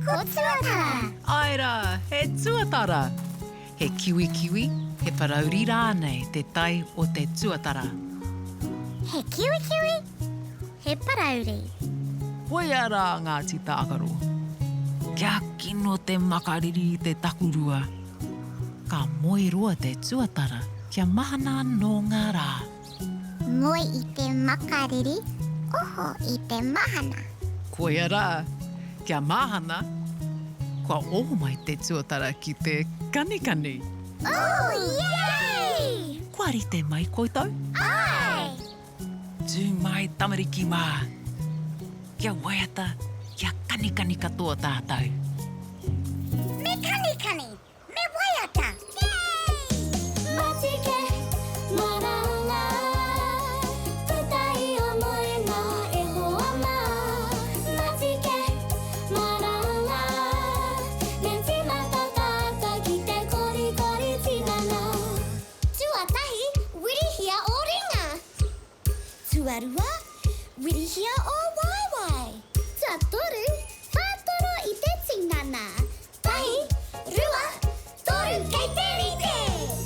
Ko Tuatara! Āe rā, he tuatara! He kiwikiwi, he parauri rānei te tae o te tuatara. He kiwikiwi, he parauri. Koia rā Ngāti Tākaro. Kia kino te makariri i te takurua. Ka moe roa te tuatara kia mahana anō ngā rā. Moe i te makariri, oho i te mahana. Koia rā, kia mahana, kua oho mai te tuatara ki te kanikani. Ooh, yay! Kua rite mai koutou? Āe! Tū mai tamariki mā! Kia waiata, kia kanikani katoa tātou. Me kanikani, me waiata! Yay! Matike, maranga, puta i o moenga e hoa mā. Matike, maranga, me tīmata tātou ki te korikori tinana. Tuatahi, wirihia ō ringa. Tuarua, wirihia ō waewae. Tuatoru, whātoro i te tinana. Tahi, rua, toru, kei te rite!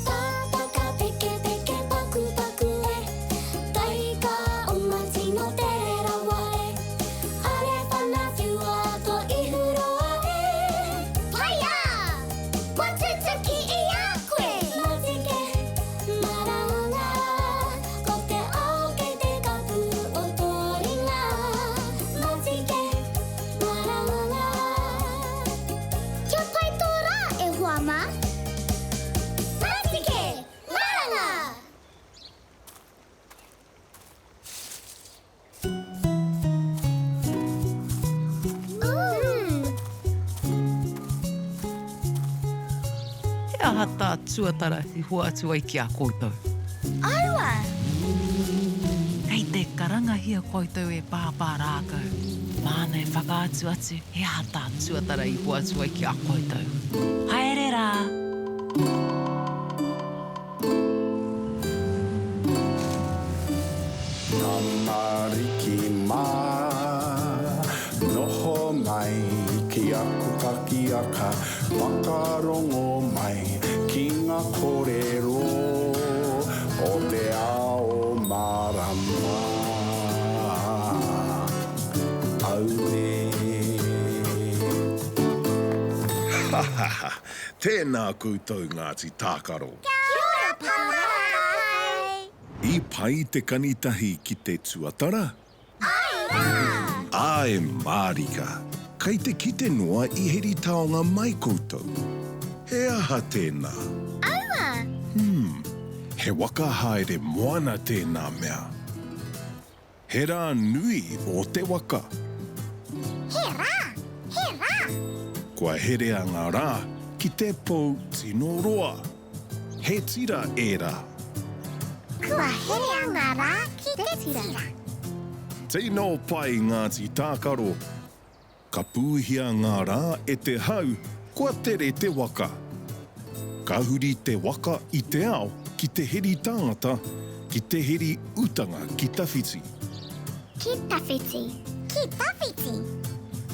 Pāpaka pekepeke pakupaku e, Taika oma tino tere rawa e, Are whana whiua to ihu roa e. Whaia! Kua tutuki i a koe! Matike, maranga, ko te ao kei te kapu o tō ringa. Matike, maranga. Kia pai tō rā, e hoa mā! Matike, maranga! He aha tā Tuatara i hoatu ai ki a koutou? Aua! Kei te karangahia koutou e Pāpā Rākau. Māna e whakaatu atu he aha tā Tuatara i hoatu ai ki a koutou. Haere rā! Tamariki mā, noho mai ki aku pakiaka, whakarongo mai ki ngā kōrero o te ao mārama. Auē. Ha ha ha! Tēnā koutou Ngāti Tākaro. Kia ora Papa Rākai! I pai te kanitahi ki te tuatara? Āe rā! Āe mārika! Kei te kite noa i heri taonga mai koutou. He aha tēnā? Aua! Hmm, he waka haere moana tēnā mea. He rā nui ō te waka. He rā! He rā! Kua herea ngā rā ki te pou tino roa. He tira ērā. Kua herea ngā rā ki te tira. Tino pai Ngāti Tākaro. Ka pūhia ngā rā e te hau, kua tere te waka. Ka huri te waka i te ao ki te heri tāngata, ki te heri utanga ki tawhiti. Ki tawhiti. Ki tawhiti.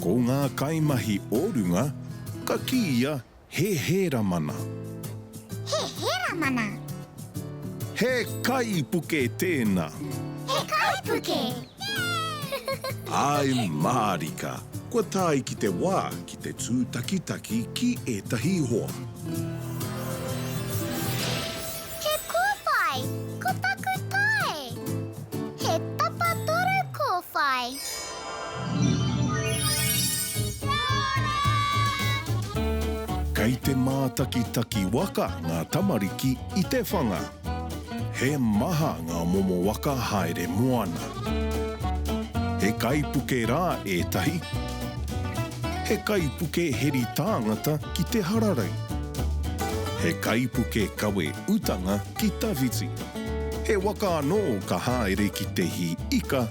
Ko ngā kaimahi o runga, ka kīia He hēramana. He hēramana. He kaipuke tēnā. He kaipuke! Āe mārika, kua tae ki te wā ki te tūtakitaki ki ētahi hoa. He kōwhai, ko taku tae. He tapatoru kōwhai. Kei te mātakitaki waka ngā tamariki i te whanga. He maha ngā momo waka haere moana. He kaipuke rā ētahi. He kaipuke heri tāngata ki te hararei. He kaipuke kawe utanga ki tawhiti. He waka anō ka haere ki te hī ika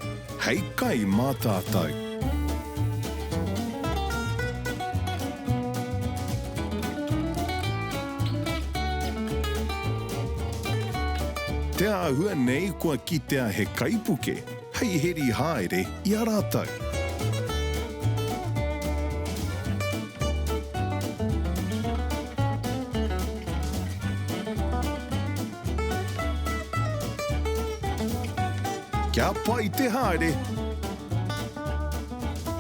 hei kai mā tātou. Te āhua nei kua kitea he kaipuke hei heri haere i a rātou. Kia pai te haere!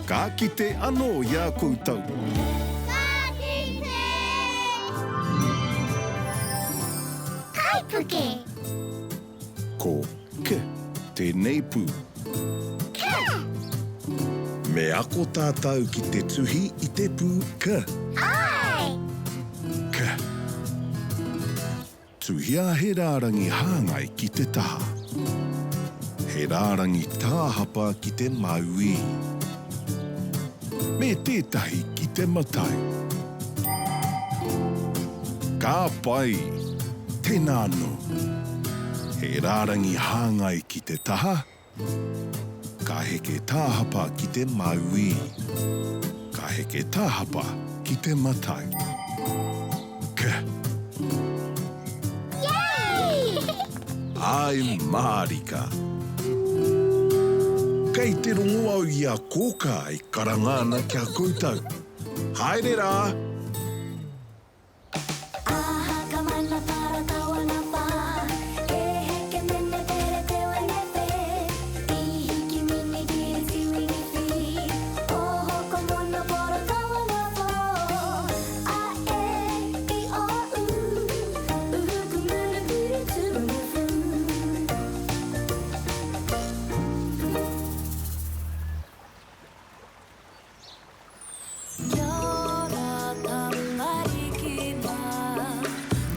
Ka kite anō i a koutou. Ka kite! Kaipuke! Ko K tēnei pū. K! Me ako tātou ki te tuhi i te pū K. Āe! K. Tuhia he rārangi hāngai ki te taha. He rārangi tāhapa ki te mauī. Me tētahi ki te matau. Ka pai! Tēnā anō. He rārangi hāngai ki te taha. Ka heke tāhapa ki te mauī. Ka heke tāhapa ki te matau. K. Yay! Āe mārika. Kei te rongo au i a Kōkā e karanga ana ki a koutou. Haere rā! Kia ora tamariki mā,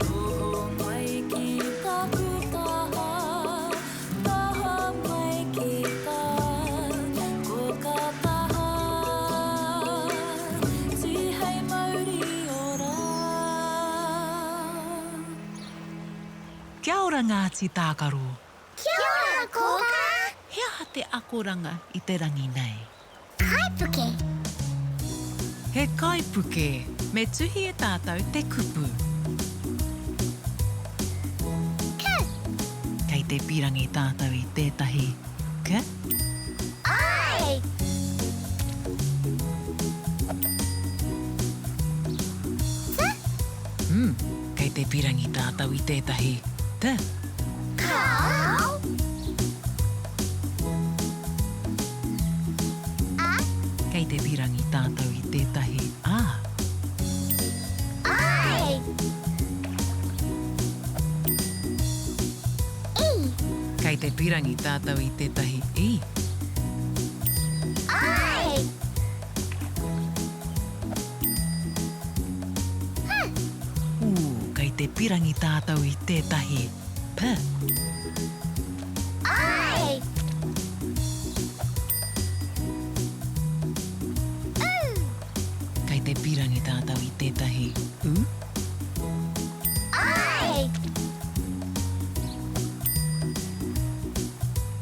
noho mai ki taku taha, taha mai ki tā koka taha, tihei mauri ora. Kia ora Ngāti Tākaro. Kia ora Kōkā! He aha te akoranga i te rangi nei? Kaipuke. He kaipuke. Me tuhi e tātou te kupu. K. Kei te pīrangi tātou i tētahi k. Āe! T. Mm, kei te pīrangi tātou i tētahi t. Kāo. A. Kei te pīrangi tātou i tētahi A. Āe! I. Kei te pīrangi tātou i tētahi I. Āe! H. Ū, kei te pīrangi tātou i tētahi P. Āe! U. Kei te pīrangi tātou i tētahi U? Āe!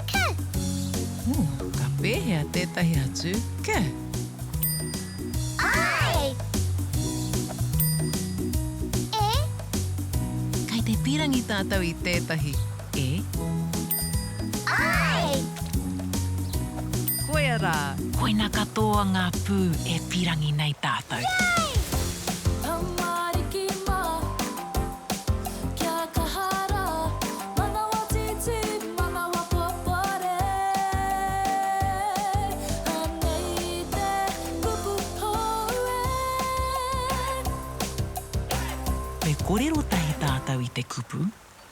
K. Ū, ka pēhea tētahi atu K? Āe! E. Kei te pīrangi tātou i tētahi E? Āe! Koia rā! Koina katoa ngā pū e pīrangi nei tātou. Yay! Tamariki mā, kia kaha rā, manawa tītī, manawa popore. Anei te kupu hou e. Me kōrero tahi tātou i te kupu,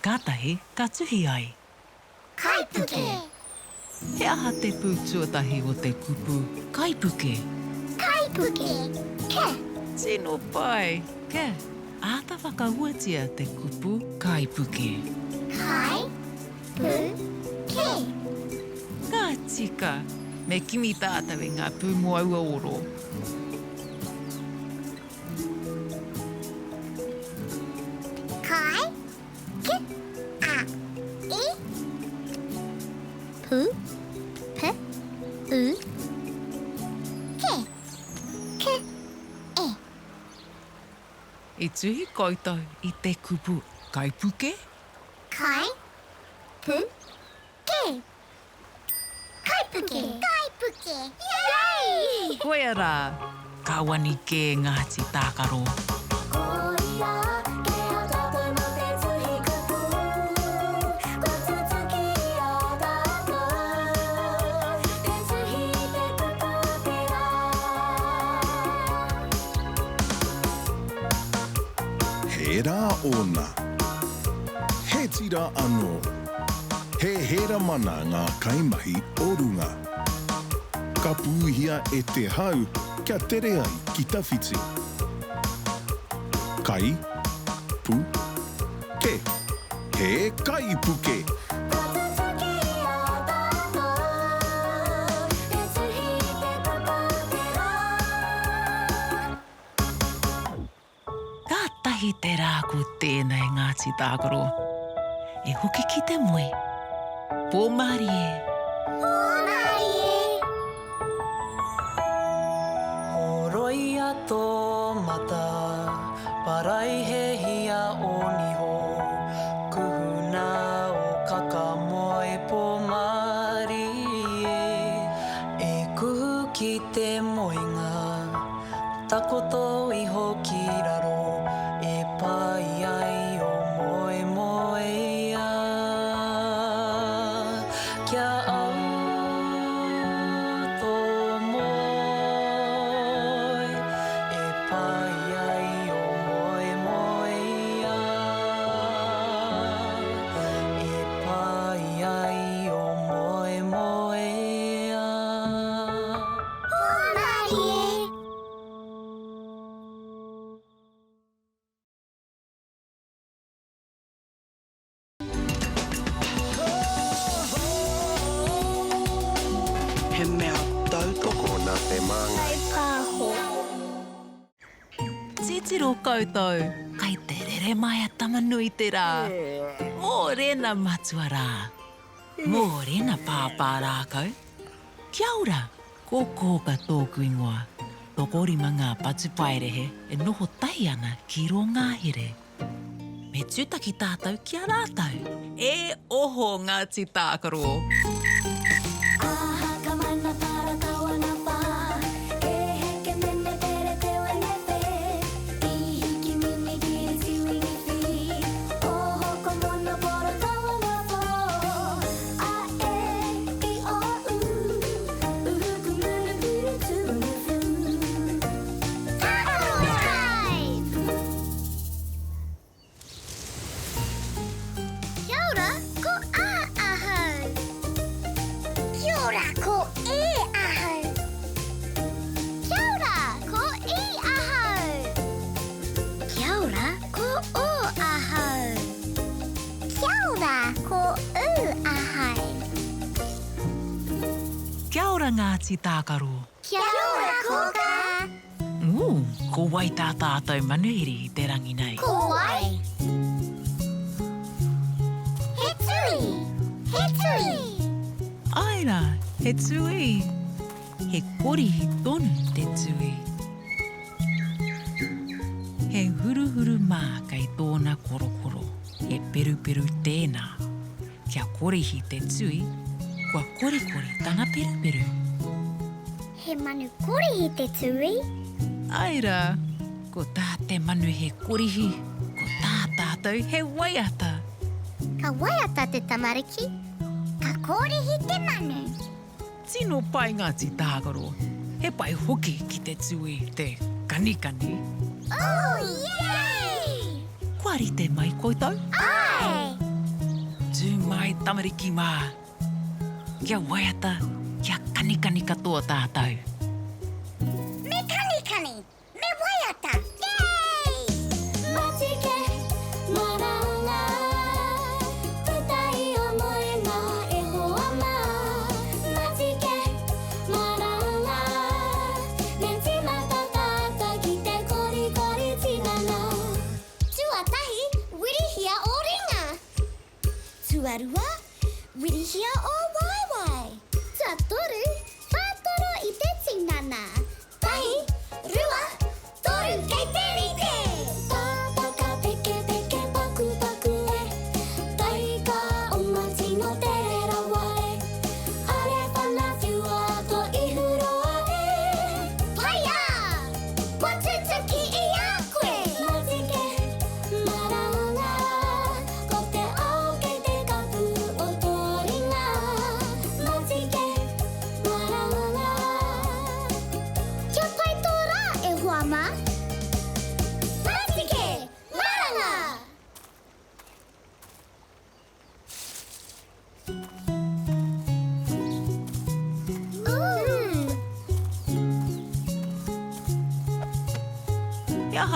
kātahi ka tuhi ai. Kaipuke. He aha te pū tuatahi o te kupu kaipuke? Kaipuke, K. Tino pai, K. Āta whakahuatia te kupu kaipuke. Kai, pu, ke. Ka tika! Me kimi tātou i ngā pū mō aua oro. I tuhi koutou i te kupu kaipuke? Kai, pu, ke. Kaipuke! Kaipuke! Yay! Koia rā, ka wani kē Ngāti Tākaro. Koia kē a tātou mā te tuhi kupu, kua tutuki i a tātou te tuhi i te kupu o te rā. He rā ōna. He tira anō. He hēramana ngā kaimahi o runga. Ka pūhia e te hau kia tere ai ki tawhiti. Kai, pu, ke. He kaipuke! Kua tutuki i a tātou te tuhi i te kupu o te rā. Kātahi te rā ko tēnei Ngāti Tākaro. E hoki ki te moe. Pō mārie. Pō mārie. Horoia tō mata, paraihehia ō niho, kuhuna ō kaka moe pō mārie. E kuhu ki te moenga. Takoto iho ki raro e pai ai o moemoeā. Kia au tō moe e pai ai o moemoeā. E pai ai o moemoeā. Hōmarie! He mea tautoko nā Te Māngai. Kaipāho. Titiro koutou, kai te rere mai a Tama-nui-te-rā. Mōrena matua rā. Mōrena pāpā rākau. Kia ora! Ko Kōka tōku ingoa. Tokorima ngā patupaiarehe e noho tahi ana ki rō ngahere. Me tūtaki tātou ki a rātou. E oho Ngāti Tākaro! Aha ka mana para tawana pa E heke mene pere te wene pe I hiki mini kiri tiwini fi Oho ko mono poro tawana po A e i o u Uhu ku munu puru tuunu fu Tākaro Skies! Kia ora, ko A ahau. Kia ora, ko E ahau. Kia ora, ko I ahau. Kia ora, ko O ahau. Kia ora, ko U ahau. Kia ora Ngāti Tākaro. Kia ora Kōkā. Ū, ko wai tā tātou manuhiri i te rangi nei? Ko wai? He tūī! He tūī! Āe rā, he tūī. He korihi tonu te tūī. He huruhuru mā kei tōna korokoro, he peruperu tēnā. Kia korihi te tui, kua korikori tana peruperu. He manu korihi te tui. Āe rā, ko tā te manu he korihi, ko tā tātou he waiata. Ka waiata te tamariki, ka korihi te manu. Tino pai ngā tītākaro. He pai hoki ki te tui te kanikani. Ooh, yay! Kua rite mai koutou? Āe! Tū mai tamariki mā. Kia waiata, kia kanikani katoa tātou. Me kanikani! Me waiata! Yay! Matike, maranga, tetahi o moenga e hoa ma. Matike, maranga, me timata tata ki te korikori tinana. Tuatahi, wirihia o ringa. Tuarua, wirihia o waewae. Tuatoru, whātoro i te tinana.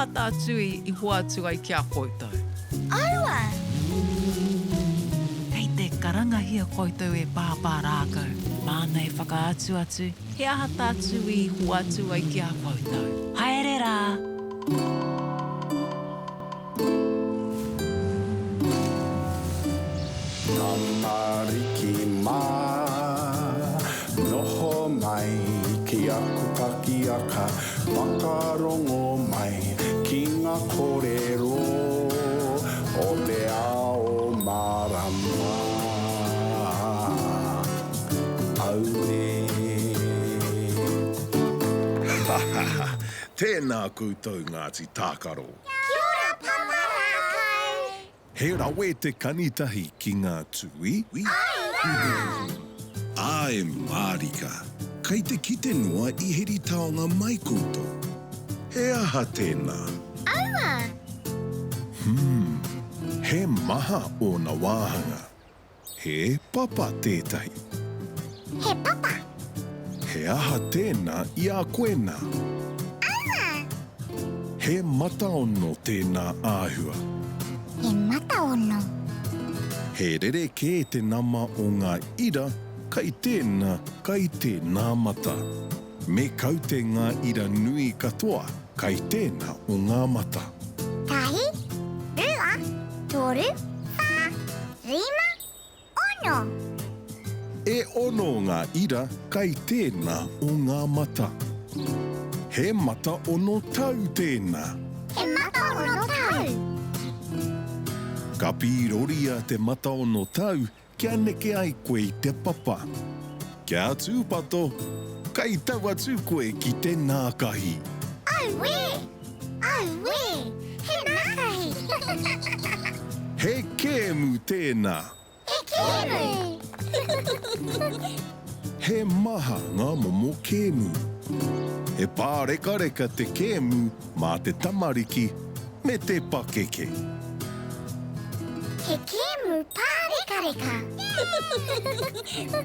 aha tā Tui i hoatu ai ki a koutou? Aua! Kei te karangahia koutou e Pāpā Rākau, māna e whakaatu atu he aha tā Tui i hoatu ai ki a koutou. Haere rā! Tamariki mā, noho mai ki aku pakiaka, whakarongo mai ki ngā kōrero o te ao mārama. Auē. Ha ha ha! Tēnā koutou Ngāti Tākaro! Kia ora Papa Rākau! He rawe te kanitahi ki ngā tūī. Āe rā! Āe mārika, kei te kite noa i heri taonga mai koutou. He aha tēnā? Aua! Humm, he maha ōna wāhanga. He papa tētahi. He papa. He aha tēnā i a koe nā? Aua! He mataono tēnā āhua. He mataono. He rerekē te nama o ngā ira kai tēnā, kai tēnā mata. Me kaute ngā ira nui katoa kai tēnā o ngā mata. Tahi, rua, toru, whā, rima, ono. E ono ngā ira kai tēnā o ngā mata. He mata ono tau tēnā. He mata ono tau. Ka pīroria te mata ono tau Kia neke ai koe i te papa. Kia tūpato, kai tau atu koe ki te nākahi. Auē! Auē! He nākahi! He kēmu tēnā. He kēmu! He maha ngā momo kēmu. He pārekareka te kēmu mā te tamariki me te pakeke. He kēmu pārekareka!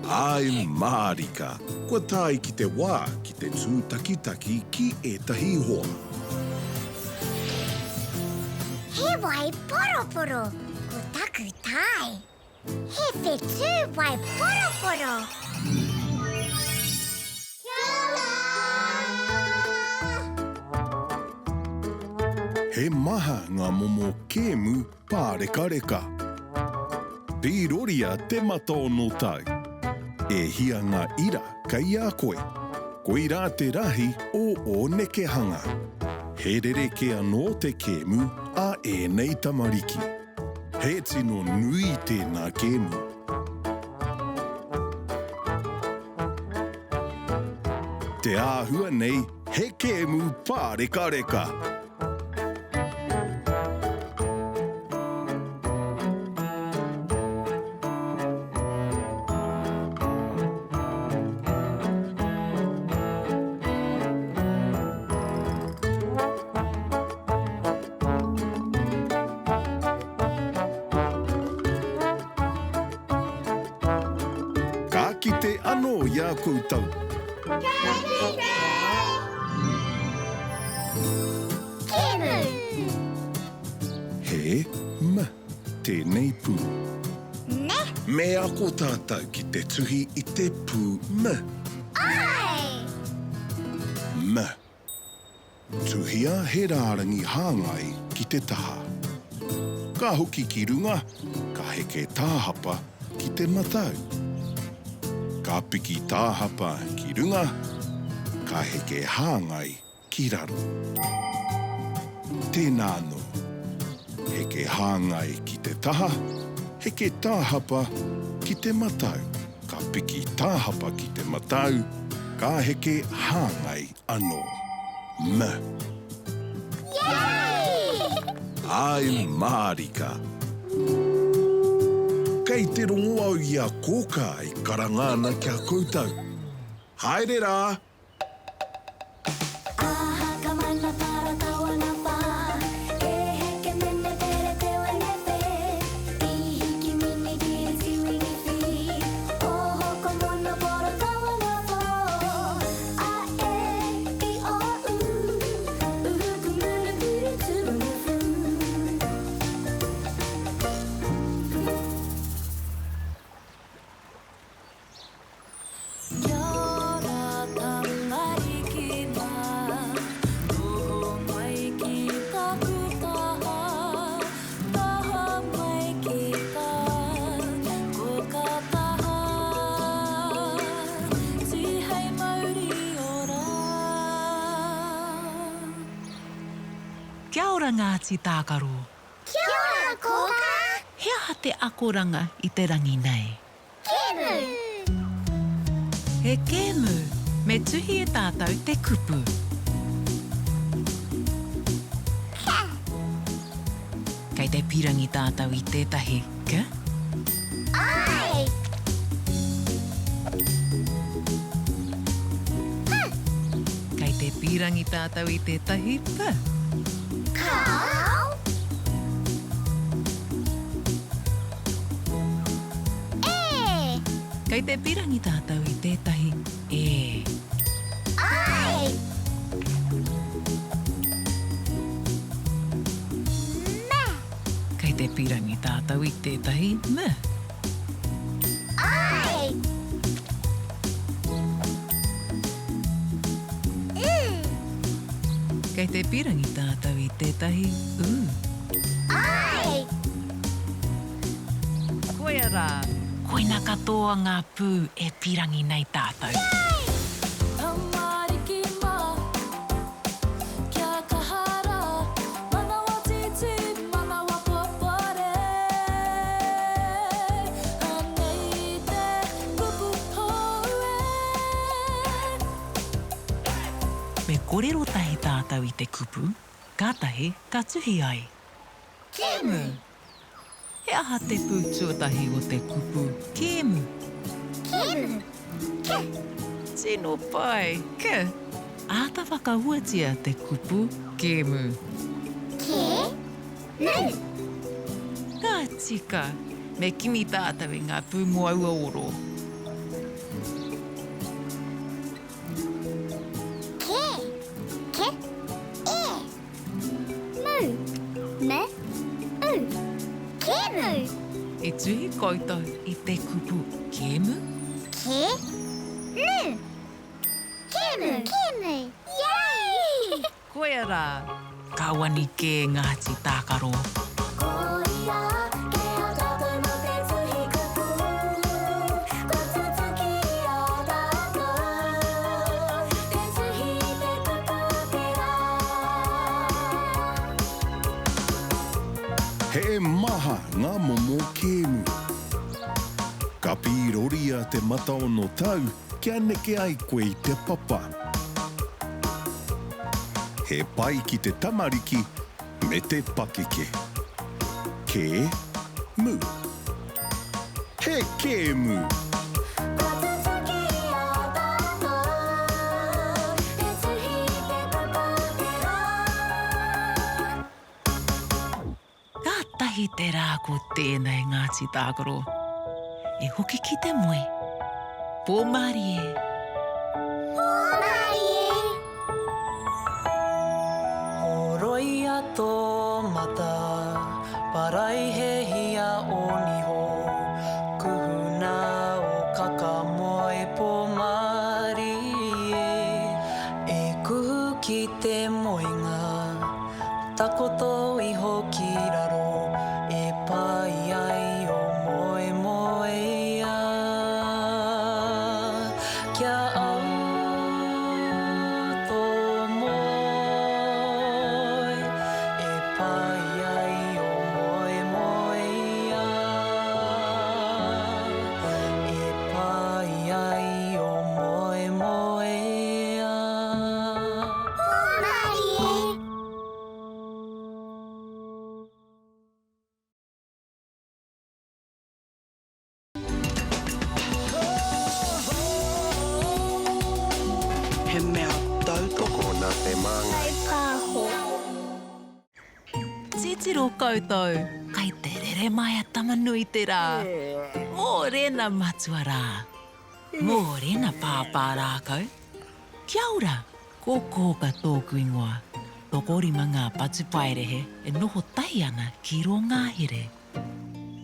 Āe mārika, kua tae ki te wā ki te tūtakitaki ki ētahi hoa. He wai poroporo ko taku tae. He whetū wai poroporo. Kia ora! He maha ngā momo kēmu pārekareka. Pīroria te mataono tau. E hia ngā ira kei a koe? Koirā te rahi o ō nekehanga. He rerekē anō te kēmu a ēnei tamariki. He tino nui tēnā kēmu. Te āhua nei he kēmu pārekareka. Ka kite anō i a koutou. Ka kite! Kēmu! He m tēnei pū. Ne. Me ako tātou ki te tuhi i te pū m. Āe! M. Tuhia he rārangi hāngai ki te taha. Ka hoki ki runga, ka heke tāhapa ki te matau. Ka piki tāhapa ki runga, ka heke hāngai ki raro. Tēnā anō. Heke hāngai ki te taha, heke tāhapa ki te matau. Ka piki tāhapa ki te matau, ka heke hāngai anō. M. Yay! Āe mārika. Kei te rongo au i a Kōkā e karanga ana ki a koutou. Haere rā! ora Ngāti Tākaro! Kia ora Kōkā! He aha te akoranga i te rangi nei? Kēmu! He kēmu! Me tuhi e tātou te kupu. Ka. Kei te pīrangi tātou i tētahi k? Āe! P. Kei te pīrangi tātou i tētahi p? Kāo! E! Kei te pirangi tātou i tētahi e. Ai! Me! Kei te pirangi tātou i tētahi m. Ai! U! Kei te pirangi tātou i tētahi u. Ai! Koia rā. Koina katoa ngā pū e pīrangi nei tātou. Tamariki mā, kia kaha rā, manawa tītī, manawa popore. Anei te kupu hou e. Me korero tahi tātou i te kupu, kātahi ka tuhi ai. Kēmu! He aha te pū tuatahi o te kupu kēmu? Kēmu. Ke. Tino pai! Ke. Āta whakahuatia te kupu kēmu. Kē. Mu. Ka tika! Me kimi tātou i ngā pū mō aua oro. Kē. Ke. E. Mu. Me. U. Kēmu. I tuhi koutou i te kupu kēmu? Kē. Mu. Kēmu. Kēmu. Yay! Koia rā. Ka wani kē Ngāti Tākaro. Koia kē a tātou mō te tuhi kupu, kua tutuki i a tātou te tuhi i te kupu o te rā. He maha ngā momo kēmu. Ka pīroria te mataono tau kia neke ai koe i te papa. He pai ki te tamariki me te pakeke. Kē, mu. He kēmu! Kua tutuki i a tātou te tuhi i te kupu o te rā. Kātahi te rā ko tēnei Ngāti Tākaro. E hoki ki te moe. Pō mārie. Pō mārie. Horoia tō mata, paraihehia ō niho, kuhuna ō kaka moe pō mārie. E kuhu ki te moenga. Takoto iho ki raro e pai ai o moemoeā. Kia au tō moe e pai ai o moemoeā. E pai ai o moemoeā. Hōmarie! He mea tautoko nā Te Māngai. Pāho. Titiro koutou, kai te rere mai a Tama-nui-te-rā. Mōrena matua rā. Mōrena pāpā rākau. Kia ora! Ko Kōka tōku ingoa. Tokorima ngā patupaiarehe e noho tahi ana ki rō ngahere.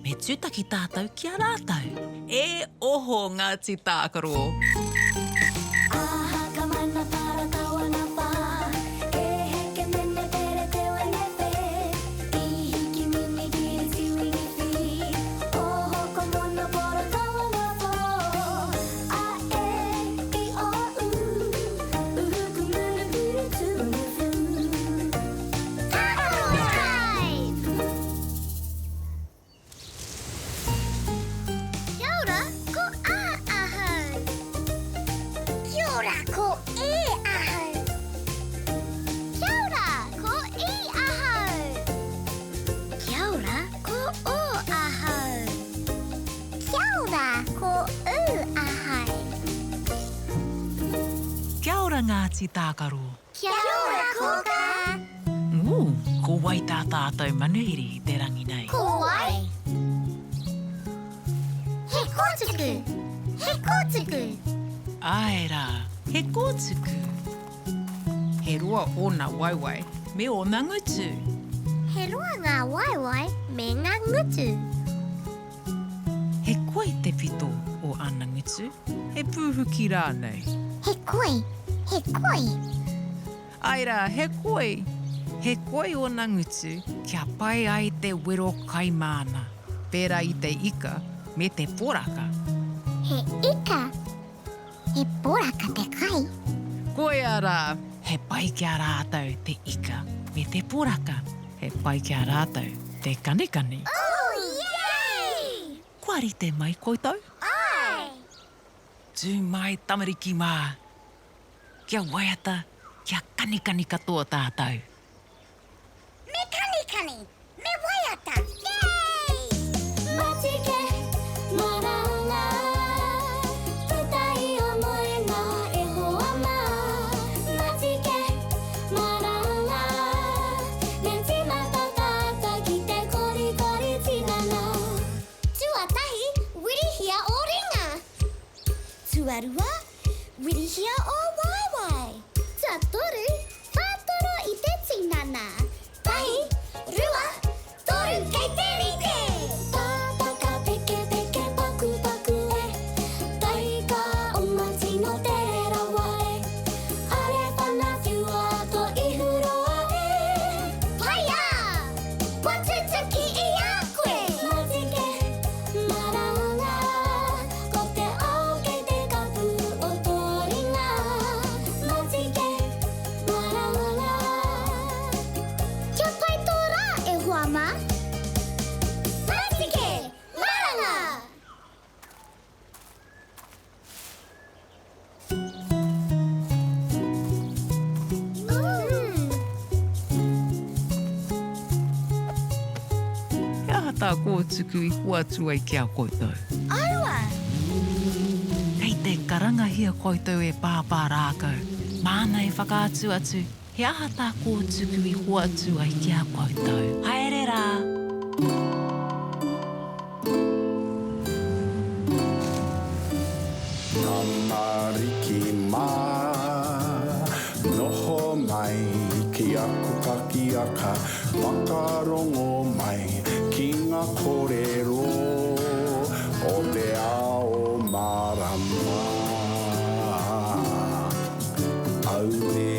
Me tūtaki tātou ki a rātou. E oho Ngāti Tākaro! Aha ka mana para kawana wha E heke mene pere te wene whe I hiki mini kiri tiwini whiri Oho ko mono pora kawana who A e i o u Uhu ku munu piri tu unu fu. Tākaro! Ngāti Tākaro. Kia ora kōkā! Ū, ko wai tā tātou manuhiri i te rangi nei? Ko wai? He kōtuku! He kōtuku! Āe rā, he kōtuku. He roa ōna waewae me ōna ngutu. He roa ngā waewae me ngā ngutu. He koi te pito o ana ngutu, he pūhuki rānei. He koi, he koi. Āe rā, he koi. He koi ōna ngutu kia pai ai te wero kai māna, pērā i te ika me te poraka. He ika, he poraka te kai. Koia rā, he pai ki a rātou te ika me te poraka, he pai ki a rātou te kanikani. Ooh, yay! Kua rite mai koutou? Āe! Tū mai tamariki mā! Kia waiata, kia kanikani katoa tātou. Me kanikani, me waiata, yay! Matike, maranga, puta i o moenga e hoa mā. Matike, maranga, me tīmata tātou ki te korikori tinana. Tuatahi, wirihia ō ringa. Tuarua, Wirihia ō waewae. Tuatoru, whātoro i te tinana. Tahi, rua, toru, kei te rite! Pāpaka pekepeke pakupaku e Taika oma tino tere rawa e Are whana whiua to ihu roa e Whaia! Kua tutuki i a koe! Matike, maranga, Ko te ao kei te kapu o tō ringa Matike, maranga. Kia pai tō rā e hoa mā! Matike, maranga! He aha tā Kōtuku i hoatu ai ki a koutou? Aua! Kei te karangahia koutou e Pāpā Rākau, māna e whakaatu atu he aha tā Kōtuku i hoatu ai ki a koutou. Haere rā! Tamariki mā, noho mai ki aku kakiaka, whakarongo mai ki ngā kōrero o te ao mārama. Auē.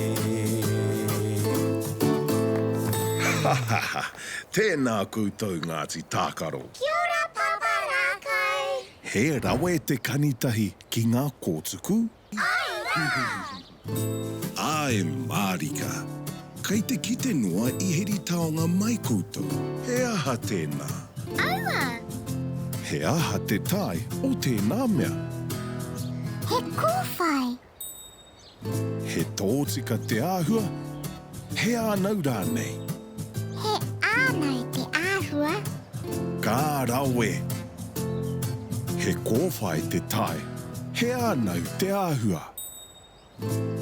Ha ha ha! Tēnā koutou Ngāti Tākaro! Kia ora Papa Rākau! He rawe te kanitahi ki ngā kōtuku? Āe rā! Āe mārika! Kei te kite noa i heri taonga mai koutou, he aha tēnā? Aua! He aha te tae o tēnā mea? He kōwhai! He tōtika te āhua, he ānau rānei? He ānau te āhua. Ka rawe! He kōwhai te tae, he ānau te āhua.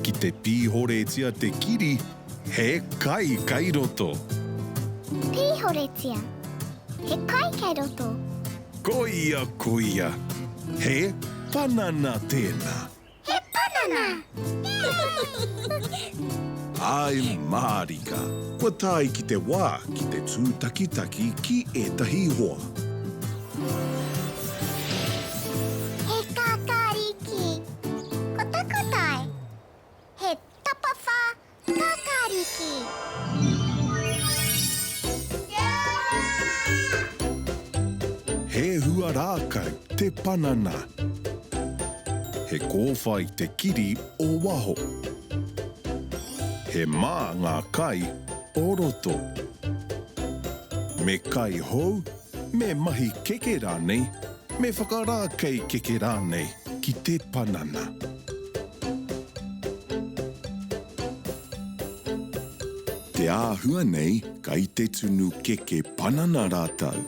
Ki te pīhoretia te kiri, he kai kei roto. Pīhoretia, he kai kei roto. Koia, koia, he panana tēnā. He panana! Āe mārika, kua tae ki te wā ki te tūtakitaki ki ētahi hoa. He kākāriki. Ko taku tae, he tapawhā kākāriki. He hua rākau te panana. He kōwhai te kiri o waho. He mā ngā kai o roto. Me kai hou, me mahi keke rānei, me whakarākei keke rānei ki te panana. Te āhua nei kai te tunu keke panana rātou.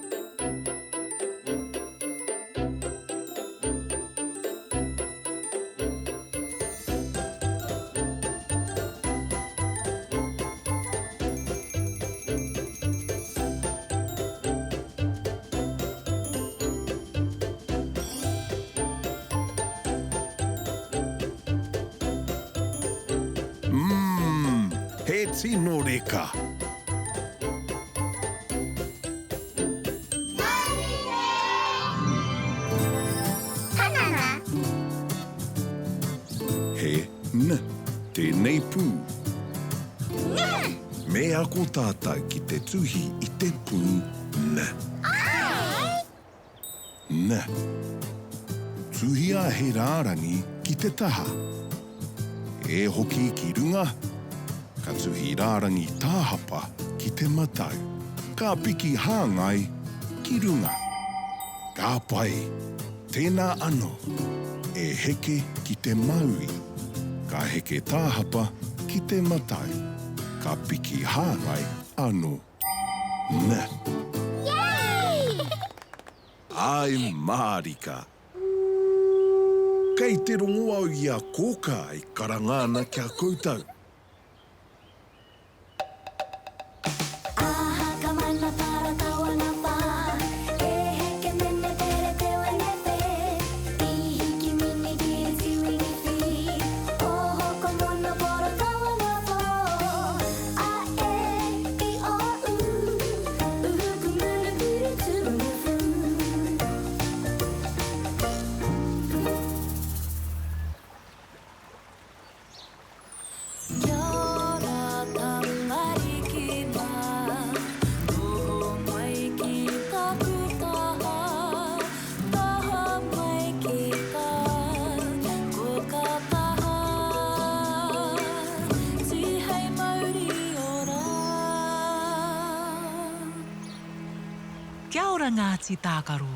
Tino reka! Panana. He N tēnei pū. N. Me ako tātou ki te tuhi i te pū N. Āe! N. Tuhia he rārangi ki te taha. E hoki ki runga, ka tuhi rārangi tāhapa ki te matau. Ka piki hāngai ki runga. Ka pai! Tēnā anō, e heke ki te maui. Ka heke tāhapa ki te matau. Ka piki hāngai anō. N. Yay! Āe mārika. Kei te rongo au i a Kōkā e karanga ana ki a koutou. Aha ka mana para tawana wha E heke mene pere te wene whe I hiki mini kiri tiwini whi Oho ko mono poro tawana who A e i o u Uhu ku munu piri tu fu Kia ora tamariki mā, noho mai ki taku taha, taha mai ki tā koka taha, tihei mauri ora. Kia ora Ngāti Tākaro.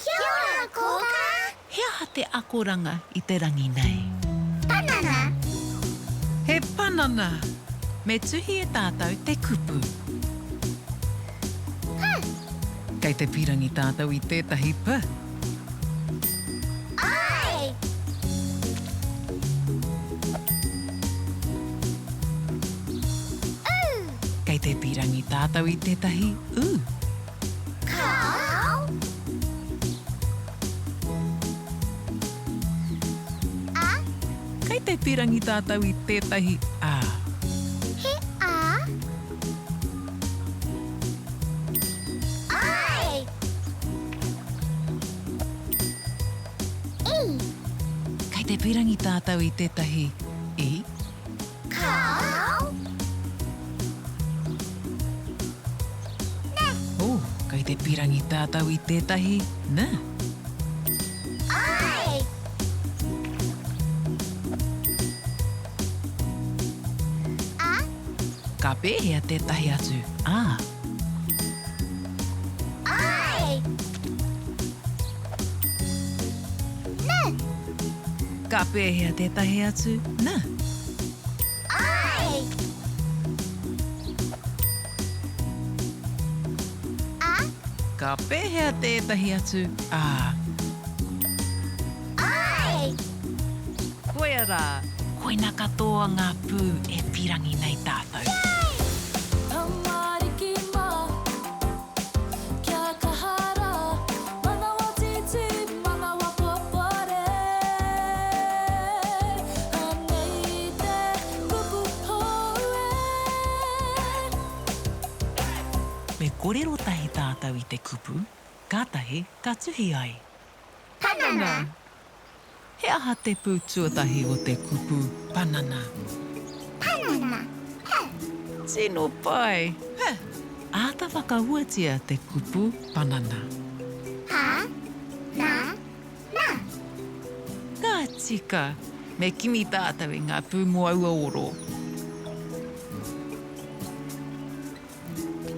Kia ora Kōkā. He aha te akoranga i te rangi nei? Panana. He panana! Me tuhi e tātou te kupu. P. Kei te pīrangi tātou i tētahi p. I. U. Kei te pīrangi tātou i tētahi u. Kāo. A. Kei te pīrangi tātou i tētahi a. He a. I. I. Kei te pīrangi tātou i tētahi i. Kāo. Oh, kei te pīrangi tātou i tētahi n. I. A. Ka pēhea tētahi atu a? I. N. Ka pēhea tētahi atu n? I. A. Ka pēhea tētahi atu a? I. Koia rā. Koina katoa ngā pū e pīrangi nei tātou. Tamariki mā, kia kaha rā, manawa tītī, manawa popore. Anei te kupu hou e. Me korero tahi tātou i te kupu, kātahi ka tuhi ai. Panana. He aha te pū tuatahi o te kupu panana? Panana. P. Tino pai! P. Āta whakahuatia te kupu panana. Pa. Na. Na. Ka tika! Me kimi tātou i ngā pū mō aua oro.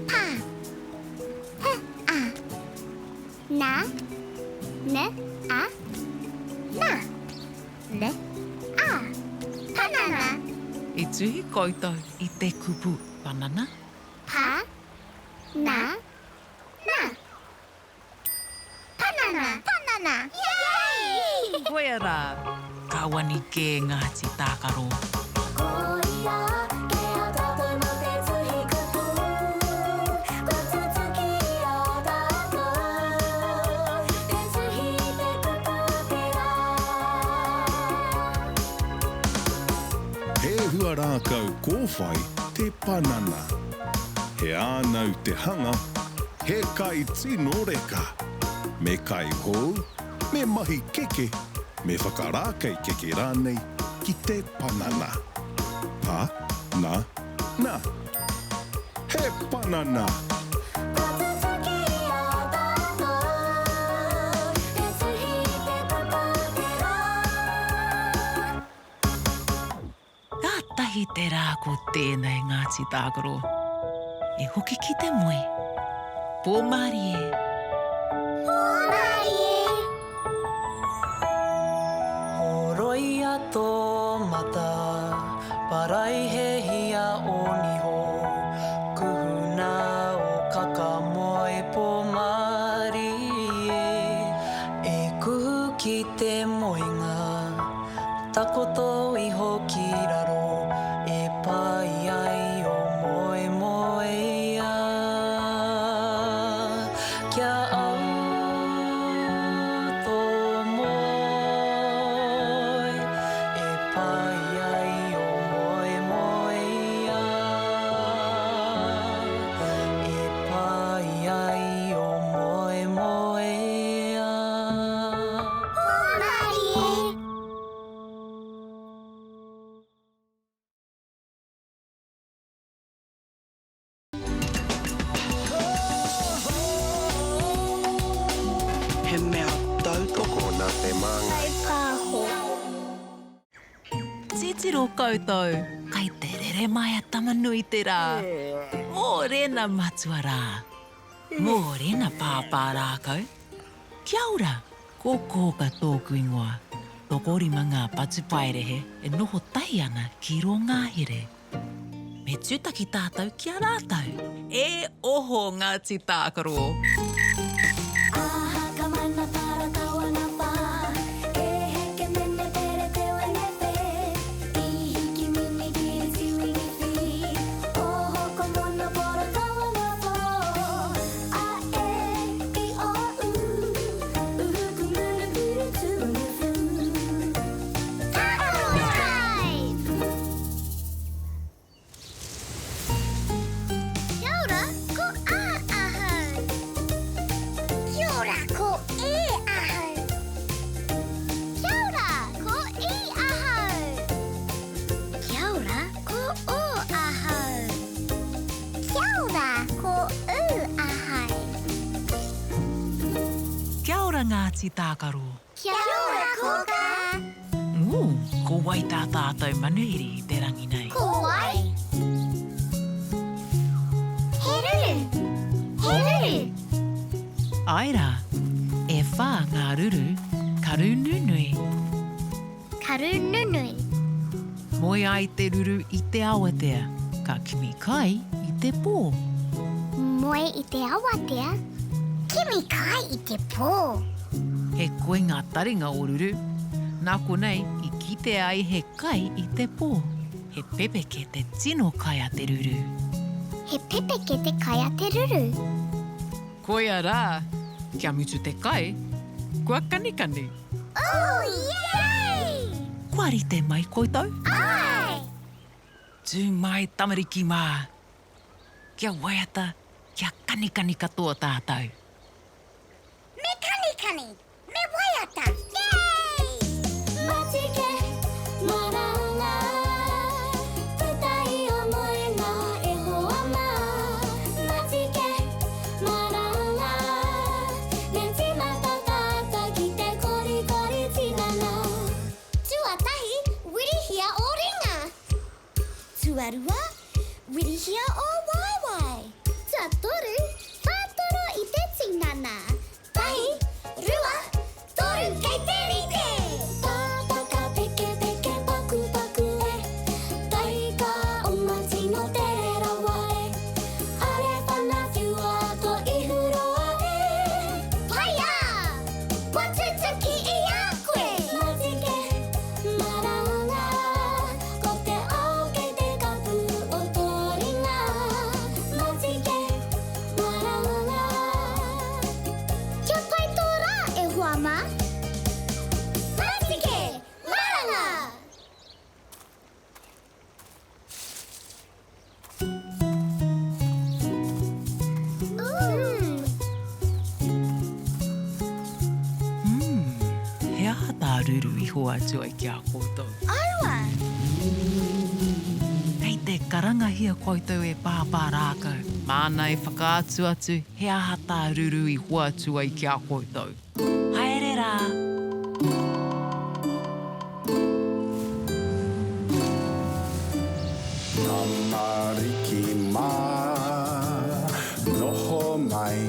Pa. P A. Na. N A. Na. N A. Panana. I tuhi koutou i te kupu panana? Pa. Na. Na. Panana! Panana! Yay! Koia rā, ka wani kē Ngāti Tākaro. Koia kē a tātou mā te tuhi kupu, kua tutuki i a tātou te tuhi i te kupu o te rā. He huarākau kōwhai. te panana. He ānau te hanga, he kai tino reka. Me kai hou, me mahi keke, me whakarākei keke rānei ki te panana. Pa, na, na. He panana! Ka tutuki i a tātou, te tuhi i te papa o te rā. Kātahi te rā ko tēnei Ngāti Tākaro. E hoki ki te moe. Pō mārie. Pō mārie. Horoia tō mata, paraihehia ō niho, kuhuna ō kaka moe pō mārie. E kuhu ki te moenga, Takoto iho ki raro e pai ai o moemoeā. Kia au tō moe e pai ai o moemoeā. E pai ai o moemoeā. Hōmarie! He mea tautoko nā Te Māngai. Pāho. Titiro koutou, kai te rere mai a Tama-nui-te-rā. Mōrena matua rā. Mōrena pāpā rākau. Kia ora! Ko Kōka tōku ingoa. Tokorima ngā patupaiarehe e noho tahi ana ki rō ngahere. Me tūtaki tātou ki a rātou. E oho Ngāti Tākaro! Aha ka mana para kawana pa E heke mene pere te wene pe I hiki mini kiri tiwini fi Oho ko mono poro kawana po A e i o u Kia ora, ko A ahau. Kia ora, ko E ahau. Kia ora, ko I ahau. Kia ora, ko O ahau. Kia ora, ko U ahau. Kia ora Ngāti Tākaro. Kia ora Kōkā. Ooh, ko wai tā tātou manuhiri i te rangi nei? Ko wai? He ruru! He ruru! Āe rā, e whā ngā ruru, karu nunui. Karu nunui. Moe ai te ruru i te awatea, ka kimi kai i te pō. Moe i te awatea, kimi kai i te pō. He koi ngā taringa o Ruru, nā konei i kitea ai he kai i te pō. He pepeke te tino kai a te ruru. He pepeke te kai a te ruru. Koia rā, kia mutu te kai, kua kanikani. Ooh, yay! Kua rite mai koutou? Āe! Tū mai tamariki mā! Kia waiata, kia kanikani katoa tātou. Me kanikani! Me waiata! Yay! Matike, maranga, puta i o moenga e hoa mā. Matike, maranga, me tīmata tātou ki te korikori tinana. Tuatahi, wirihia ō ringa. Tuarua, wirihia ō waewae. Tuatoru, whātoro i te tinana. Tahi, rua, Ruru i hoatu ai ki a koutou. Aua! Kei te karangahia koutou e Pāpā Rākau, māna e whakaatu atu he aha tā Ruru i hoatu ai ki a koutou. Haere rā! Tamariki mā, noho mai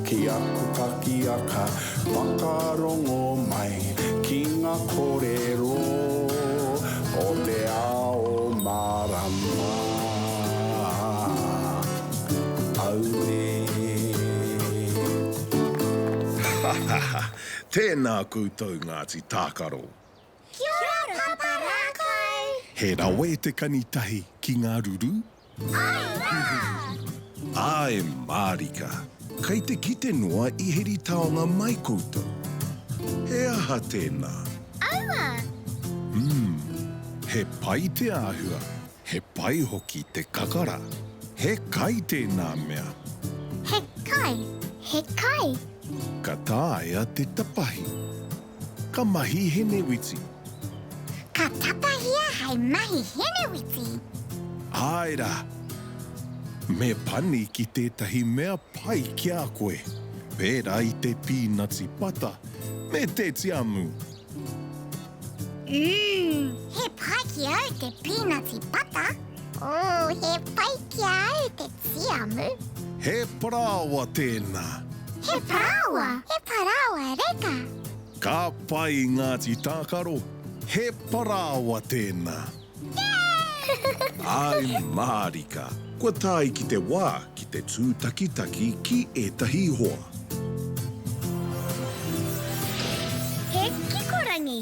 ki aku pakiaka, whakarongo mai ki ngā kōrero o te ao mārama. Auē. Tēnā koutou Ngāti Tākaro. Kia ora Papa Rākau! He rawe te kani tahi ki ngā ruru? Āe rā! Āe mārika, kei te kite noa i heri taonga mai koutou. He aha tēnā? Aua! Umm, he pai te āhua, he pai hoki te kakara. He kai tēnā mea. He kai, he kai. Ka taea te tapahi. Ka mahi henewiti. Ka tapahia hei mahi henewiti. Āe rā. Me pani ki tētahi mea pai ki a koe, pērā i te pīnati pata me te tiamu. Umm, he pai ki au te pīnati pata. Ooh, he pai ki a au te tiamu. He parāoa tēnā. He parāoa, he parāoa reka. Ka pai Ngāti Tākaro, he parāoa tēnā. Āe mārika, kua tae ki te wā ki te tūtakitaki ki ētahi hoa. He kikorangi.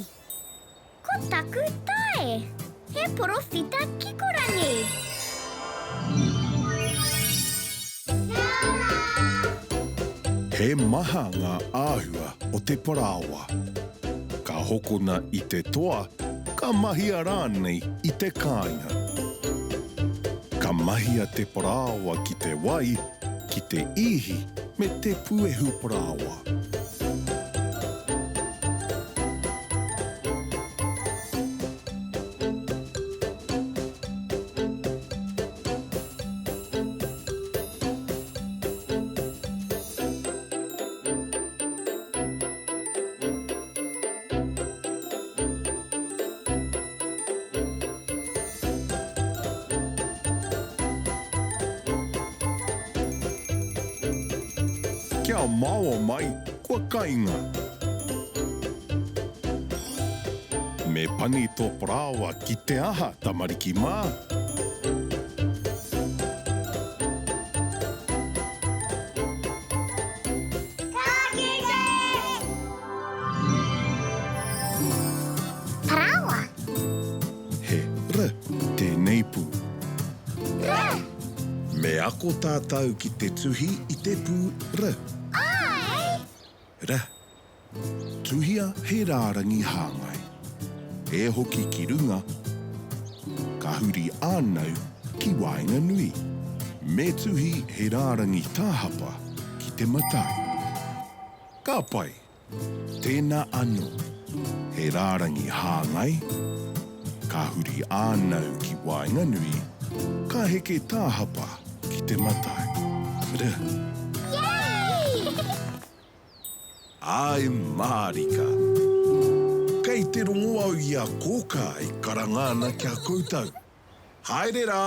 Ko taku tae. He porowhita kikorangi. He maha ngā āhua o te parāoa. Ka hokona i te toa, ka mahia rānei i te kāinga. Ka mahia te parāoa ki te wai, ki te īhi me te puehu parāoa. Kia maoa mai, kua kainga. Me pani tō parāoa ki te aha, tamariki mā? Ka kite! Parāoa. He r tēnei pū. R! Me ako tātou ki te tuhi i te pū r. Āe! R. Tuhia he rārangi hāngai. E hoki ki runga, ka huri ānau ki waenganui. Me tuhi he rārangi tāhapa ki te matau. Ka pai! Tēnā anō, he rārangi hāngai, ka huri ānau ki waenganui, ka heke tāhapa ki te matau. R. Yay! Āe mārika. Kei te rongo au i a Kōkā e karanga ana ki a koutou. Haere rā!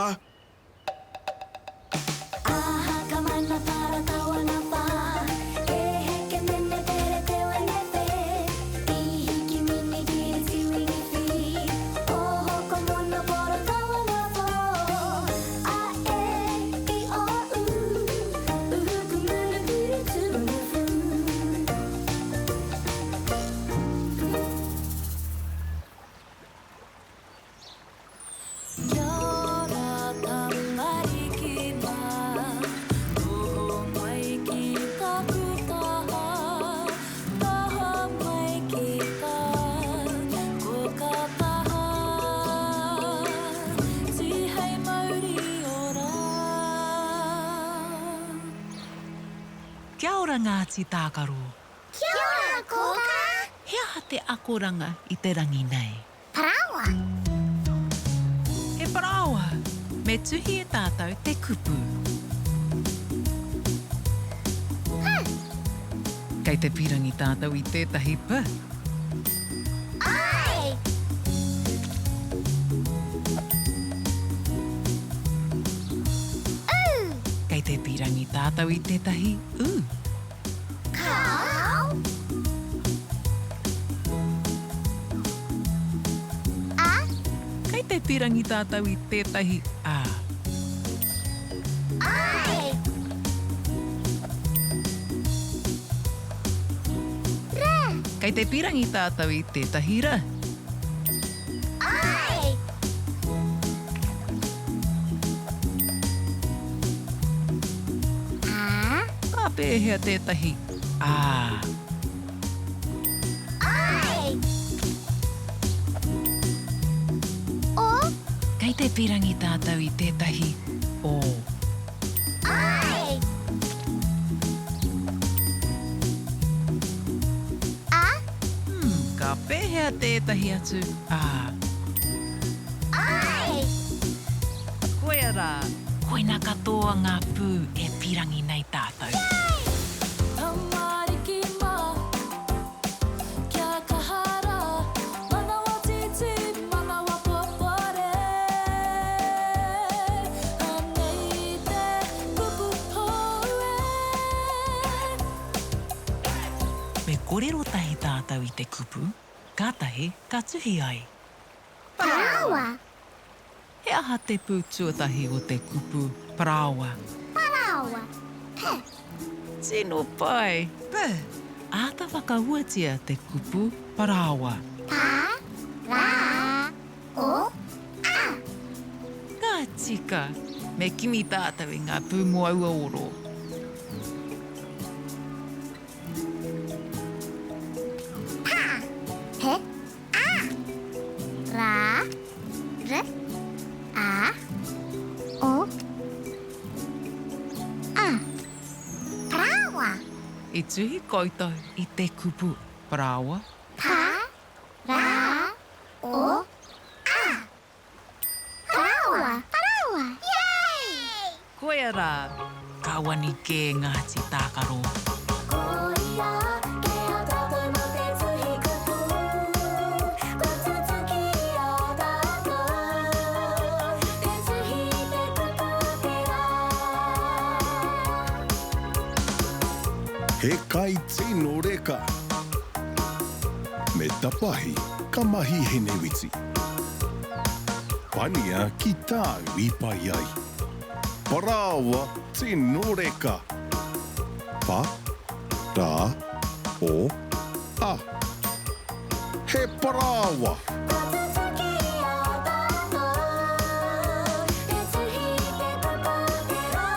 Kia ora Ngāti Tākaro. Kia ora Kōkā! He aha te akoranga i te rangi nei? Parāoa. He parāoa. Me tuhi e tātou te kupu. P. Kei te pīrangi tātou i tētahi p. I. U. Kei te pīrangi tātou i tētahi u. Kāo. A. Kei te pīrangi tātou i tētahi a. I. R. Kei te pīrangi tātou i tētahi r. I. A. Ka pēhea tētahi ā? I. O. Kei te pīrangi tātou i tētahi o. I. A. Hmm, ka pēhea tētahi atu ā? I. Koia rā. Koina katoa ngā pū e pīrangi nei tātou. Tamariki mā, kia kaha rā, manawa tītī, manawa popore. Anei te kupu hou e. Me kōrero tahi tātou i te kupu, kātahi ka tuhi ai. Parāoa. He aha te pū tuatahi o te kupu parāoa? Parāoa. P. Tino pai! P. Āta whakahuatia te kupu parāoa. Pa, rā, o, a. Ka tika! Me kimi tātou i ngā pū mō aua oro. Pa, P, A. Ra, R, A, O, A. Parāoa. I tuhi koutou i te kupu parāoa? Pa, ra, o, a. Parāoa! Parāoa! Yay! Koia rā, ka wani kē Ngāti Tākaro. Koia ke a tātou mā te tuhi kupu, kua tutuki i a tātou, te tuhi te kupu o te rā. He kai tino reka. Me tapahi ka mahi hinewiti. Pania ki tāu i pai ai. Parāoa tino reka. Pa, rā, o, a. He parāoa! Kua tutuki i a tātou, te tuhi te kupu o te rā.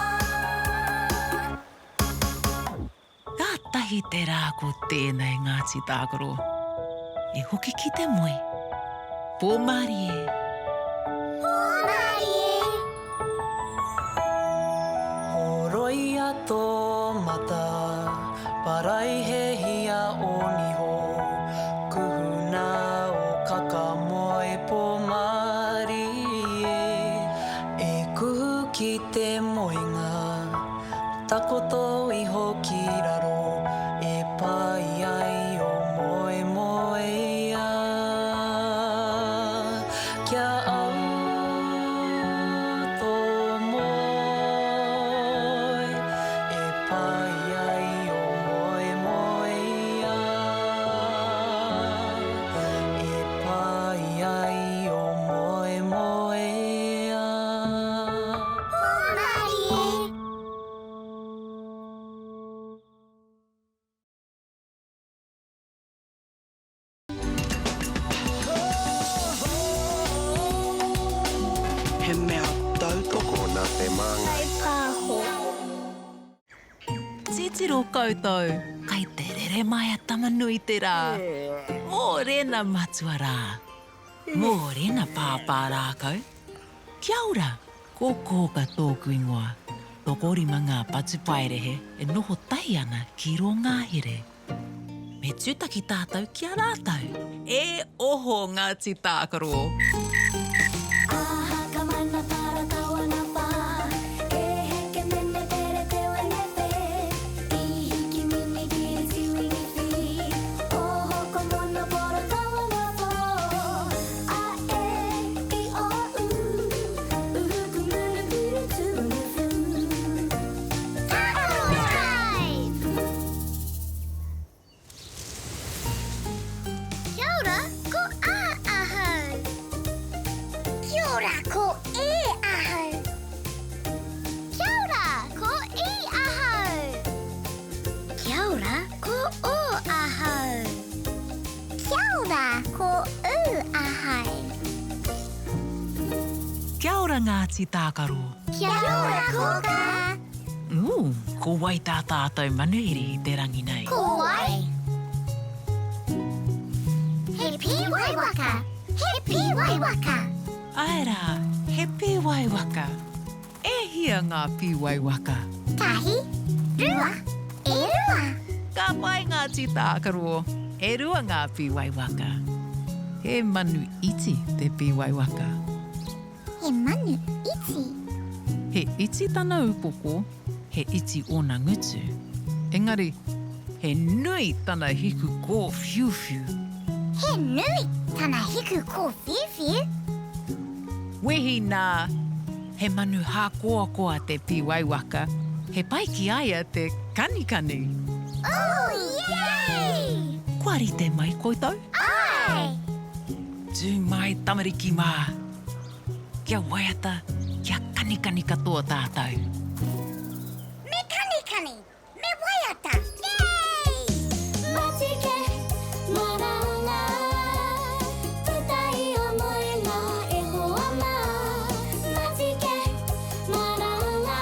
Kātahi te rā ko tēnei Ngāti Tākaro. E hoki ki te moe. Pō mārie. Pō mārie. Horoia tō mata, paraihehia ō niho, kuhuna ō kaka moe pō mārie. E kuhu ki te moenga. Takoto iho ki raro e pai ai o moemoeā. Kia au tō moe e pai ai o moemoeā. E pai ai o moemoeā. Pōmarie. He mea tautoko nā Te Māngai. Kaipāho. Titiro koutou, kai te rere mai a Tama-nui-te-rā. Mōrena matua rā. Mōrena pāpā rākau. Kia ora! Ko Kōka tōku ingoa. Tokorima ngā patupaiarehe e noho tahi ana ki rō ngahere. Me tūtaki tātou ki a rātou. E oho Ngāti Tākaro! Aha ka mana para tawana wha E heke mene pere te wene whe I hiki mini kiri tiwini whii Oho ko mono poro tawana who A e i o u Uhu ku munu piri tuunu fu Tākaro Time! Kia ora, ko A ahau. Kia ora, ko E ahau. Kia ora, ko I ahau. Kia ora, ko O ahau. Kia ora, ko U ahau. Kia ora Ngāti Tākaro. Kia ora Kōkā. Ooh, ko wai tā tātou manuhiri i te rangi nei? Ko wai? He pīwai waka! He pīwai waka! Āe rā, he pīwai waka. E hia ngā pīwai waka? Tahi, rua, e rua. Ka pai ngā tītākaro. E rua ngā pīwai waka. He manu iti te pīwai waka. He manu iti. He iti tana upoko, he iti ōna ngutu. Engari, he nui tana hiku kōwhiuwhiu. He nui tana hiku kōwhiuwhiu. Wehi nā, he manu hākoakoa te pīwaiwaka, he pai ki a ia te kanikani. Ooh, yay! Kua rite mai koutou? Āe! Tū mai tamariki mā! Kia waiata, kia kanikani katoa tātou. Me kanikani, me waiata, yay! Matike, maranga, puta i o moenga e hoa mā. Matike, maranga,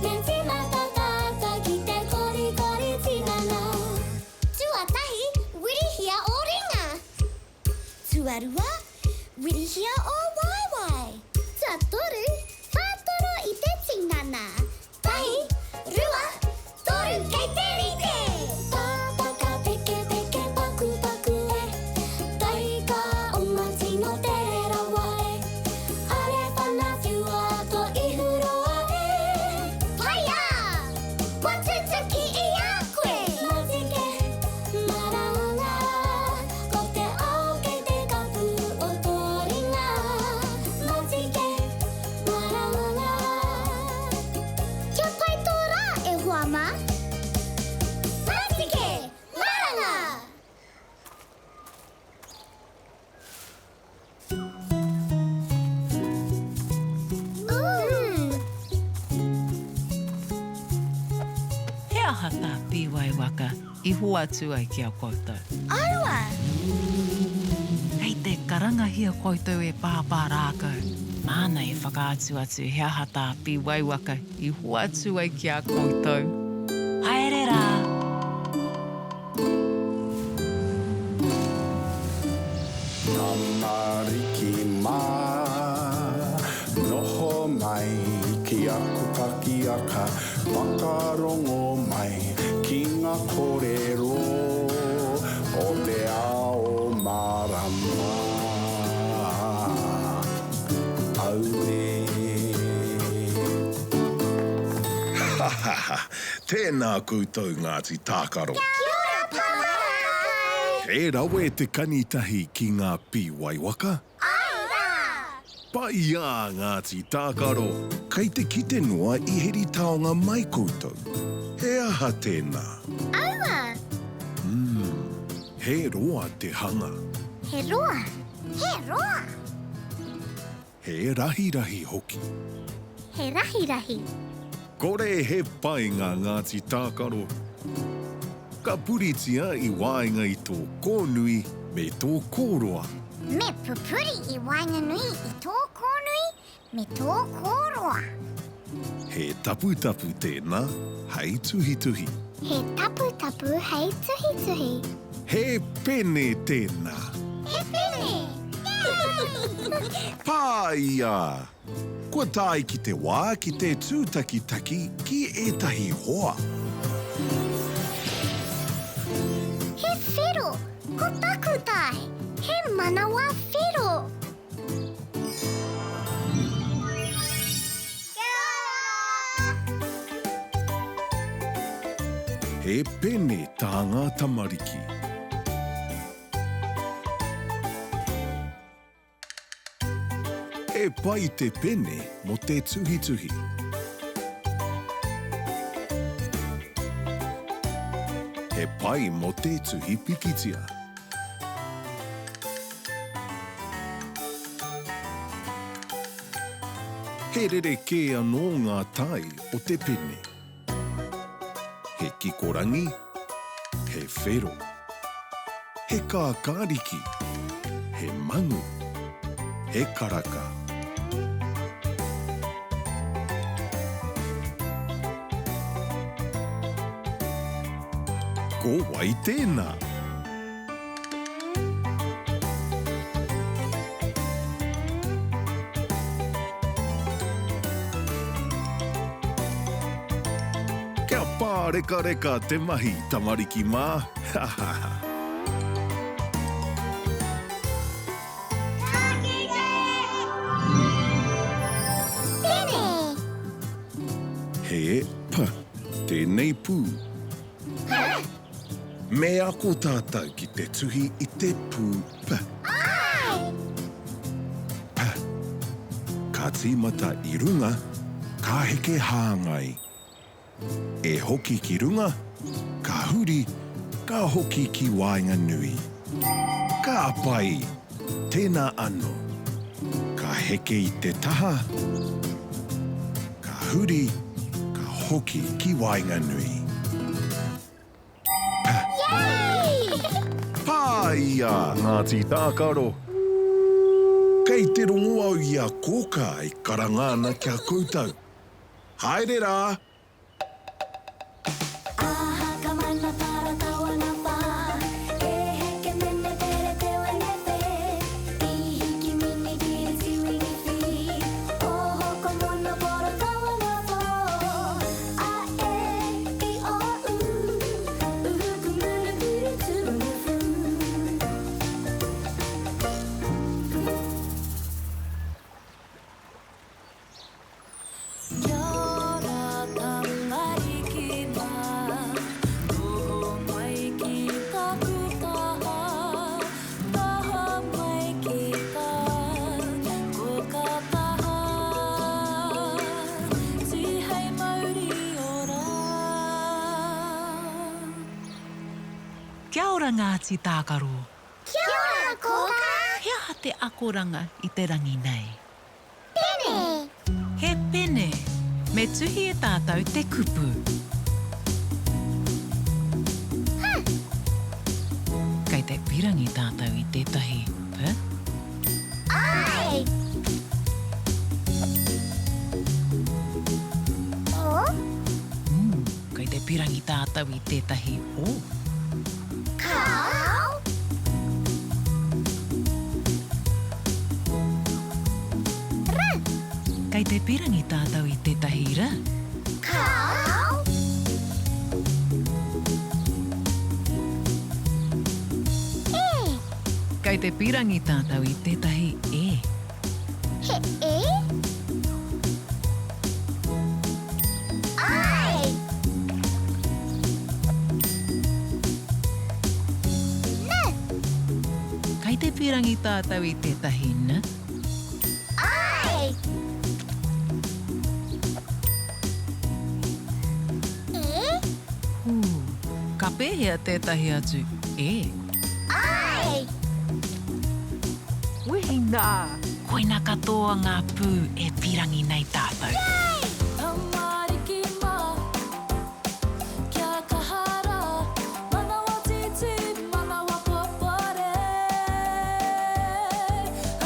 me tīmata tātou ki te korikori tinana. Tuatahi, wirihia ō ringa. Tuarua, wirihia ō waewae. Tuatoru, whātoro i te tinana. Tahi, rua, toru kei te rite! Pāpaka peke peke paku paku e Taika oma tino tere rawa e Are whana whiua to ihu roa e Whaia! Kua tutuki i a koe! Matike, maranga, ko te ao kei te kapu o tō ringa. Matike, maranga. Kia pai tō rā, e hoa mā! Matike, maranga! He aha tā Pīwai Waka i hoatu ai ki a koutou? Aua! Kei te karangahia koutou e Pāpā Rākau. Māna e whakaatu atu he aha tā Pīwai Waka i hoatu ai ki a koutou. Haere rā! Tamariki mā, noho mai ki aku pakiaka, whakarongo mai ki ngā kōrero o te ao mārama. Auē. Ha ha ha! Tēnā koutou Ngāti Tākaro. Kia ora Pāpā! He rawe te kani tahi ki ngā pīwaiwaka. Āe rā! Paiā Ngāti Tākaro! Kei te kite noa i heri taonga mai koutou. He aha tēnā? Aua! Umm, he roa te hanga. He roa! He roa! He rahirahi hoki. He rahirahi. Kore he painga Ngāti Tākaro. Ka puritia i waenga i tō kōnui me tō kōroa. Me pupuri i waenganui i tō kōnui me tō kōroa. He taputapu tēnā hei tuhituhi. He taputapu hei tuhituhi. He pene tēnā. He pene! Pāia! Kua tae ki te wā ki te tūtakitaki ki ētahi hoa. manawa whero. Kia ora! He pene tā ngā tamariki. He pai te pene mō te tuhituhi. He pai mō te tuhi pikitia. He rerekē anō ngā tae o te pene. He kikorangi, he whero. He kākāriki, he mangu, he karaka. Ko wai tēnā? Kia pārekareka te mahi, tamariki mā! Ha ha ha! Ka kite! Pene! He p tēnei pū. Me ako tātou ki te tuhi i te pū P. Āe! P. Ka tīmata i runga, ka heke hāngai. E hoki ki runga, ka huri, ka hoki ki waenganui. Ka pai! Tēnā anō. Ka heke i te taha, ka huri, ka hoki ki waenganui. Pāia! Ngāti Tākaro! Kei te rongo au i a Kōkā e karanga ana ki a koutou. Haere rā! Aha ka mana para tawana wha E heke mene pere te wene whe I hiki mini kiri tiwini whi Oho ko mono poro tawana who A e i o u Uhu ku munu piri tunu fu. Kia ora tamariki mā, noho mai ki taku taha, taha mai ki tā koka taha, tihei mauri ora. Kia ora Ngāti Tākaro. Kia ora Kōkā. He aha te akoranga i te rangi nei? Pene. He pene. Me tuhi e tātou te kupu. H. Kei te pirangi tātou i tētahi p. I. O. Mm, kei te pirangi tātou i tētahi o. Kāo. R. Kei te pirangi tātou i tētahi r. Kāo. E. Kei te pirangi tātou i tētahi e. He e? Ai! N. Kei te pirangi tātou i tētahi n. Ai! E. Ū, ka pēhea tētahi atu e? Ai! Wehi nā! Koina katoa ngā pū e pirangi nei tātou. Yay! Tamariki mā, kia kaha rā, manawa tītī, manawa papare.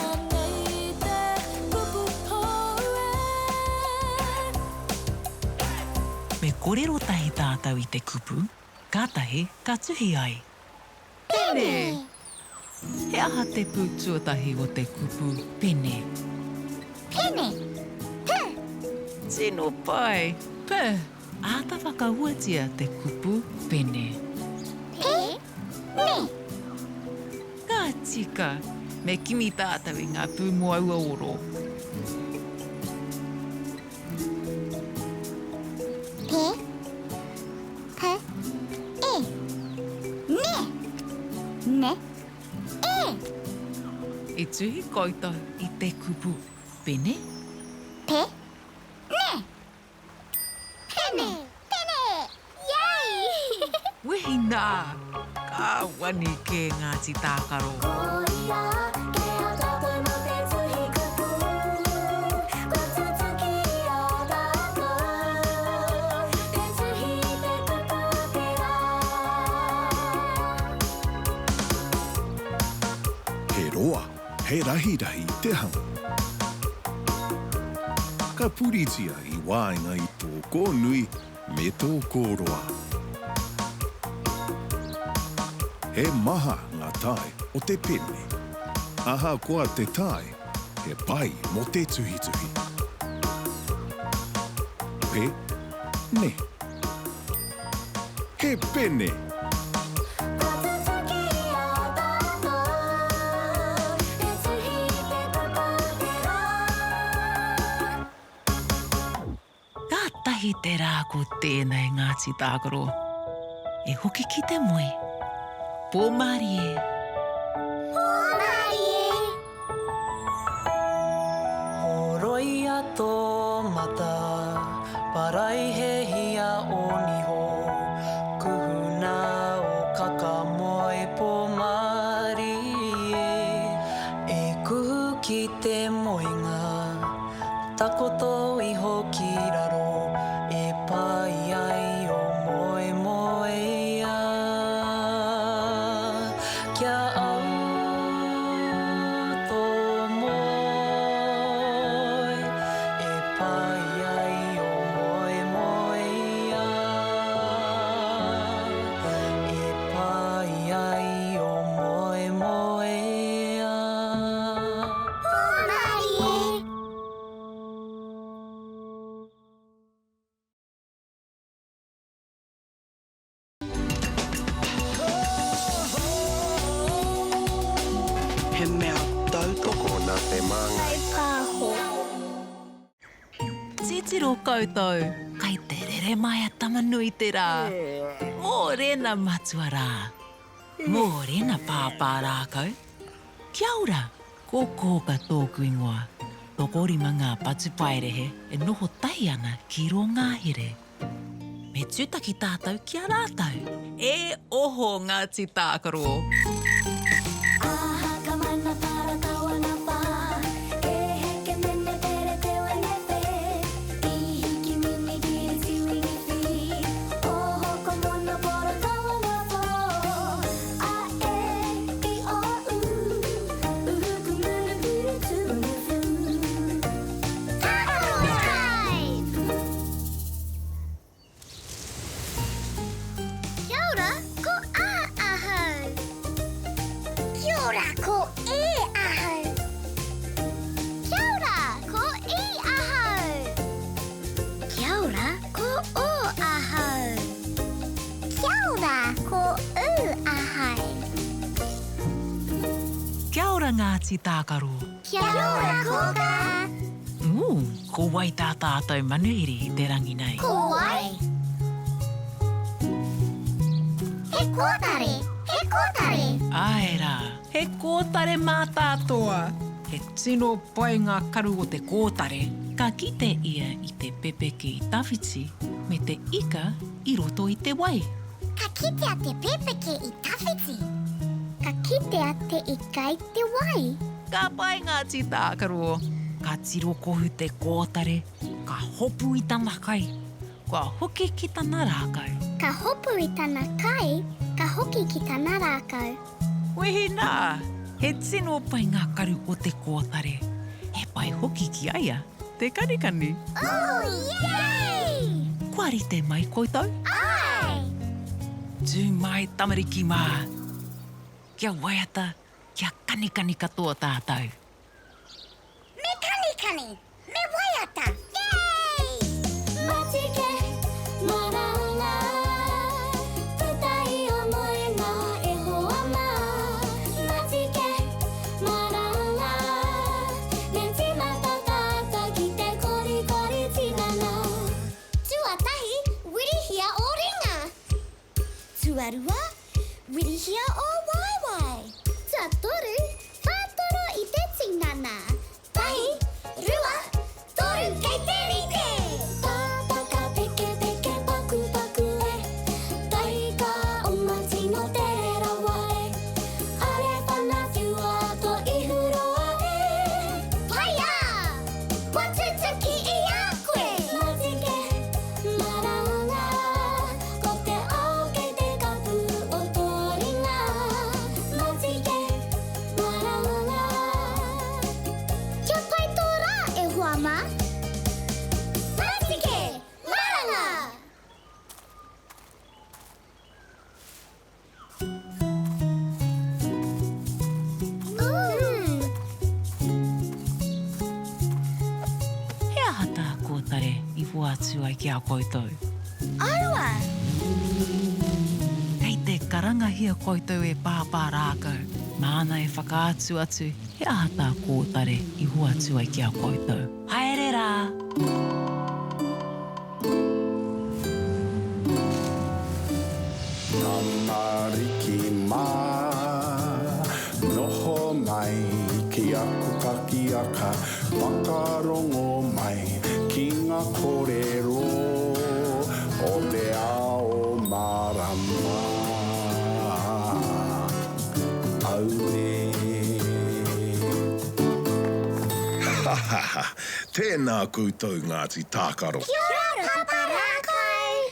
Anei te kupu hou e. Me korero tahi tātou i te kupu, kātahi ka tuhi ai. Pene! He aha te pū tuatahi o te kupu pene? Pene! P! Tino pai! P! Āta whakahuatia te kupu pene. P! Ne! Ka tika! Me kimi tātou i ngā pū mō aua oro. P, P, E, Ne, Ne, E. I tuhi koutou i te kupu pene? P, Ne. Pene! Pene! Yay! Wehi nā! Ka wani kē Ngāti Tākaro. Koia ke a tātou mō te tuhi kupu Kua tutuki i a tātou Te tuhi i te kupu o te rā. He roa, he rahirahi te hanga. Ka puritia i waenga i tō kōnui me tō kōroa. He maha ngā tae o te pene. Ahakoa te tae, he pai mō te tuhituhi. Pe, ne. He pene! Kua tutuki i a tātou Te tuhi i te kupu o te rā. Kātahi te rā ko tēnei Ngāti Tākaro. E hoki ki te moe. Pō mārie. Pō mārie. Horoia tō mata, paraihehia ō niho, kuhuna ō kaka moe pō mārie. E kuhu ki te moenga, takoto iho ki raro, e pai ai ō moemoeā. Kia au tō moe, e pai ai ō moemoeā. E pai ai ō moemoeā. Hōmarie! He mea tautoko nā Te Māngai. Pāho. Titiro koutou, kai te rere mai a Tama-nui-te-rā. Mōrena matua rā. Mōrena pāpā rākau. Kia ora, ko Kōka tōku ingoa. Tokorima ngā patupaiarehe e noho tahi ana ki rō ngahere. Me tūtaki tātou ki a rātou. E oho Ngāti Tākaro! Aha ka mana para tawana pa E heke mene pere te wene pe I hiki mini kiri tiwini fi Oho ko mono poro tawana po A e i o u Uhu ku munu piri tuwini fu Tākaro Time! Kia ora, ko A ahau. Kia ora, ko E ahau. Kia ora, ko I ahau. Kia ora, ko O ahau. Kia ora, ko U ahau. Kia ora Ngāti Tākaro. Kia ora, Kōkā. Ooh, ko wai tā tātou manuhiri i te rangi nei? Ko wai? He kōtare! He kōtare! Āe rā, he kōtare mātātoa! He tino pai ngā karu o te kōtare. Ka kite ia i te pepeke i tawhiti me te ika i roto i te wai. Ka kitea te pepeke i tawhiti. Ka kitea te ika i te wai. Ka pai ngā tītākaro. Ka tirokohu te kōtare, ka hopu i tana kai, kua hoki ki tana rākau. Ka hopu i tana kai, ka hoki ki tana rākau. Wehi nā! He tino pai ngā karu o te kōtare. He pai hoki ki a ia te kanikani. Ooh, yay! Kua rite mai koutou? Āe! Tū mai tamariki mā! Kia waiata, kia kanikani katoa tātou. Me kanikani, me waiata, yay! Matike, maranga, puta i o moenga e hoa mā. Matike, maranga. Tuarua, wirihia ō waewae. Tuatoru, whātoro i te tinana. Tahi, rua, toru, kei te rite! Pāpaka peke peke paku paku e Taika oma tino tere rawa e Are whana whiua to ihu roa e Paia! Kua tutuki i a koe! Matike, maranga, ko te ao kei te kapu o tō ringa. Matike, maranga. Kia pai tō rā, e hoa mā! Matike, maranga! He aha tā Kōtare i hoatu ai ki a koutou? Aua! Kei te karangahia koutou e Pāpā Rākau, māna e whakaatu atu he aha tā Kōtare i hoatu ai ki a koutou. Haere rā! Tamariki mā, noho mai ki aku pakiaka, whakarongo mai ki ngā kōrero o te ao mārama. Auē. Ha ha ha! Tēnā koutou Ngāti Tākaro. Kia ora Papa Rākau!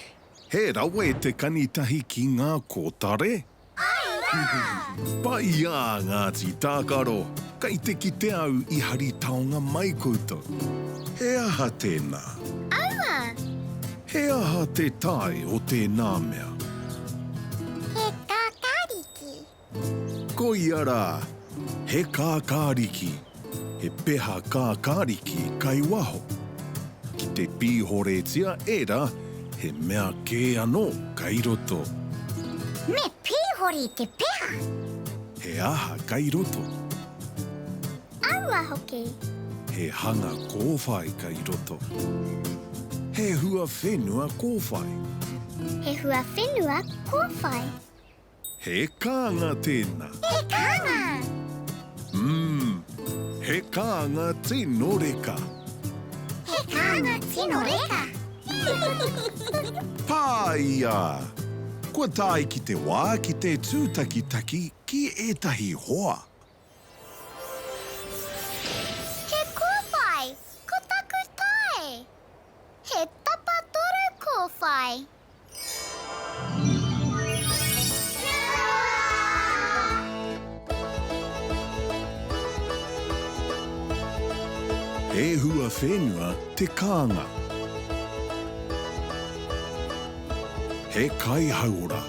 He rawe te kani tahi ki ngā kōtare. Āe rā! Pai ā Ngāti Tākaro, kei te kite au i hari taonga mai koutou. He aha tēnā? Aua! He aha te tae o tēnā mea? He kākāriki. Koia rā, he kākāriki, he peha kākāriki kai waho. Ki te pīhoretia ērā, he mea kē anō kai roto. Me pīhore te peha. He aha kai roto? Aua hoki. He hanga kōwhai kai roto. He hua whenua kōwhai. He hua whenua kōwhai. He kānga tēnā. He kānga! Umm, he kānga tino reka. He kānga tino reka. Pāia! Kua tae ki te wā ki te tūtakitaki ki ētahi hoa. He kōwhai, ko taku tae. He tapatoru kōwhai. He hua whenua te kānga. He kai hauora.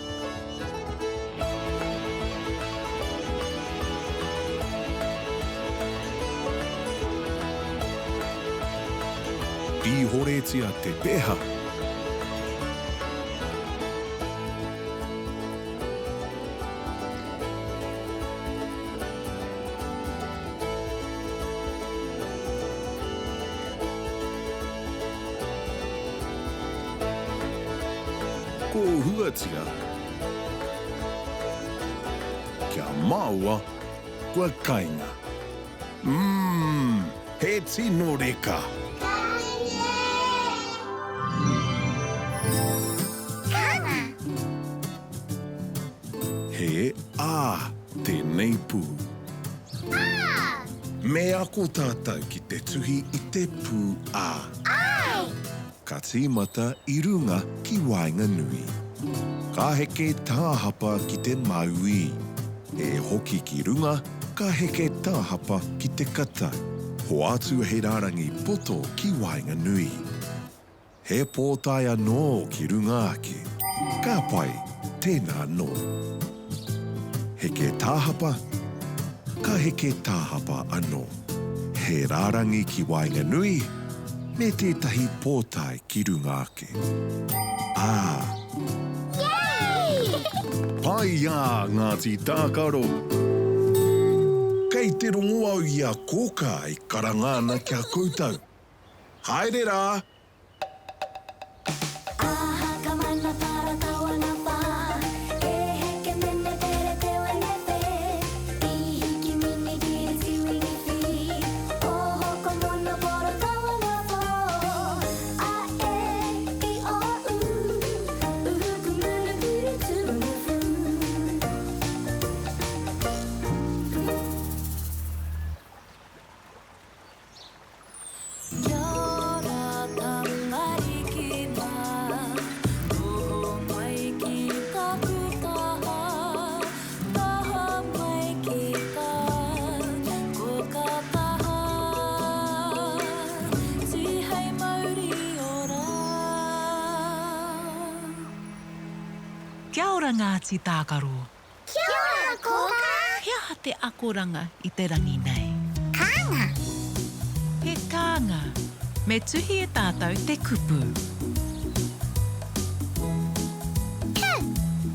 Pīhoretia te peha. Kōhuatia kia maoa kua kainga. Umm, he tino reka! He ā tēnei pū. Me ako tātou ki te tuhi i te pū ā. Ka tīmata i runga ki waenganui. Ka heke tāhapa ki te mauī. E hoki ki runga, ka heke tāhapa ki te katau. Hoatu he rārangi poto ki waenganui. He pōtae anō ki runga ake. Ka pai, tēnā anō. Heke tāhapa, ka heke tāhapa anō. He rārangi ki waenganui, me tētahi pōtae ki runga ake. Ā. Yay! Pai ā, Ngāti Tākaro! Kei te rongo au i a Kōkā e karanga ana ki a koutou. Haere rā! Aha ka mana para tawana wha. ora Ngāti Tākaro! Kia ora Kōkā! He aha te akoranga i te rangi nei? Kānga! He kānga. Me tuhi e tātou te kupu. K.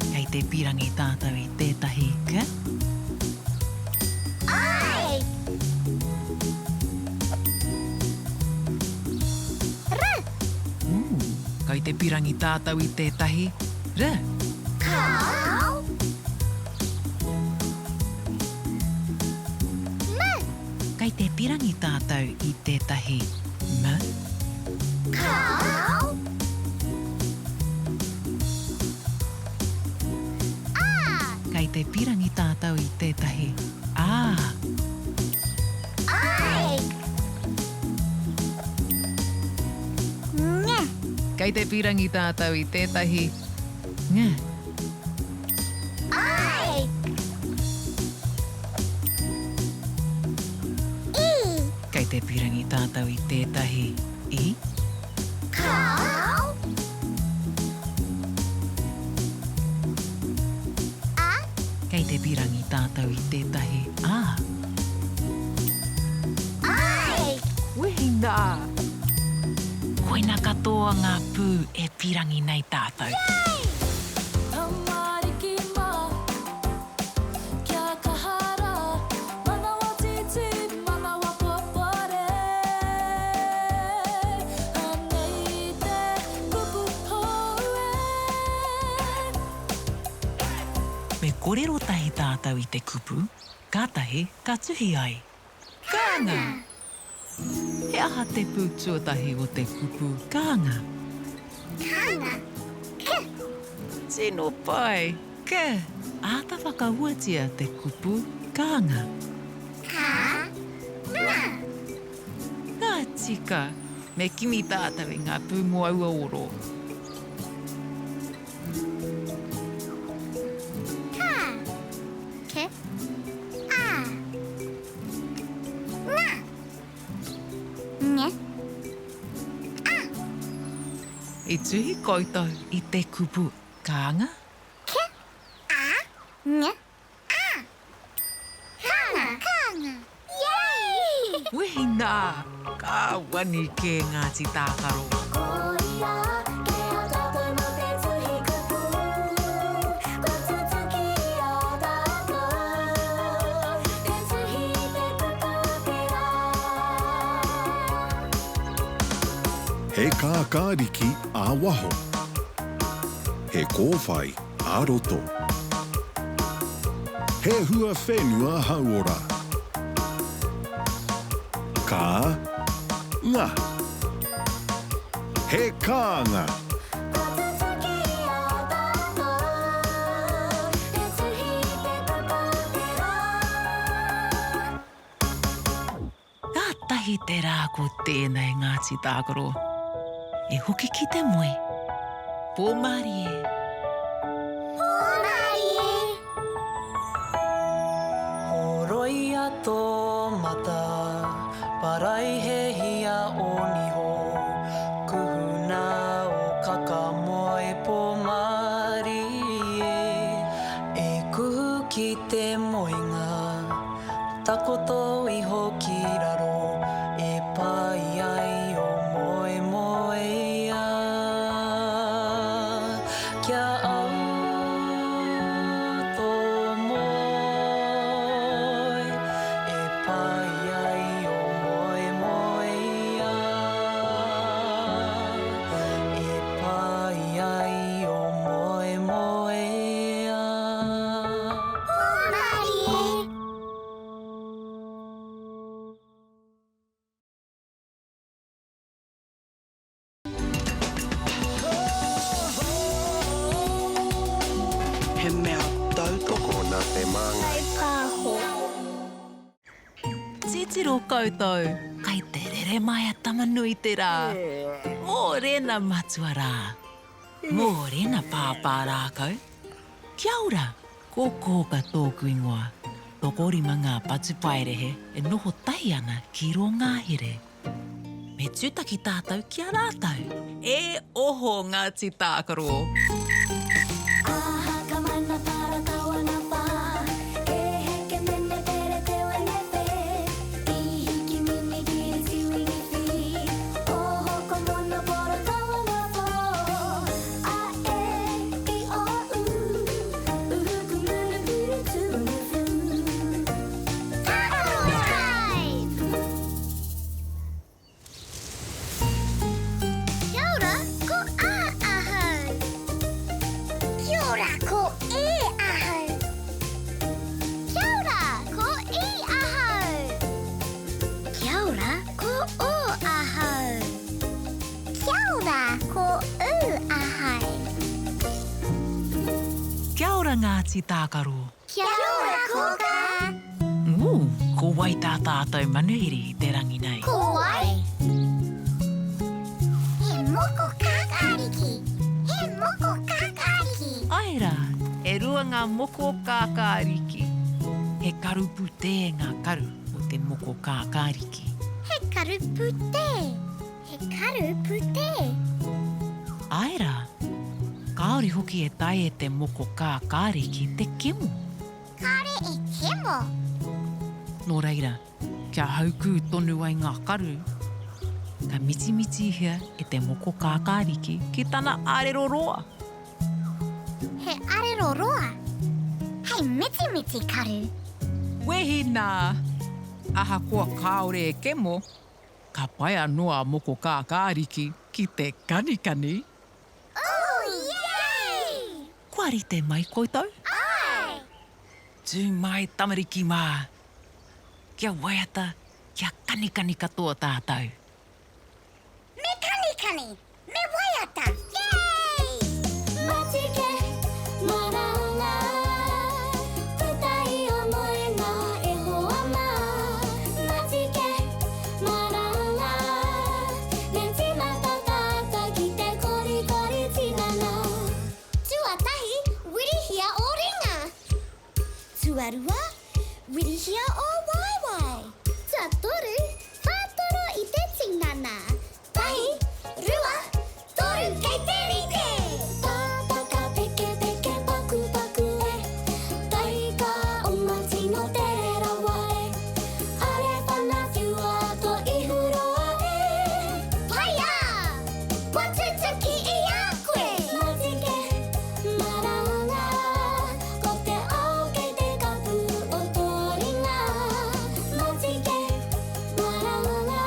Kei te pīrangi tātou i tētahi k? I. R. Ooh, kei te pīrangi tātou i tētahi r. Kāo. M. Kei te pirangi tātou i tētahi m. Kāo. A. Kei te pirangi tātou i tētahi a. I. Ng. Kei te pirangi tātou i tētahi ng. I. I. Kei te pirangi tātou i tētahi i. Kāo. A. Kei te pirangi tātou i tētahi a. I. Wehi nā! Koina katoa ngā pū e pirangi nei tātou. Yay! Tamariki mā, kia kaha rā, manawa tītī, manawa popore. Anei te kupu hou e. Me korero tahi tātou i te kupu, kātahi ka tuhi ai. Kānga! He aha te pū tuatahi o te kupu kānga? Kānga. K. Tino pai! K. Āta whakahuatia te kupu kānga. Kā. Nga. Ka tika! Me kimi tātou i ngā pū mō aua oro. Kā. K. A. Nga. Nge. A. I tuhi koutou i te kupu kānga? K A Ng A. Kānga. Kānga. Yay! Wehi nā! Ka wani kē Ngāti Tākaro. Koia kē a tātou mō te tuhi kupu, kua tutuki i a tātou te tuhi i te kupu o te rā. He kākāriki ā-waho. He kōwhai ā-roto. He huawhenua hauora. Kā nga. He kānga. Kua tutuki i a tātou te tuhi i te kupu o te rā. Kātahi te rā ko tēnei Ngāti Tākaro. E hoki ki te moe. Pō mārie. Pō mārie. Horoia tō mata, paraihehia ō niho, kuhuna ō kaka moe pō mārie. E kuhu ki te moenga, Takoto iho ki raro e pai ai o moemoeā. Kia au tō moe e pai ai o moemoeā. E pai ai o moemoeā. Hōmarie! He mea tautoko nā Te Māngai. Pāho. Titiro koutou, kai te rere mai a Tama-nui-te-rā. Mōrena matua rā. Mōrena pāpā rākau. Kia ora! Ko Kōka tōku ingoa. Tokorima ngā patupaiarehe e noho tahi ana ki rō ngahere. Me tūtaki tātou ki a rātou. E oho Ngāti Tākaro! Aha ka. ora Ngāti Tākaro. Kia ora Kōkā! Ooh, ko wai tā tātou manuhiri i te rangi nei? Ko wai? He moko kākāriki! He moko kākāriki! Āe rā, e rua ngā moko kākāriki. He karu pūtē ngā karu o te moko kākāriki. He karu pūtē! He karu pūtē. Āe rā, kāore hoki e taea e te moko kākāriki te kemo. Kāore e kemo. Nō reira, kia haukū tonu ai ngā karu, ka mitimitihia e te moko kākāriki ki tana arero roa. He arero roa. Hei mitimiti karu. Wehi nā! Ahakoa kāore e kemo, Ka pai anō a Moko Kākāriki ki te kanikani. Ooh yay! Kua rite mai koutou? Āe! Tū mai tamariki mā! Kia waiata, kia kanikani katoa tātou. Me kanikani! Me waiata! Yay! Matike, maranga, puta i o moenga e hoa mā. Matike, maranga, me tīmata tātou ki te korikori tinana. Tuatahi, wirihia ō ringa. Tuarua, wirihia ō waewae. Tuatoru, whātoro i te tinana. Tahi, rua, toru, kei te rite! Pāpaka peke peke paku paku e Taika oma tino tere rawa e Are whana whiua to ihu roa e Paia! Kua tutuki i a koe! Matike, maranga, ko te ao kei te kapu o tō ringa Matike, maranga.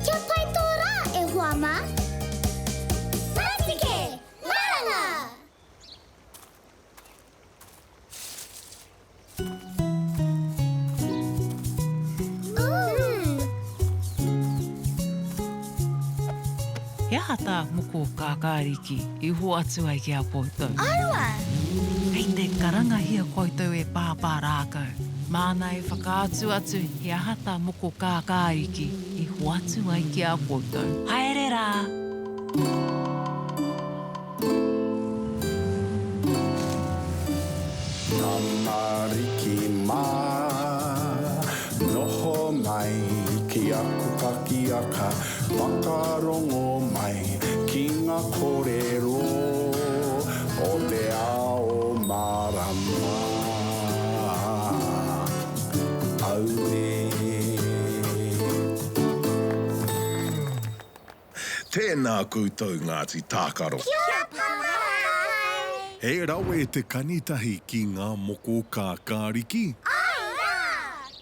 Kia pai tō rā, e hoa mā! Matike! Maranga! He aha tā Moko Kākāriki i hoatu ai ki a koutou? Aua! Kei te karangahia koutou e Pāpā Rākau. Māna e whakaatu atu he aha tā Moko Kākāriki i hoatu ai ki a koutou. Haere rā! Tamariki mā, noho mai ki aku pakiaka, whakarongo mai ki ngā kōrero o te ao mārama. Auē. Tēnā koutou Ngāti Tākaro. Kia ora Papa Rākau. He rawe te kanitahi ki ngā moko kākāriki. Āe rā!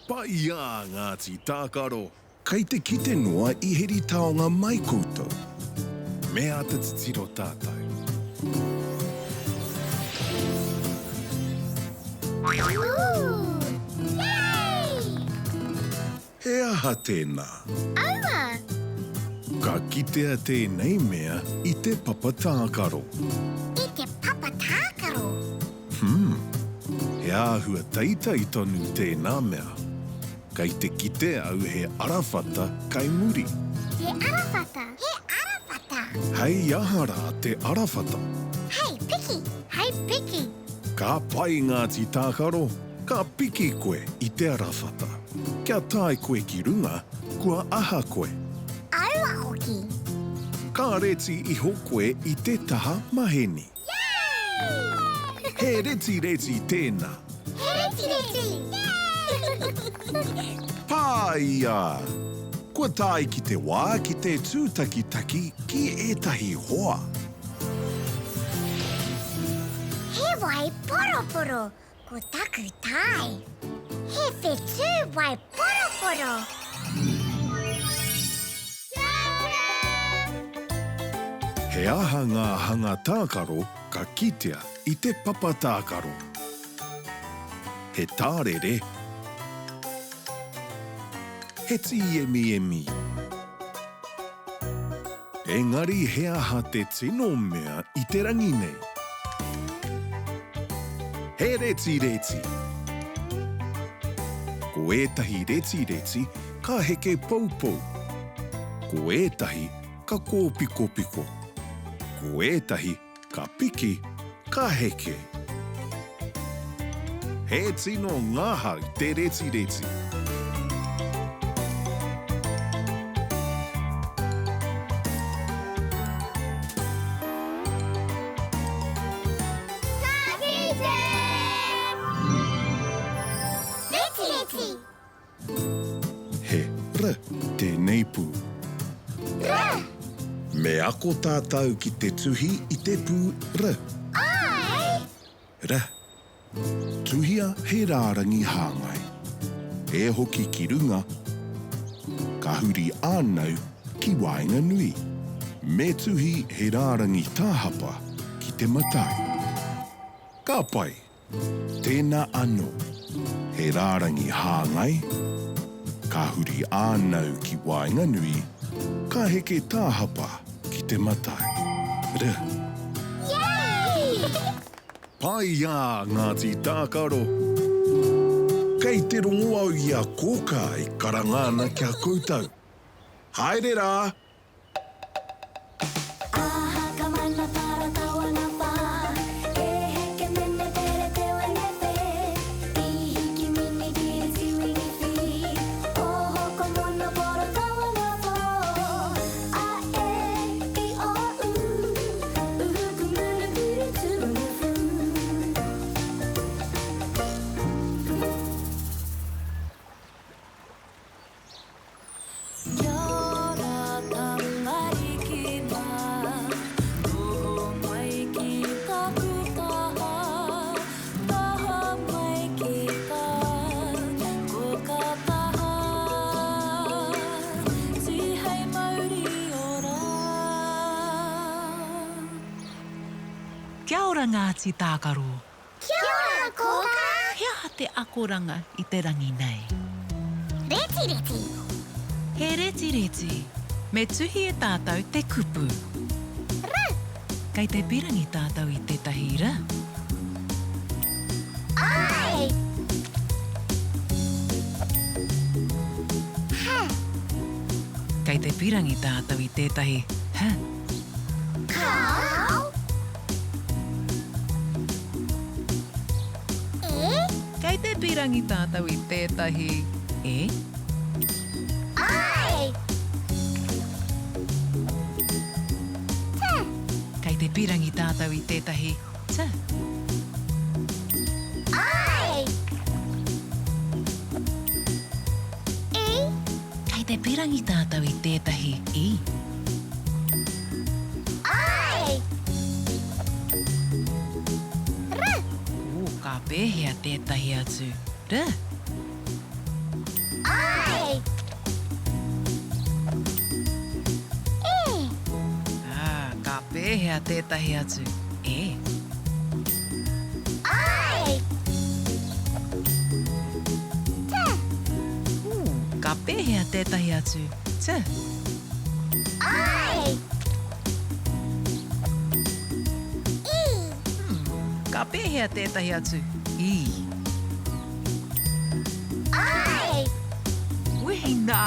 Paiā Ngāti Tākaro. Kei te kite noa i heri taonga mai koutou. Me āta titiro tātou. Ooh! Yay! He aha tēnā? Aua! Ka kitea tēnei mea i te papa tākaro. I te papa tākaro? Hmm. He āhua teitei tonu tēnā mea. Kei te kite au he arawhata kei muri. He arawhata? He arawhata. Hei aha rā te arawhata? Hei piki! Hei piki! Ka pai Ngāti Tākaro, ka piki koe i te arawhata. Kia tae koe ki runga, kua aha koe? Aua hoki! Ka reti iho koe i te taha maheni. Yay! He retireti tēnā. He retireti! Yay! Pāia! Kua tae ki te wā ki te tūtakitaki ki ētahi hoa. He wai poroporo ko taku tae. He whetū wai poroporo. He aha ngā hanga tākaro ka kitea i te papa tākaro? He tārere, he tīemiemi. Engari he aha te tino mea i te rangi nei? He retireti. Ko ētahi retireti ka heke poupou. Ko ētahi ka kōpikopiko. Ko ētahi ka piki, ka heke. He tino ngahau te retireti. Ka kite! Retireti! He r tēnei pū. R! Me ako tātou ki te tuhi i te pū r. Āe! R. Tuhia he rārangi hāngai. E hoki ki runga, ka huri ānau ki waenganui. Me tuhi he rārangi tāhapa ki te matau. Ka pai! Tēnā anō, he rārangi hāngai, ka huri ānau ki waenganui, ka heke tāhapa ki te matau. R. Yay! Pai ā Ngāti Tākaro! Kei te rongo au i a Kōkā e karanga ana ki a koutou. Haere rā! Aha ka mana para tawana wha E heke mene pere te wene whe I hiki mini piri tiwini whi Oho ko mono poro tawana who A e i o u Uhu ku munu piri tuwini fu. Kia ora tamariki mā, noho mai ki taku taha, taha mai ki tā koka taha, tihei mauri ora. Kia ora Ngāti Tākaro. Kia ora Kōkā! He aha te akoranga i te rangi nei? Retireti. He retireti. Me tuhi e tātou te kupu. R. Kei te pirangi tātou i tētahi r. I. H. Kei te pirangi tātou i tētahi h. Kāo. E. Kei te pīrangi tātou i tētahi e. I. T. Kei te pīrangi tātou i tētahi t. I. E. Kei te pīrangi tātou i tētahi i. I. R. Ō, ka pēhea tētahi atu? R. I. E. Ā, ka pēhea tētahi atu? E. I. T. Ū, ka pēhea tētahi atu? T. I. E. Ka pēhea tētahi atu? I. I. Wehi nā!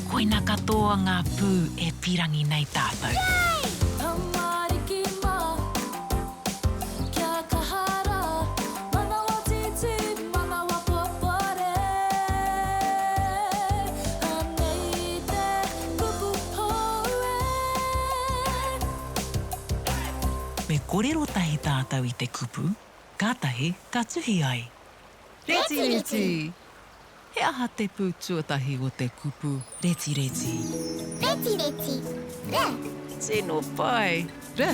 Koina katoa ngā pū e pīrangi nei tātou. Yay! Tamariki mā, kia kaha rā, manawa tītī, manawa popore. Anei te kupu hou e. Me korero tahi tātou i te kupu, kātahi ka tuhi ai. Retireti! He aha te pū tuatahi o te kupu retireti? Retireti, re. Tino pai! Re!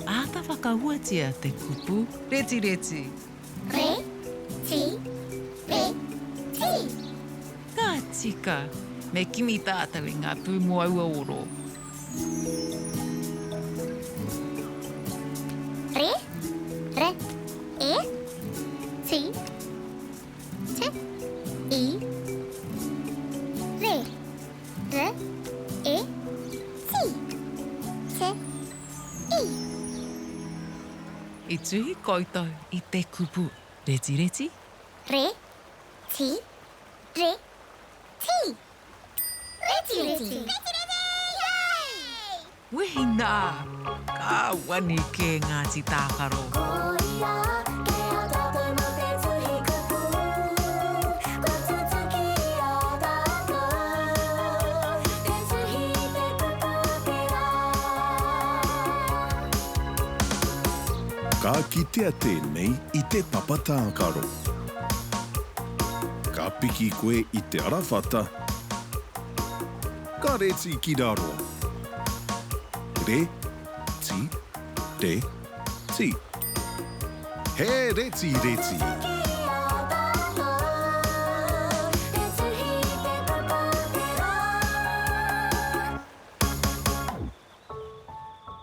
Āta whakahuatia te kupu retireti. Re, ti, re, ti. Ka tika! Me kimi tātou i ngā pū mō aua oro. Re, re, e, ti, te, i, re, r, e, ti, te, i. I tuhi koutou i te kupu. Retireti. Re, ti, re, ti. Retireti. Retireti! Yay! Wehi nā! Ka wani kē Ngāti Tākaro. Koia ke a tātou mā te tuhi kupu, kua tutuki i a tātou, te tuhi i te kupu o te rā. Ka kitea tēnei i te papa tākaro. Ka piki koe i te arawhata, ka reti ki raro. Re, ti, re, ti. He reti reti!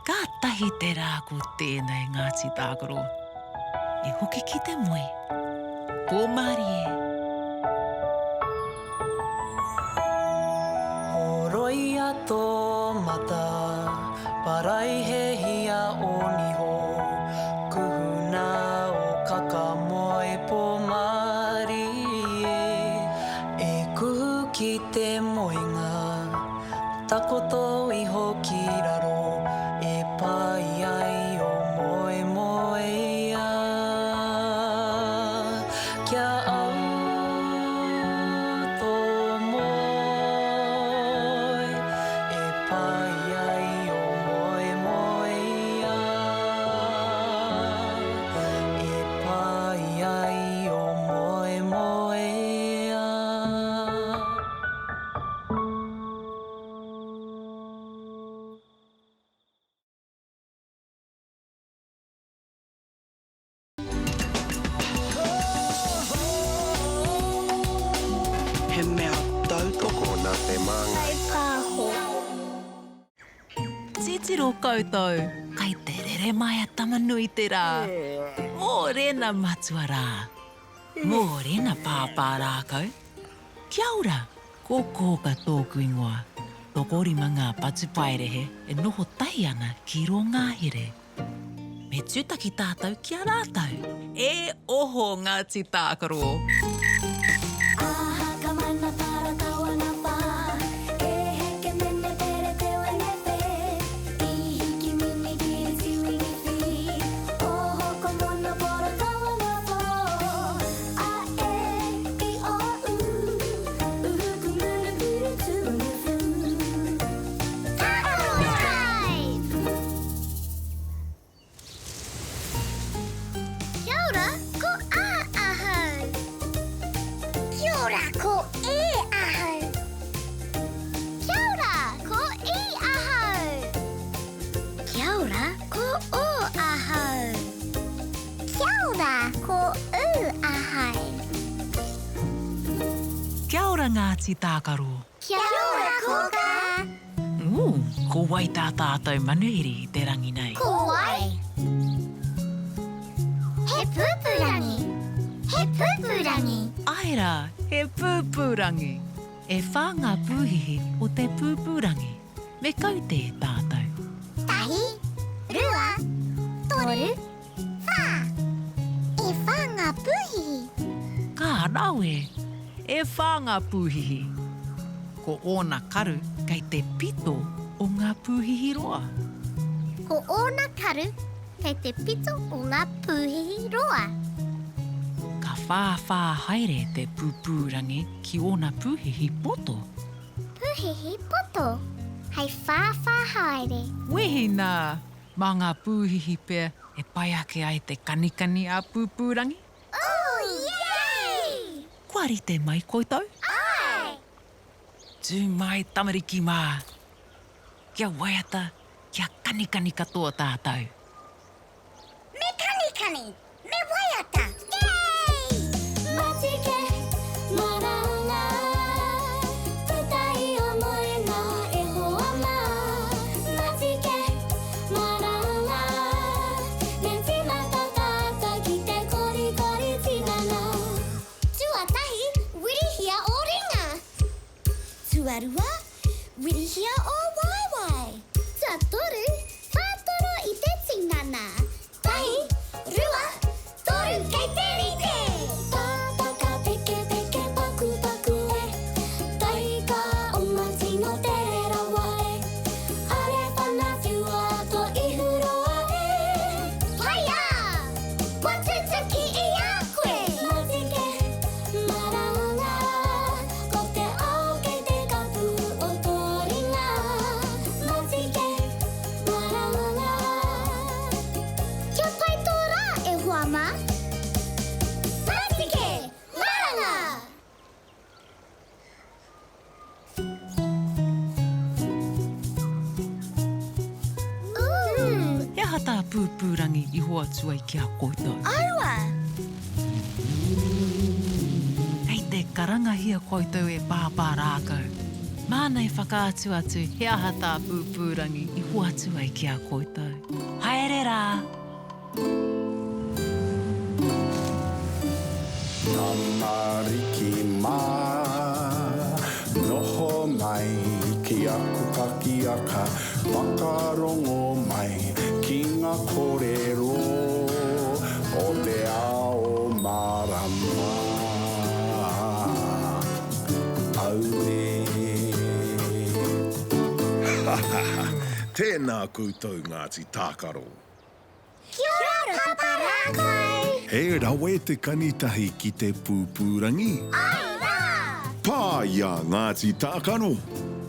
Kātahi te rā ko tēnei Ngāti Tākaro. E hoki ki te moe. Pō mārie. Horoia tō mata, paraihehia ō niho, kuhuna ō kaka moe pō mārie. E kuhu ki te moenga, Takoto iho ki raro e pai ai o moemoeā. Kia au tō moe e pai ai o moemoeā. E pai ai o moemoeā. He mea tautoko nā Te Māngai. Pāho. Titiro koutou, kai te rere mai a Tama-nui-te-rā. Mōrena matua rā. Mōrena pāpā rākau. Kia ora! Ko Kōka tōku ingoa. Tokorima ngā patupaiarehe e noho tahi ana ki rō ngahere. Me tūtaki tātou ki a rātou. E oho Ngāti Tākaro! Aha ka mana para kawana wha E heke mene pere te wene whe I hiki mini kiri tiwini whiri Oho ko mono pora kawana who A e i o u Uhu ku munu whiri tuunu whu Tākaro Drive! Kia ora, ko A ahau. Kia ora, ko E ahau. Kia ora, ko I ahau. Kia ora, ko O ahau. Kia ora, ko U ahau. Kia ora Ngāti Tākaro. Kia ora Kōkā. Ooh, ko wai tā tātou manuhiri i te rangi nei? Ko wai? He pūpūrangi! He pūpūrangi! Āe rā, he pūpūrangi! E whā ngā pūhihi o te pūpūrangi. Me kaute e tātou. Tahi, rua, toru, whā. E whā ngā pūhihi. Ka rawe! E whā ngā pūhihi. Ko ōna karu kei te pito o ngā pūhihi roa. Ko ōna karu kei te pito o ngā pūhihi roa. Ka whāwhā haere te pūpūrangi ki ōna pūhihi poto. Pūhihi poto, hei whāwhā haere. Wehi nā! Mā ngā pūhihi pea e pai ake ai te kanikani a Pūpūrangi. Ooh, yay! Kua rite mai koutou? Āe! Tū mai tamariki mā! Kia waiata, kia kanikani katoa tātou. Me kanikani! Me waiata! Yay! Matike, maranga, puta i o moenga e hoa mā. Matike, maranga, me tīmata tātou ki te korikori tinana. Tuatahi, wirihia ō ringa. Tuarua, wirihia ō waewae. Tuatoru, whātoro i te tinana. Pūpūrangi i hoatu ai ki a koutou. Aua! Kei te karangahia koutou e Pāpā Rākau. Māna e whakaatu atu he aha tā Pūpūrangi i hoatu ai ki a koutou. Haere rā! Tamariki mā, noho mai ki aku pakiaka, whakarongo mai ki ngā kōrero o te ao mārama. Auē. Tēnā koutou Ngāti Tākaro. Kia ora Papa Rākai! He rawe te kanitahi ki te pūpūrangi. Āe rā! Pā i a Ngāti Tākaro!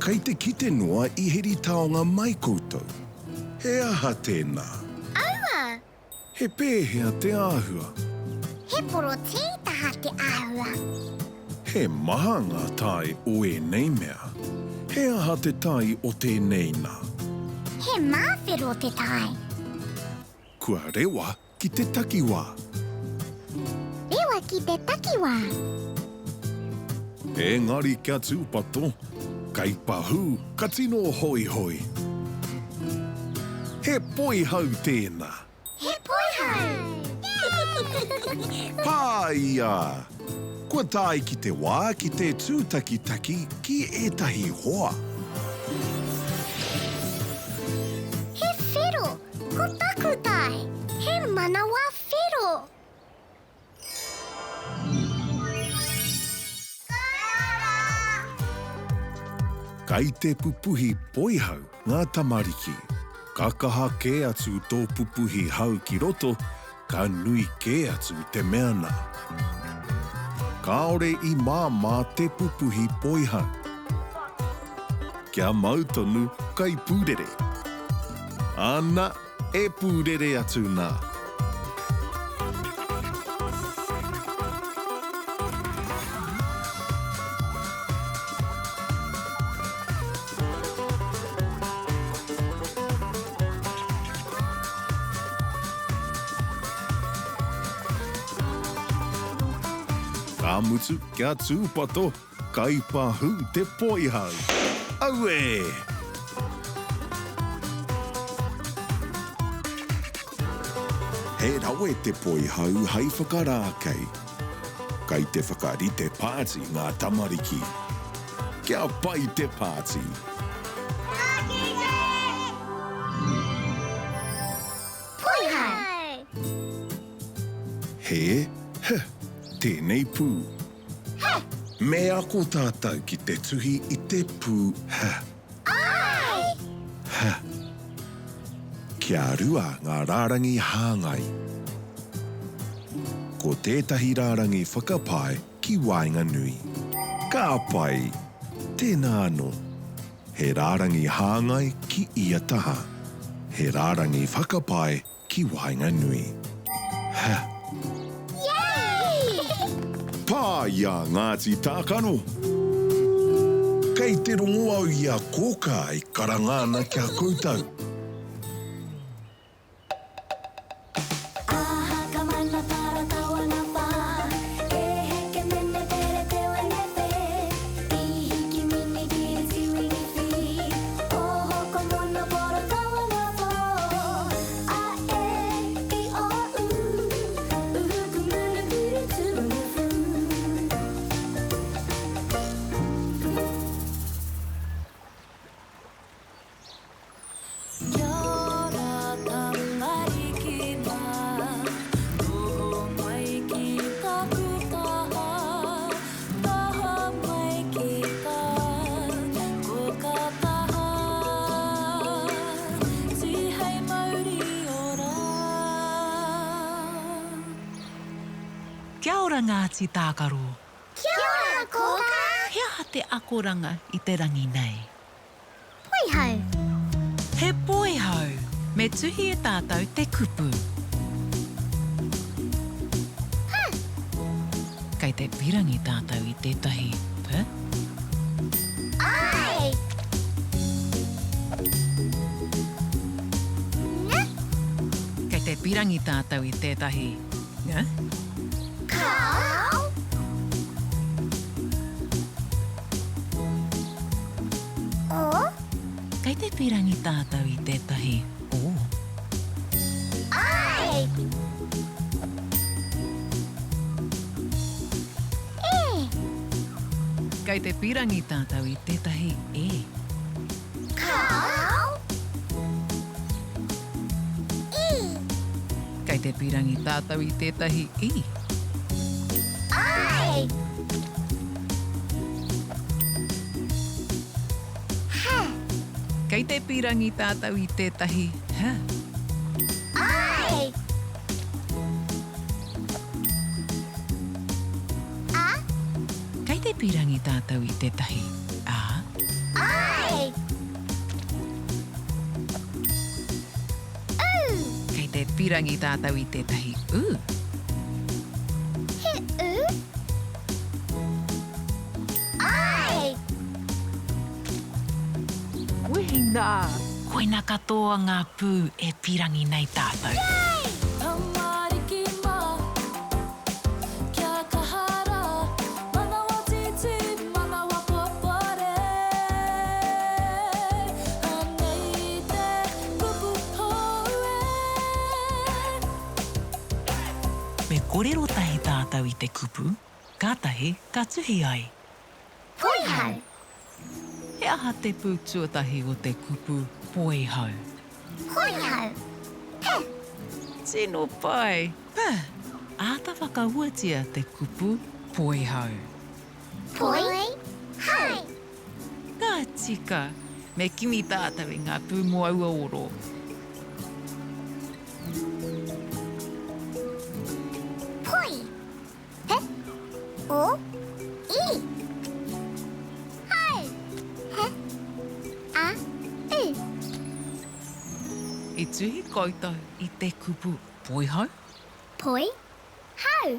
Kei te kite noa i heri taonga mai koutou. He aha tēnā? Aua! He pēhea te āhua? He porotītaha te āhua. He maha ngā tae o ēnei mea. He aha te tae o tēnei nā? He māwhero te tae. Kua rewa ki te takiwā. Rewa ki te takiwā. Engari kia tūpato, kei pahū ka tino hoihoi. He poihau tēnā. He poihau! Pāia! Kua tae ki te wā ki te tūtakitaki ki ētahi hoa. He whero, ko taku tae, he manawa whero. Kai te pupuhi poihau ngā tamariki. Ka kaha kē atu tō pupuhi hau ki roto, ka nui kē atu te mea nā. Kāore i māmā te pupuhi poihau. Kia mau tonu kai pūrere. Ana, E pūrere atu nā. Ka mutu, kia tūpato, Kai pahū te poihau. Auē! He rawe te poihau hei whakarākei. Kai te whakarite pāti ngā tamariki. Kia pai te pāti! Ka kite! Poihau! He, h, tēnei pū. He! Me ako tātou ki te tuhi i te pū H. Āe! H. Kia rua ngā rārangi hāngai. Ko tētahi rārangi whakapae ki waenganui. Ka pai! Tēnā anō. He rārangi hāngai ki ia taha. He rārangi whakapae Ki waenganui. Ha! Yay! Pā i a Ngāti Tākaro! Kei te rongo au i a Kōkā e karanga ana ki a koutou. Kia ora Ngāti Tākaro. Kia ora Kōkā. He aha te akoranga i te rangi nei? Poihau. He poihau. Me tuhi e tātou te kupu. Huh. Kei te pirangi tātou i tētahi p? Āe! N. Kei te pirangi. pīrangi tātou i tētahi ng? Kāo! O? Kei te pīrangi tātou i tētahi o? Ai! E! Kei te pīrangi tātou i tētahi e? Kāo! I! Kei te pīrangi tātou i tētahi i? Ai! H! Kei te pīrangi tātou i tētahi h? Ai! A! Kei te pīrangi tātou i tētahi a? Ai! U! Kei te pīrangi tātou i tētahi u? He u? Ai! Wehi nā! Koina katoa ngā pū e pīrangi nei tātou. Yay! Tamariki mā, kia kaha rā, manawa tītī, manawa popore. Anei te kupu hou e. Me korero tahi tātou i te kupu, kātahi ka tuhi ai. Poihau. He aha te pū tuatahi o te kupu poihau? Poihau. P. Tino pai! P. Āta whakahuatia te kupu poihau. Poi. Hau. Ka tika! Me kimi tātou i ngā pū mō aua oro. Poi. P. O. I. Hau. H. A. U. I tuhi koutou i te kupu poihau? Poi. Hau.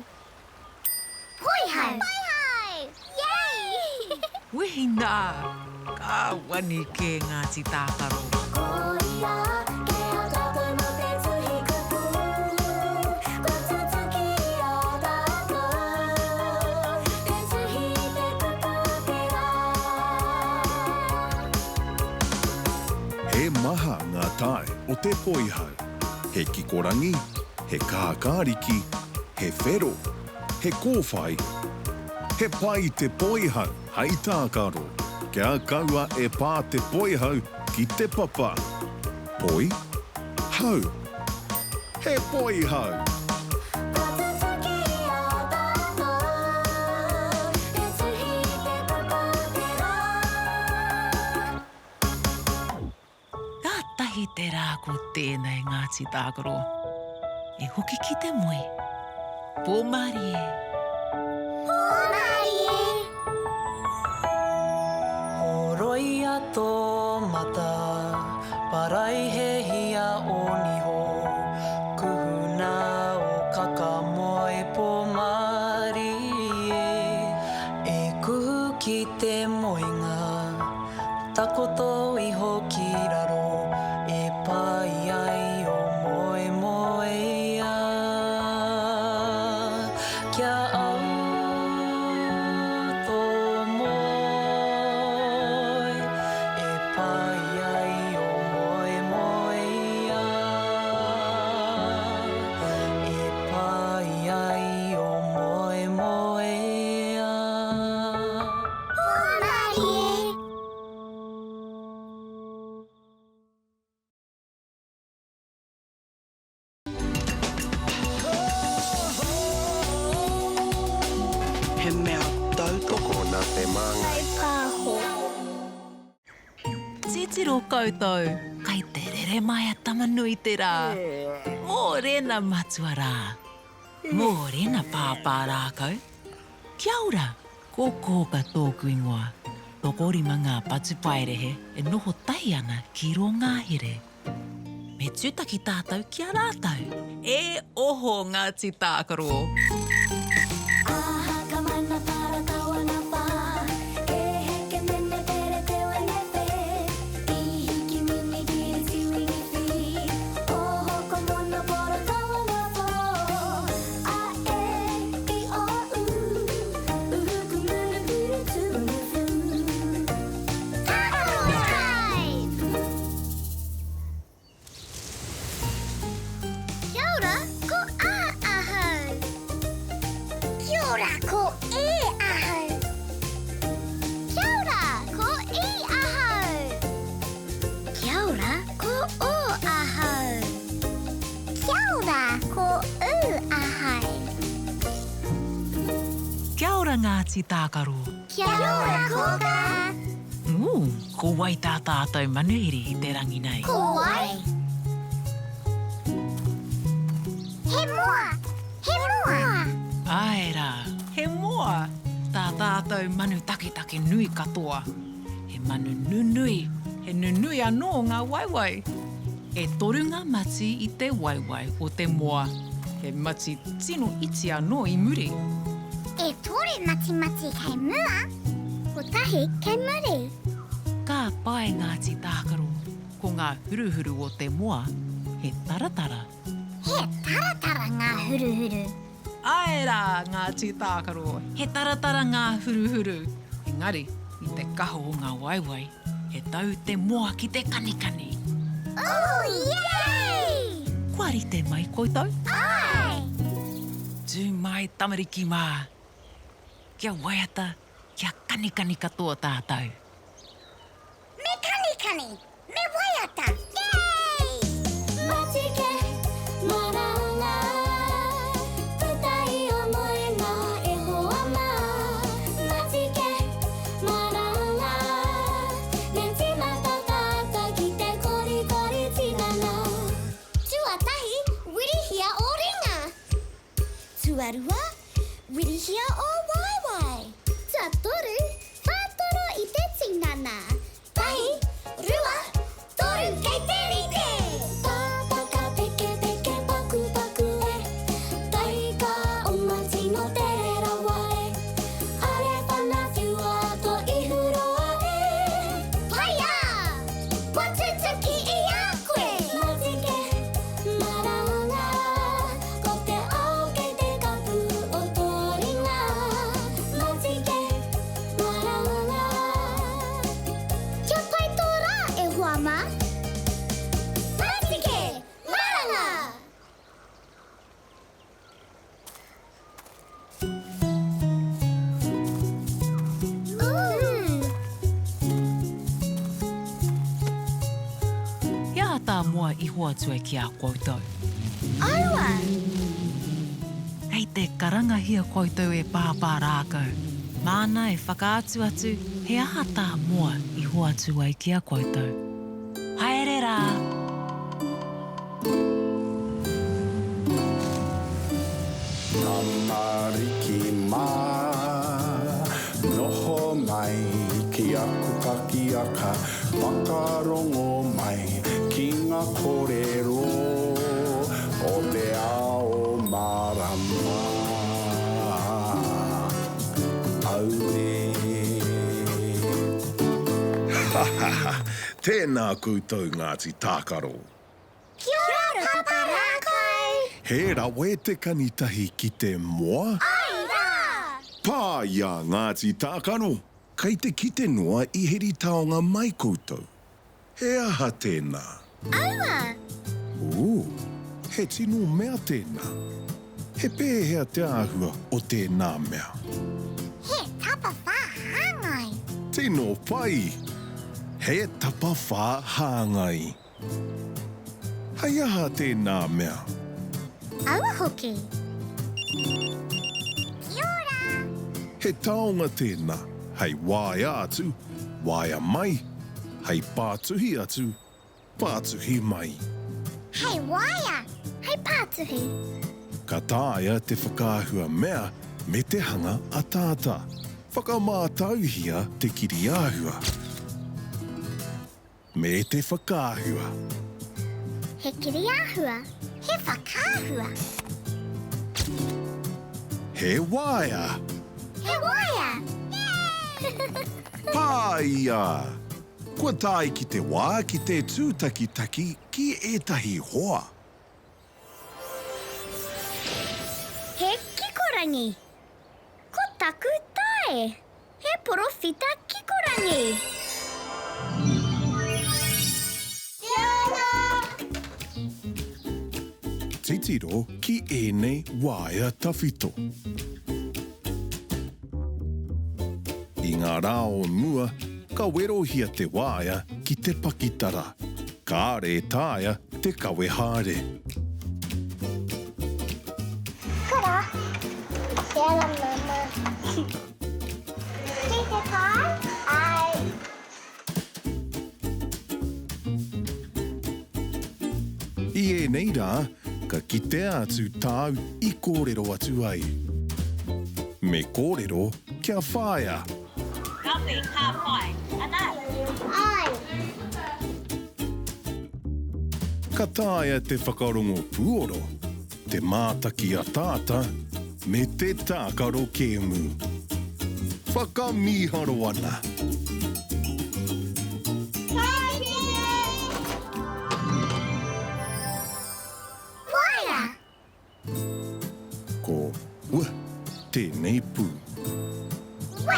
Poihau! Poihau! Yay! Wehi nā! Ka wani kē Ngāti Tākaro. Koia kē a tātou mō te tuhi kupu, kua tutuki i a tātou te tuhi i te kupu o te rā. He maha ngā tae o te poihau. He kikorangi, he kākāriki, he whero, he kōwhai, he pai te poihau hei tākaro. Kia kaua e pā te poihau ki te papa. Poi, hau. He poihau! Kua tutuki i a tātou te tuhi i te kupu o te rā. Kātahi te rā ko tēnei Ngāti Tākaro. E hoki ki te moe. Pō mārie. Pō mārie. Horoia tō mata, paraihehia ō niho, kuhuna ō kaka moe pō mārie. E kuhu ki te moenga. Takoto iho ki raro e pai ai o moemoeā. Kia au tō moe e pai ai o moemoeā. E pai ai o moemoeā. Pōmarie! He mea tautoko nā Te Māngai. Pāho. Titiro koutou, kai te rere mai a Tamanuiterā. Mōrena matua rā. Mōrena pāpā rākau. Kia ora! Ko Kōka tōku ingoa. Tokorima ngā patupaiarehe e noho tahi ana ki rō ngahere. Me tūtaki tātou ki a rātou. E oho Ngāti Tākaro! Aha ka mana para kawana wha E heke mene pere te wene whe I hiki mini kiri tiwini whiri Oho ko mono poro kawana. ora, ko E ahau. Kia ora, ko I ahau. Kia ora, ko O ahau. Kia ora, ko U ahau. Kia ora Ngāti Tākaro. Kia ora Kōkā. Ooh, ko wai tā tātou manuhiri i te rangi nei? Ko wai? He moa! He moa! Āe rā, he moa! Tā tātou manu taketake nui katoa. He manu nunui, he nunui anō ngā waewae. E toru ngā mati i te waewae o te moa. He mati tino iti anō i muri. E toru matimati kei mua, kotahi kei muri. Ka pai ngā tī tākaro, ko ngā huruhuru o te moa, he taratara. He taratara ngā huruhuru. Āe rā, ngā tī tākaro, he taratara ngā huruhuru. Engari, i te kaha o ngā waewae, He tau te moa ki te kanikani. Ooh, yay! Kua rite mai koutou? Āe! Tū mai tamariki mā. Kia waiata, kia kanikani katoa tātou. Me kanikani, me waiata, yay! Matike, maranga, puta i o moenga e hoa mā. Matike, Maranga, me tīmata tātou ki te korikori tinana. Tuatahi, wirihia ō ringa. Tuarua, wirihia ō waewae. Tuatoru, whātoro i te tinana. Tahi, rua, toru, kei te rite! Pāpaka peke peke paku paku e, Taika oma tino tere rawa e, Are whana whiua to ihu roa e. Paia! Kua tutuki i a koe! Matike, maranga, ko te ao kei te kapu o tō ringa. Matike, maranga. Kia pai tō rā, e hoa mā! Matike, maranga! He aha tā Moa i hoatu ai ki a koutou? Aua! Kei te karangahia koutou e Pāpā Rākau. Māna e whakaatu atu he aha tā Moa i hoatu ai ki a koutou. Haere rā! Tamariki mā, noho mai ki aku kakiaka, whakarongo mai ki ngā kōrero o te ao mārama. Auē. Ha ha ha! Tēnā koutou Ngāti Tākaro! Kia ora Papa Rākau! He rawe te kani tahi ki te moa? Āe rā! Pā i a Ngāti Tākaro! Kei te kite noa i heri taonga mai koutou. He aha tēnā? Aua! Ooh, he tino mea tēnā. He pēhea te āhua o tēnā mea? He tapawhā hāngai. Tino pai! He tapawhā hāngai. Hei aha tēnā mea? Aua hoki. Kia ora! He taonga tēnā hei waea atu, waea mai, hei pātuhi atu, pātuhi mai. Hei waea, hei pātuhi. Ka taea te whakaahua mea me te hanga ataata. Whakamātauhia te kiriāhua. Me te whakaahua. He kiriāhua, he whakaahua. He waea. He waea! Pāia! Kua tae ki te wā ki te tūtakitaki ki ētahi hoa. He kikorangi. Ko taku tae. He porowhita kikorangi. Kia ora! Titiro ki ēnei waea tawhito. I ngā rā o mua, ka werohia te waea ki te pakitara. Kāre e taea te kawe haere. Kara, Kia ora mama. Kei te pai? Ai. I ēnei rā, ka kitea atu tāu i kōrero atu ai. Me kōrero kia whāia. Kawhe, ka pai. Ana. Ai. Ka taea te whakarongo puoro, te mātaki ataata, me te tākaro kēmu. Whakamīharo ana! Waea! Ko w tēnei pū. W.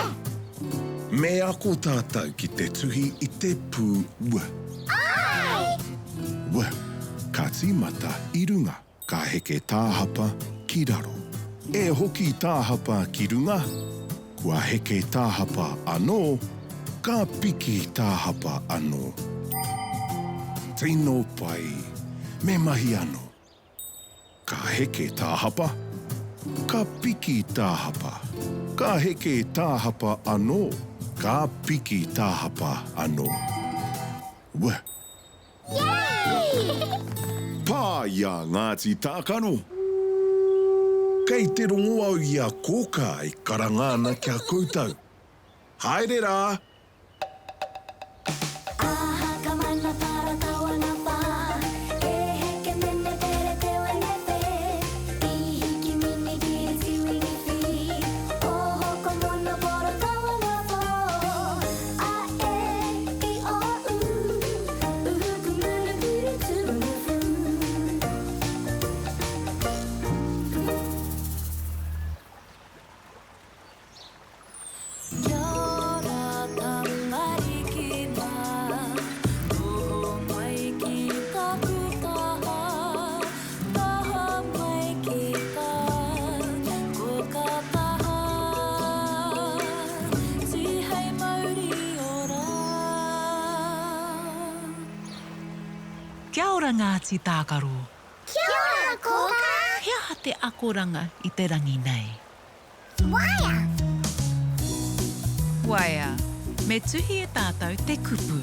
Me ako tātou ki te tuhi i te pū w. Āe! W. Ka tīmata i runga, ka heke tāhapa ki raro. E hoki tāhapa ki runga, kua heke tāhapa anō, ka piki tāhapa anō. Tino pai! Me mahi anō. Ka heke tāhapa, ka piki tāhapa, ka heke tāhapa anō, ka piki tāhapa anō. W. Yay! Pā i a Ngāti Tākaro! Kei te rongo au i a Kōkā e karanga ana ki a koutou. Haere rā! Kia ora tamariki mā, noho mai ki taku taha, taha mai ki tā koka taha, tihei mauri ora. Kia ora Ngāti Tākaro. Kia ora Kōkā. He aha te akoranga i te rangi nei? Waea! Waea. Me tuhi e tātou te kupu.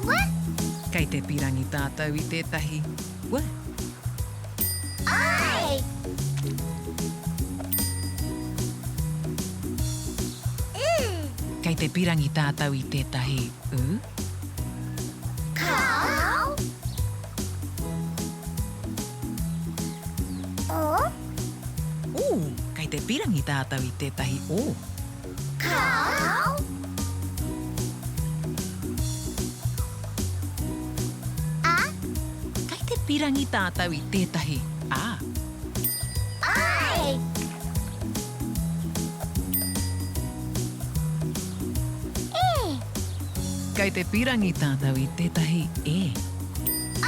W. Kei te pirangi tātou i tētahi w. I. U. Kei te pirangi tātou i tētahi u. Kāo. O. Ū, kei te pirangi tātou i tētahi o. Kāo. A. Kei te pirangi tātou i tētahi a. Ai. E. Kei te pirangi tātou i tētahi e.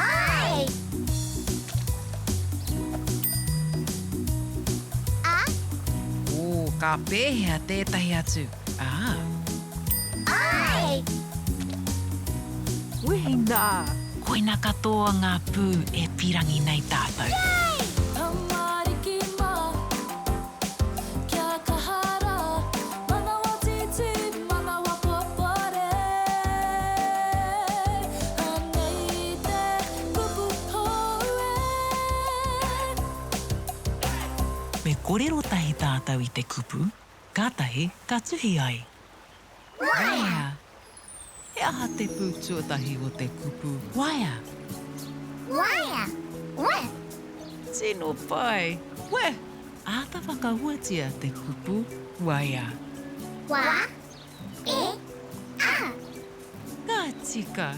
Ai! A. Ō, ka pēhea tētahi atu, ā? Ai! Wehi nā! Koina katoa ngā pū e pirangi nei tātou. Yay! Tamariki mā. Kia kaha rā, manawa tītī, manawa popore. Anei te kupu hou e. Me korero tahi tātou i te kupu, kātahi ka tuhi ai. Waea! He aha te pū tuatahi o te kupu waea? Waea, we. Tino pai, we. Āta whakahuatia te kupu waea. Wa, e, a. Ka tika.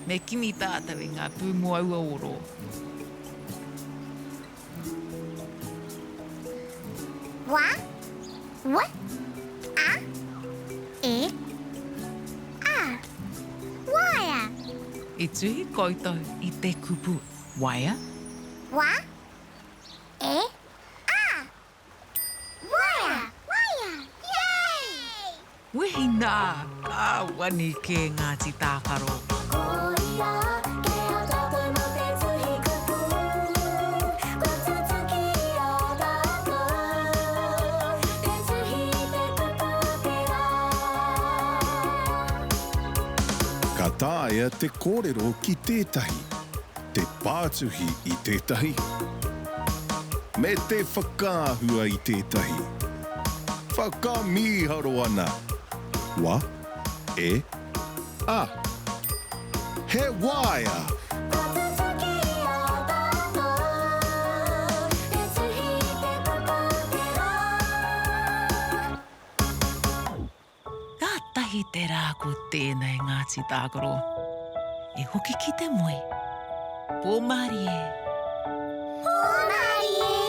Me kimi tātou i ngā pū mō aua oro. Wa, w, a, e, a. Waea. I tuhi koutou i te kupu waea? Wa, e, a. Waea. Nā, ka wani kē Ngāti Tākaro. Koia kē a tātou mō te tuhi kupu, kua tutuki i a tātou te tuhi i te kupu o te rā. Ka taea te kōrero ki tētahi, te pātuhi i tētahi, me te whakaahua i tētahi. Whakamīharo ana! Wa, e, a. He waea! Kua tutuki i a tātou te tuhi i te kupu o te rā. Kātahi te rā ko tēnei Ngāti Tākaro. E hoki ki te moe. Pō mārie. Pō mārie.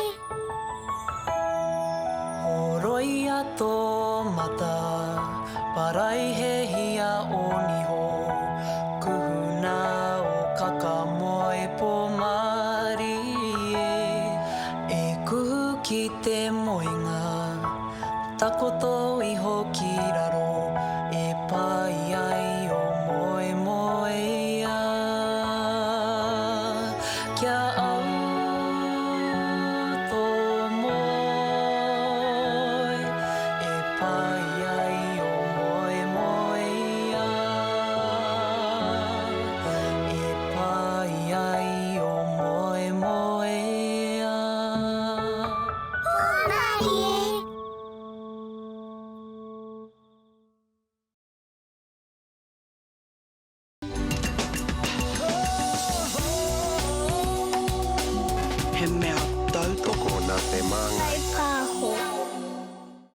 Horoia tō mata, paraihehia ō niho, kuhuna ō kaka moe pō mārie. E kuhu ki te moenga. Takoto iho ki raro e pai ai o moemoeā. Kia au tō moe e pai ai o moemoeā. E pai ai o moemoeā. Hōmarie! He mea tautoko nā te Māngai. Kaipāho.